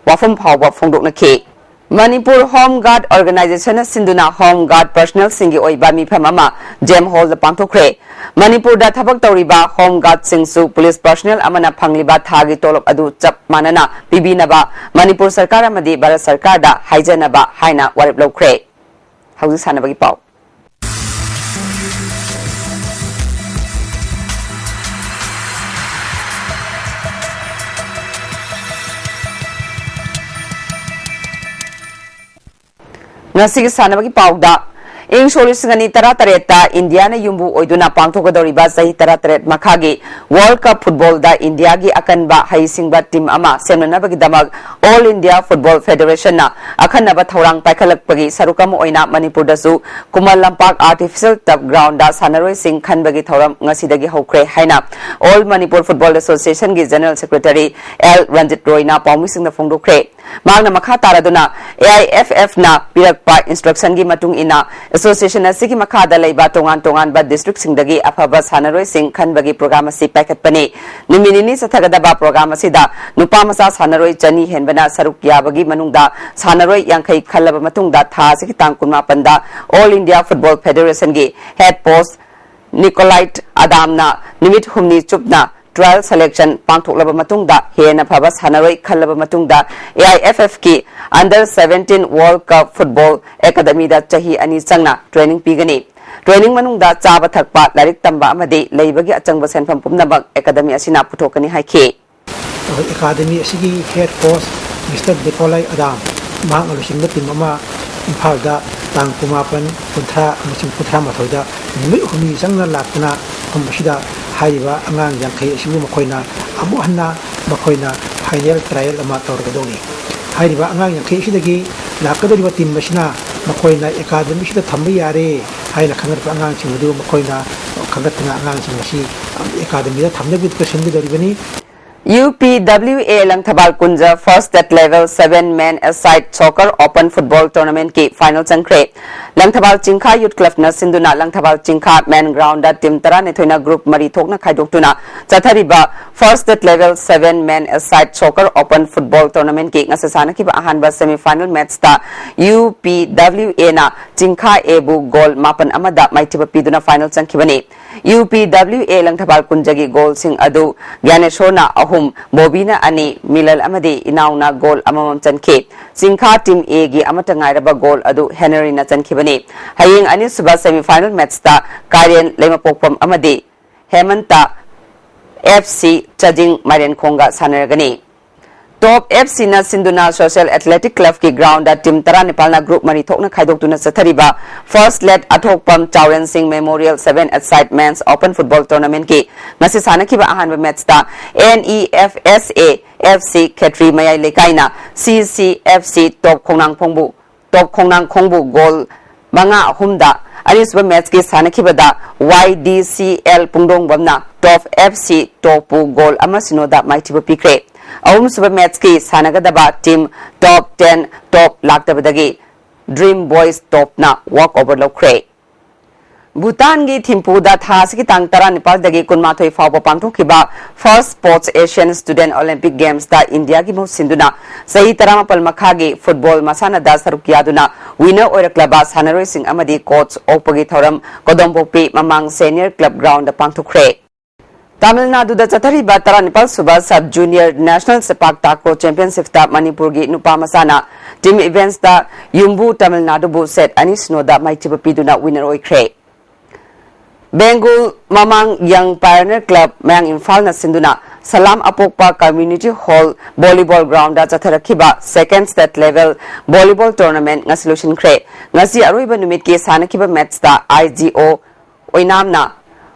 ꯋꯥꯐꯝ ꯐꯥꯎꯕ ꯐꯣꯡꯗꯣꯛꯅꯈꯤ꯫ ꯃꯅꯤꯄꯨꯔ Home Guard Organization ꯅ ꯁꯤꯟꯗꯨꯅ Home Guard personnel ꯁꯤꯡꯒꯤ ꯑꯣꯏꯕ ꯃꯤꯐꯝ ꯑꯃ JEM Hall ꯗ ꯄꯥꯡꯊꯣꯛꯈ꯭ꯔꯦ꯫ ꯃꯅꯤꯄꯨꯔꯗ ꯊꯕꯛ ꯇꯧꯔꯤꯕ Home Guard ꯁꯤꯡꯁꯨ police personnel ꯑꯃꯅ ꯐꯪꯂꯤꯕ ꯊꯥꯒꯤ ꯇꯣꯂꯣꯞ ꯑꯗꯨ ꯆꯞ ꯃꯥꯟꯅꯅ ꯄꯤꯕꯤꯅꯕ ꯃꯅꯤꯄꯨꯔ ꯁꯔꯀꯥꯔ ꯑꯃꯗꯤ ꯚꯥꯔꯠ ꯁꯔꯀꯥꯔꯗ ꯍꯥꯏꯖꯅꯕ ꯍꯥꯏꯅ ꯋꯥꯔꯦꯞ ꯂꯧꯈ꯭ꯔꯦ꯫ ꯍꯧꯖꯤꯛ ꯁꯥꯟꯅꯕꯒꯤ ꯄꯥꯎ꯫ ꯉꯁꯤꯒꯤ ꯁꯥꯟꯅꯕꯒꯤ ꯄꯥꯎꯗ, ꯏꯪ ꯁꯣꯛ ꯂꯤꯁꯤꯡ ꯑꯅꯤ ꯇꯔꯥꯇꯔꯦꯠꯇ ꯏꯟꯗꯤꯌꯥꯅ ꯌꯨꯝꯕꯨ ꯑꯣꯏꯗꯨꯅ ꯄꯥꯡꯊꯣꯛꯀꯗꯧꯔꯤꯕ ꯆꯍꯤ ꯇꯔꯥꯇꯔꯦꯠ ꯃꯈꯥꯒꯤ World Cup football ꯗ ꯏꯟꯗꯤꯌꯥꯒꯤ ꯑꯀꯟꯕ ꯍꯩꯁꯤꯡꯕ team ꯑꯃ ꯁꯦꯝꯅꯅꯕꯒꯤꯗꯃꯛ All India Football Federation ꯅ ꯑꯈꯟꯅꯕ ꯊꯧꯔꯥꯡ ꯄꯥꯏꯈꯠꯂꯛꯄꯒꯤ ꯁꯔꯨꯛ ꯑꯃ ꯑꯣꯏꯅ ꯃꯅꯤꯄꯨꯔꯗꯁꯨ Khuman Lampak artificial turf ground ꯗ ꯁꯥꯟꯅꯔꯣꯏꯁꯤꯡ ꯈꯟꯕꯒꯤ ꯊꯧꯔꯝ ꯉꯁꯤꯗꯒꯤ ꯍꯧꯈ꯭ꯔꯦ ꯍꯥꯏꯅ All Manipur Football Association ꯒꯤ General Secretary ꯑꯦꯜ ꯔꯟꯖꯤꯠ ꯔꯣꯏꯅ ꯄꯥꯎꯃꯤꯁꯤꯡꯗ ꯐꯣꯡꯗꯣꯛꯈ꯭ꯔꯦ꯫ ꯃꯍꯥꯛꯅ ꯃꯈꯥ ꯇꯥꯔꯗꯨꯅ A I F F ꯅ ꯄꯤꯔꯛꯄ instruction ꯒꯤ ꯃꯇꯨꯡ ꯏꯟꯅ association ꯑꯁꯤꯒꯤ ꯃꯈꯥꯗ ꯂꯩꯕ ꯇꯣꯉꯥꯟ ꯇꯣꯉꯥꯟꯕ district ꯁꯤꯡꯗꯒꯤ ꯑꯐꯕ ꯁꯥꯟꯅꯔꯣꯏꯁꯤꯡ ꯈꯟꯕꯒꯤ program ꯑꯁꯤ ꯄꯥꯏꯈꯠꯄꯅꯤ꯫ ꯅꯨꯃꯤꯠ ꯅꯤꯅꯤ ꯆꯠꯊꯒꯗꯕ program ꯑꯁꯤꯗ ꯅꯨꯄꯥ ꯃꯆꯥ ꯁꯥꯟꯅꯔꯣꯏ ꯆꯅꯤ ꯍꯦꯟꯕꯅ ꯁꯔꯨꯛ ꯌꯥꯕꯒꯤ ꯃꯅꯨꯡꯗ ꯁꯥꯟꯅꯔꯣꯏ ꯌꯥꯡꯈꯩ ꯈꯜꯂꯕ ꯃꯇꯨꯡꯗ ꯊꯥ ꯑꯁꯤꯒꯤ ꯇꯥꯡ ꯀꯨꯟꯃꯥꯄꯟꯗ All India Football Federation ꯒꯤ head coach ꯅꯤꯀꯣꯂꯥꯏꯠ ꯑꯗꯥꯝꯅ ꯅꯨꯃꯤꯠ ꯍꯨꯝꯅꯤ ꯆꯨꯞꯅ trial selection ꯄꯥꯡꯊꯣꯛꯂꯕ ꯃꯇꯨꯡꯗ, ꯍꯦꯟꯅ ꯐꯕ ꯁꯥꯟꯅꯔꯣꯏ ꯈꯜꯂꯕ ꯃꯇꯨꯡꯗ, A I F F ꯀꯤ Under seventeen World Cup Football Academy ꯗ ꯆꯍꯤ ꯑꯅꯤ ꯆꯪꯅ training ꯄꯤꯒꯅꯤ꯫ Training ꯃꯅꯨꯡꯗ ꯆꯥꯕ ꯊꯛꯄ, ꯂꯥꯏꯔꯤꯛ ꯇꯝꯕ ꯑꯃꯗꯤ ꯂꯩꯕꯒꯤ ꯑꯆꯪꯕ ꯁꯦꯟꯐꯝ ꯄꯨꯝꯅꯃꯛ academy ꯑꯁꯤꯅ ꯄꯨꯊꯣꯛꯀꯅꯤ ꯍꯥꯏꯈꯤ꯫ ꯑꯩꯈꯣꯏ academy ꯑꯁꯤꯒꯤ head coach Mister ꯅꯤꯀꯣꯂꯥꯏ ꯑꯗꯥꯝ, ꯃꯍꯥꯛꯅ ꯂꯨꯆꯤꯡꯕ team ꯑꯃ ꯏꯝꯐꯥꯜꯗ ꯇꯥꯡ ꯀꯨꯟꯃꯥꯄꯟ, ꯀꯨꯟꯊ꯭ꯔꯥ ꯑꯃꯁꯨꯡ ꯀꯨꯟꯊ꯭ꯔꯥ ꯃꯥꯊꯣꯏꯗ ꯅꯨꯃꯤꯠ ꯍꯨꯝꯅꯤ ꯆꯪꯅ ꯂꯥꯛꯇꯨꯅ ꯃꯐꯝ ꯑꯁꯤꯗ ꯍꯥꯏꯔꯤꯕ ꯑꯉꯥꯡ ꯌꯥꯡꯈꯩ ꯑꯁꯤꯕꯨ ꯃꯈꯣꯏꯅ ꯑꯃꯨꯛ ꯍꯟꯅ ꯃꯈꯣꯏꯅ final trial ꯑꯃ ꯇꯧꯔꯒꯗꯧꯔꯤ꯫ ꯍꯥꯏꯔꯤꯕ ꯑꯉꯥꯡ ꯌꯥꯡꯈꯩ ꯑꯁꯤꯗꯒꯤ ꯂꯥꯛꯀꯗꯧꯔꯤꯕ team ꯑꯁꯤꯅ ꯃꯈꯣꯏꯅ academy ꯑꯁꯤꯗ ꯊꯝꯕ ꯌꯥꯔꯦ ꯍꯥꯏꯅ ꯈꯟꯒꯠꯄ ꯑꯉꯥꯡꯁꯤꯡ ꯑꯗꯨ ꯃꯈꯣꯏꯅ ꯈꯟꯒꯠꯇꯨꯅ ꯑꯉꯥꯡꯁꯤꯡ ꯑꯁꯤ academy ꯗ ꯊꯝꯅꯕꯒꯤꯗꯃꯛꯇ ꯁꯤꯟꯒꯗꯧꯔꯤꯕꯅꯤ꯫ UPWA Langthabal ꯀꯨꯟꯖ First State Level seven Men Aside Soccer Open Football Tournamentꯀꯤ final ꯆꯪꯈ꯭ꯔꯦ꯫ ꯂꯪꯊꯕꯥꯜ ꯆꯤꯡꯈꯥ Youth Clubꯅ ꯁꯤꯟꯗꯨꯅ ꯂꯪꯊꯕꯥꯜ ꯆꯤꯡꯈꯥ main groundꯗ team ꯇꯔꯥꯅꯤꯊꯣꯏꯅ group ꯃꯔꯤ ꯊꯣꯛꯅ ꯈꯥꯏꯗꯣꯛꯇꯨꯅ ꯆꯠꯊꯔꯤꯕ First State Level seven Men Aside Soccer Open Football Tournamentꯀꯤ ꯉꯁꯤ ꯁꯥꯟꯅꯈꯤꯕ ꯑꯍꯥꯟꯕ semi final matchꯇ UPWAꯅ ꯆꯤꯡꯈꯥ Aꯕꯨ goal ꯃꯥꯄꯟ ꯑꯃꯗ ꯃꯥꯏꯊꯤꯕ ꯄꯤꯗꯨꯅ final ꯆꯪꯈꯤꯕꯅꯤ꯫ UPWA ꯂꯪꯊꯕꯥꯜ ꯀꯨꯟꯖꯒꯤ goalꯁꯤꯡ ꯑꯗꯨ ꯒ꯭ꯌꯥꯅꯦꯁꯣꯔꯅ ꯑꯍꯨꯝ, ꯕꯣꯕꯤꯅ ꯑꯅꯤ, ꯃꯤꯂꯜ ꯑꯃꯗꯤ ꯏꯅꯥꯎꯅ goal ꯑꯃꯃꯝ ꯆꯟꯈꯤ꯫ ꯆꯤꯡꯈꯥ team Aꯒꯤ ꯑꯃꯠꯇ ꯉꯥꯏꯔꯕ goal ꯑꯗꯨ ꯍꯦꯅꯔꯤꯅ ꯆꯟꯈꯤꯕꯅꯤ꯫ ꯍꯌꯦꯡ ꯑꯅꯤꯁꯨꯕ semi final matchꯇ ꯀꯥꯏꯔꯦꯟ ꯂꯩꯃꯄꯣꯛꯄꯝ ꯑꯃꯗꯤ ꯍꯦꯃꯟꯇ FC ꯆꯥꯖꯤꯡ ꯃꯥꯏꯔꯦꯟꯈꯣꯡꯒ ꯁꯥꯟꯅꯔꯒꯅꯤ꯫ Top FCꯅ ꯁꯤꯟꯗꯨꯅ Social Athletic Clubꯀꯤ groundꯗ team ꯇꯔꯥꯅꯤꯄꯥꯜꯅ group ꯃꯔꯤ ꯊꯣꯛꯅ ꯈꯥꯏꯗꯣꯛꯇꯨꯅ ꯆꯠꯊꯔꯤꯕ First Late ꯑꯊꯣꯛꯄꯝ ꯆꯥꯎꯔꯦꯟꯁꯤꯡ Memorial seven Aside Men's Open Football Tournamentꯀꯤ ꯉꯁꯤ ꯁꯥꯟꯅꯈꯤꯕ ꯑꯍꯥꯟꯕ matchꯇ NEFSA FC ꯈꯦꯇ꯭ꯔꯤ ꯃꯌꯥꯏ ꯂꯩꯀꯥꯏꯅ CCFC Top ꯈꯣꯡꯅꯥꯡꯈꯣꯡꯕꯨ Top ꯈꯣꯡꯅꯥꯡꯈꯣꯡꯕꯨ goal ꯃꯉꯥ ꯑꯍꯨꯝꯗ, ꯑꯅꯤꯁꯨꯕ matchꯀꯤ ꯁꯥꯟꯅꯈꯤꯕꯗ YDCL ꯄꯨꯡꯗꯣꯡꯕꯝꯅ Top FC Topꯄꯨ goal ꯑꯃ ꯁꯤꯅꯣꯗ ꯃꯥꯏꯊꯤꯕ ꯄꯤꯈ꯭ꯔꯦ꯫ ꯑꯍꯨꯝꯁꯨꯕ matchꯀꯤ ꯁꯥꯟꯅꯒꯗꯕ team Top ten Top ꯂꯥꯛꯇꯕꯗꯒꯤ Dream Boys Topꯅ walkover ꯂꯧꯈ꯭ꯔꯦ꯫ ꯚꯨꯇꯥꯟꯒꯤ ꯊꯤꯝꯄꯨꯗ ꯊꯥ ꯑꯁꯤꯒꯤ ꯇꯥꯡ ꯇꯔꯥꯅꯤꯄꯥꯜꯗꯒꯤ ꯀꯨꯟꯃꯥꯊꯣꯏ ꯐꯥꯎꯕ ꯄꯥꯡꯊꯣꯛꯈꯤꯕ First Sports Asian Student Olympic Gamesꯇ ꯏꯟꯗꯤꯌꯥꯒꯤ ꯃꯍꯨꯠ ꯁꯤꯟꯗꯨꯅ ꯆꯍꯤ ꯇꯔꯥꯃꯥꯄꯜ ꯃꯈꯥꯒꯤ football ꯃꯁꯥꯟꯅꯗ ꯁꯔꯨꯛ ꯌꯥꯗꯨꯅ winner ꯑꯣꯏꯔꯛꯂꯕ ꯁꯥꯟꯅꯔꯣꯏꯁꯤꯡ ꯑꯃꯗꯤ coach ꯑꯣꯛꯄꯒꯤ ꯊꯧꯔꯝ ꯀꯣꯗꯣꯝꯕꯣꯛꯄꯤ ꯃꯃꯥꯡ Senior Club groundꯗ ꯄꯥꯡꯊꯣꯛꯈ꯭ꯔꯦ꯫ ꯇꯥꯃꯤꯜ ꯅꯥꯗꯨꯗ ꯆꯠꯊꯔꯤꯕ ꯇꯔꯥꯅꯤꯄꯥꯜ ꯁꯨꯕ Sub Junior National ꯁꯦꯄꯥꯛ ꯇꯥꯀ꯭ꯔꯣ Championshipꯇ ꯃꯅꯤꯄꯨꯔꯒꯤ ꯅꯨꯄꯥ ꯃꯆꯥꯅ team eventꯁꯇ ꯌꯨꯝꯕꯨ ꯇꯥꯃꯤꯜ ꯅꯥꯗꯨꯕꯨ set ꯑꯅꯤ ꯁꯤꯅꯣꯗ ꯃꯥꯏꯊꯤꯕ ꯄꯤꯗꯨꯅ winner ꯑꯣꯏꯈ꯭ꯔꯦ꯫ ꯕꯦꯡꯒꯨꯜ ꯃꯃꯥꯡ Young Pioneer Club ꯃꯌꯥꯡ ꯏꯝꯐꯥꯜꯅ ꯁꯤꯟꯗꯨꯅ ꯁꯂꯥꯝ ꯑꯄꯣꯛꯄ Community Hall Volleyball Groundꯗ ꯆꯠꯊꯔꯛꯈꯤꯕ Second State Level Volleyball Tournament ꯉꯁꯤ ꯂꯣꯏꯁꯤꯟꯈ꯭ꯔꯦ꯫ ꯉꯁꯤ ꯑꯔꯣꯏꯕ ꯅꯨꯃꯤꯠꯀꯤ ꯁꯥꯟꯅꯈꯤꯕ matchꯇ IGO ꯑꯣꯏꯅꯥꯝꯅ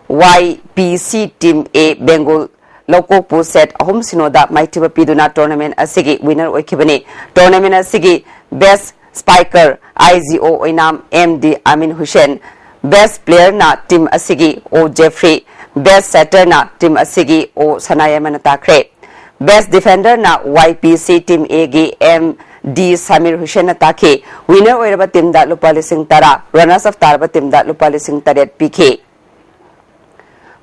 YPC Team A ꯕꯦꯡꯒꯨꯜ ꯂꯧꯀꯣꯛꯄꯨ set ꯑꯍꯨꯝ ꯁꯤꯅꯣꯗ ꯃꯥꯏꯊꯤꯕ ꯄꯤꯗꯨꯅ tournament ꯑꯁꯤꯒꯤ winner ꯑꯣꯏꯈꯤꯕꯅꯤ꯫ Tournament ꯑꯁꯤꯒꯤ best spiker IGO ꯑꯣꯏꯅꯥꯝ MD ꯑꯃꯤꯟ ꯍꯨꯁꯦꯟ, best playerꯅ team ꯑꯁꯤꯒꯤ O Jeffrey, best setterꯅ team ꯑꯁꯤꯒꯤ O ꯁꯅꯥꯌꯥꯏꯃꯅ ꯇꯥꯈ꯭ꯔꯦ꯫ Best Defender ꯅ Y P C Team A ꯒꯤ M D Samir Hussain ꯅ ꯇꯥꯈꯤ꯫ Winner ꯑꯣꯏꯔꯕ team ꯗ ꯂꯨꯄꯥ ꯂꯤꯁꯤꯡ ꯇꯔꯥ, runners up ꯇꯥꯔꯕ team ꯗ ꯂꯨꯄꯥ ꯂꯤꯁꯤꯡ ꯇꯔꯦꯠ ꯄꯤꯈꯤ꯫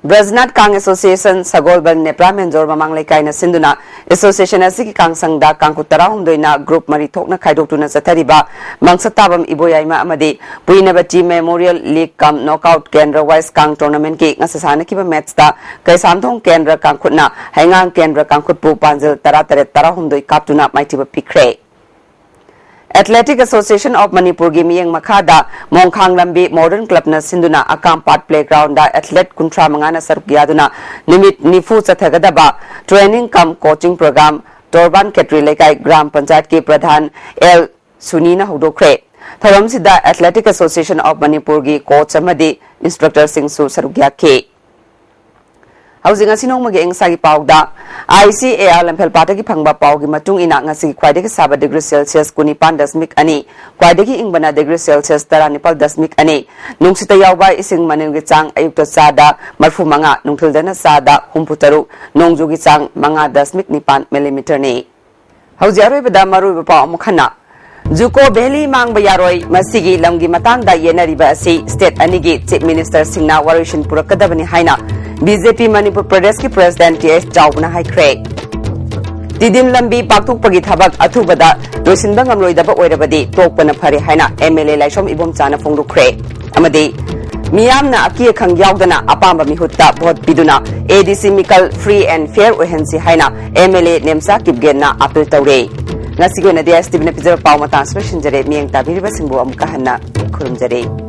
ꯕ꯭ꯔꯖꯅꯥꯊ ꯀꯥꯡ Association ꯁꯒꯣꯜꯕꯟ ꯅꯦꯄ꯭ꯔꯥ ꯃꯦꯟꯖꯣꯔ ꯃꯃꯥꯡ ꯂꯩꯀꯥꯏꯅ ꯁꯤꯟꯗꯨꯅ association ꯑꯁꯤꯒꯤ ꯀꯥꯡ ꯁꯪꯗ ꯀꯥꯡꯈꯨꯠ ꯇꯔꯥꯍꯨꯝꯗꯣꯏꯅ group ꯃꯔꯤ ꯊꯣꯛꯅ ꯈꯥꯏꯗꯣꯛꯇꯨꯅ ꯆꯠꯊꯔꯤꯕ ꯃꯪꯁꯇꯥꯕꯝ ꯏꯕꯣꯌꯥꯏꯃ ꯑꯃꯗꯤ ꯄꯨꯏꯅꯕꯇꯤ Memorial League cum Knockout ꯀꯦꯟꯗ꯭ꯔ wise ꯀꯥꯡ tournament ꯀꯤ ꯉꯁꯤ ꯁꯥꯟꯅꯈꯤꯕ match ꯇ ꯀꯩꯁꯥꯝꯊꯣꯡ ꯀꯦꯟꯗ꯭ꯔ ꯀꯥꯡꯈꯨꯠꯅ ꯍꯩꯉꯥꯡ ꯀꯦꯟꯗ꯭ꯔ ꯀꯥꯡꯈꯨꯠꯄꯨ ꯄꯥꯟꯖꯜ ꯇꯔꯥꯇꯔꯦꯠ ꯇꯔꯥꯍꯨꯝꯗꯣꯏ ꯀꯥꯞꯇꯨꯅ ꯃꯥꯏꯊꯤꯕ ꯄꯤꯈ꯭ꯔꯦ꯫ Athletic Association of ꯃꯅꯤꯄꯨꯔꯒꯤ ꯃꯤꯠꯌꯦꯡ ꯃꯈꯥꯗ ꯃꯣꯡꯈꯥꯡ ꯂꯝꯕꯤ Modern Club ꯅ ꯁꯤꯟꯗꯨꯅ ꯑꯀꯥꯝꯄꯥꯠ playground ꯗ athlete ꯀꯨꯟꯊ꯭ꯔꯥ ꯃꯉꯥꯅ ꯁꯔꯨꯛ ꯌꯥꯗꯨꯅ ꯅꯨꯃꯤꯠ ꯅꯤꯐꯨ ꯆꯠꯊꯒꯗꯕ training cum coaching program ꯇꯣꯔꯕꯥꯟ ꯈꯦꯇ꯭ꯔꯤ ꯂꯩꯀꯥꯏ ꯒ꯭ꯔꯥꯝ ꯄꯟꯆꯥꯌꯠꯀꯤ ꯄ꯭ꯔꯙꯥꯟ ꯑꯦꯜ ꯁꯨꯅꯤꯅ ꯍꯧꯗꯣꯛꯈ꯭ꯔꯦ꯫ ꯊꯧꯔꯝꯁꯤꯗ Athletic Association of ꯃꯅꯤꯄꯨꯔꯒꯤ coach ꯑꯃꯗꯤ instructor ꯁꯤꯡꯁꯨ ꯁꯔꯨꯛ ꯌꯥꯈꯤ꯫ ꯍꯧꯖꯤꯛ ꯉꯁꯤ ꯅꯣꯡꯃꯒꯤ ꯑꯌꯤꯡ ꯑꯁꯥꯒꯤ ꯄꯥꯎꯗ, I C A R ꯂꯝꯐꯦꯜꯄꯥꯠꯇꯒꯤ ꯐꯪꯕ ꯄꯥꯎꯒꯤ ꯃꯇꯨꯡ ꯏꯟꯅ ꯉꯁꯤꯒꯤ ꯈ꯭ꯋꯥꯏꯗꯒꯤ ꯁꯥꯕ degree Celsius ꯀꯨꯟꯅꯤꯄꯥꯟ ꯗꯁꯃꯤꯛ ꯑꯅꯤ, ꯈ꯭ꯋꯥꯏꯗꯒꯤ ꯏꯪꯕꯅ degree Celsius ꯇꯔꯥꯅꯤꯄꯥꯜ ꯗꯁꯃꯤꯛ ꯑꯅꯤ, ꯅꯨꯡꯁꯤꯠꯇ ꯌꯥꯎꯕ ꯏꯁꯤꯡ ꯃꯅꯤꯜꯒꯤ ꯆꯥꯡ ꯑꯌꯨꯛꯇ ꯆꯥꯗ ꯃꯔꯐꯨ ꯃꯉꯥ, ꯅꯨꯡꯊꯤꯜꯗꯅ ꯆꯥꯗ ꯍꯨꯝꯐꯨ ꯇꯔꯨꯛ, ꯅꯣꯡꯖꯨꯒꯤ ꯆꯥꯡ ꯃꯉꯥ ꯗꯁꯃꯤꯛ ꯅꯤꯄꯥꯟ millimeter ꯅꯤ꯫ ꯍꯧꯖꯤꯛ ꯑꯔꯣꯏꯕꯗ ꯃꯔꯨꯑꯣꯏꯕ ꯄꯥꯎ ꯑꯃꯨꯛ ꯍꯟꯅ꯫ Juco Valley ꯃꯥꯡꯕ ꯌꯥꯔꯣꯏ, ꯃꯁꯤꯒꯤ ꯂꯝꯒꯤ ꯃꯇꯥꯡꯗ ꯌꯦꯠꯅꯔꯤꯕ ꯑꯁꯤ state ꯑꯅꯤꯒꯤ chief minister ꯁꯤꯡꯅ ꯋꯥꯔꯣꯏꯁꯤꯟ ꯄꯨꯔꯛꯀꯗꯕꯅꯤ ꯍꯥꯏꯅ B J P ꯃꯅꯤꯄꯨꯔ ꯄ꯭ꯔꯗꯦꯁꯀꯤ president T S ꯆꯥꯎꯕꯅ ꯍꯥꯏꯈ꯭ꯔꯦ꯫ ꯇꯤꯗꯤꯝ ꯂꯝꯕꯤ ꯄꯥꯛꯊꯣꯛꯄꯒꯤ ꯊꯕꯛ ꯑꯊꯨꯕꯗ ꯂꯣꯏꯁꯤꯟꯕ ꯉꯝꯂꯣꯏꯗꯕ ꯑꯣꯏꯔꯕꯗꯤ ꯇꯣꯛꯄꯅ ꯐꯔꯦ ꯍꯥꯏꯅ M L A ꯂꯥꯏꯁ꯭ꯔꯝ ꯏꯕꯣꯝꯆꯥꯅ ꯐꯣꯡꯗꯣꯛꯈ꯭ꯔꯦ꯫ ꯑꯃꯗꯤ ꯃꯤꯌꯥꯝꯅ ꯑꯀꯤ ꯑꯈꯪ ꯌꯥꯎꯗꯅ ꯑꯄꯥꯝꯕ ꯃꯤꯍꯨꯠꯇ vote ꯄꯤꯗꯨꯅ A D C ꯃꯤꯀꯜ free and fair ꯑꯣꯏꯍꯟꯁꯤ ꯍꯥꯏꯅ M L A Nemcha ꯀꯤꯞꯒꯦꯟꯅ appeal ꯇꯧꯔꯦ꯫ ꯉꯁꯤꯒꯤ ꯑꯣꯏꯅꯗꯤ S T V ꯅ ꯄꯤꯖꯕ ꯄꯥꯎ ꯃꯇꯥꯡ ꯑꯁꯤꯗ ꯂꯣꯏꯁꯤꯟꯖꯔꯦ꯫ ꯃꯤꯠꯌꯦꯡ ꯇꯥꯕꯤꯔꯤꯕꯁꯤꯡꯕꯨ ꯑꯃꯨꯛꯀ ꯍꯟꯅ ꯈꯨꯔꯨꯝꯖꯔꯤ꯫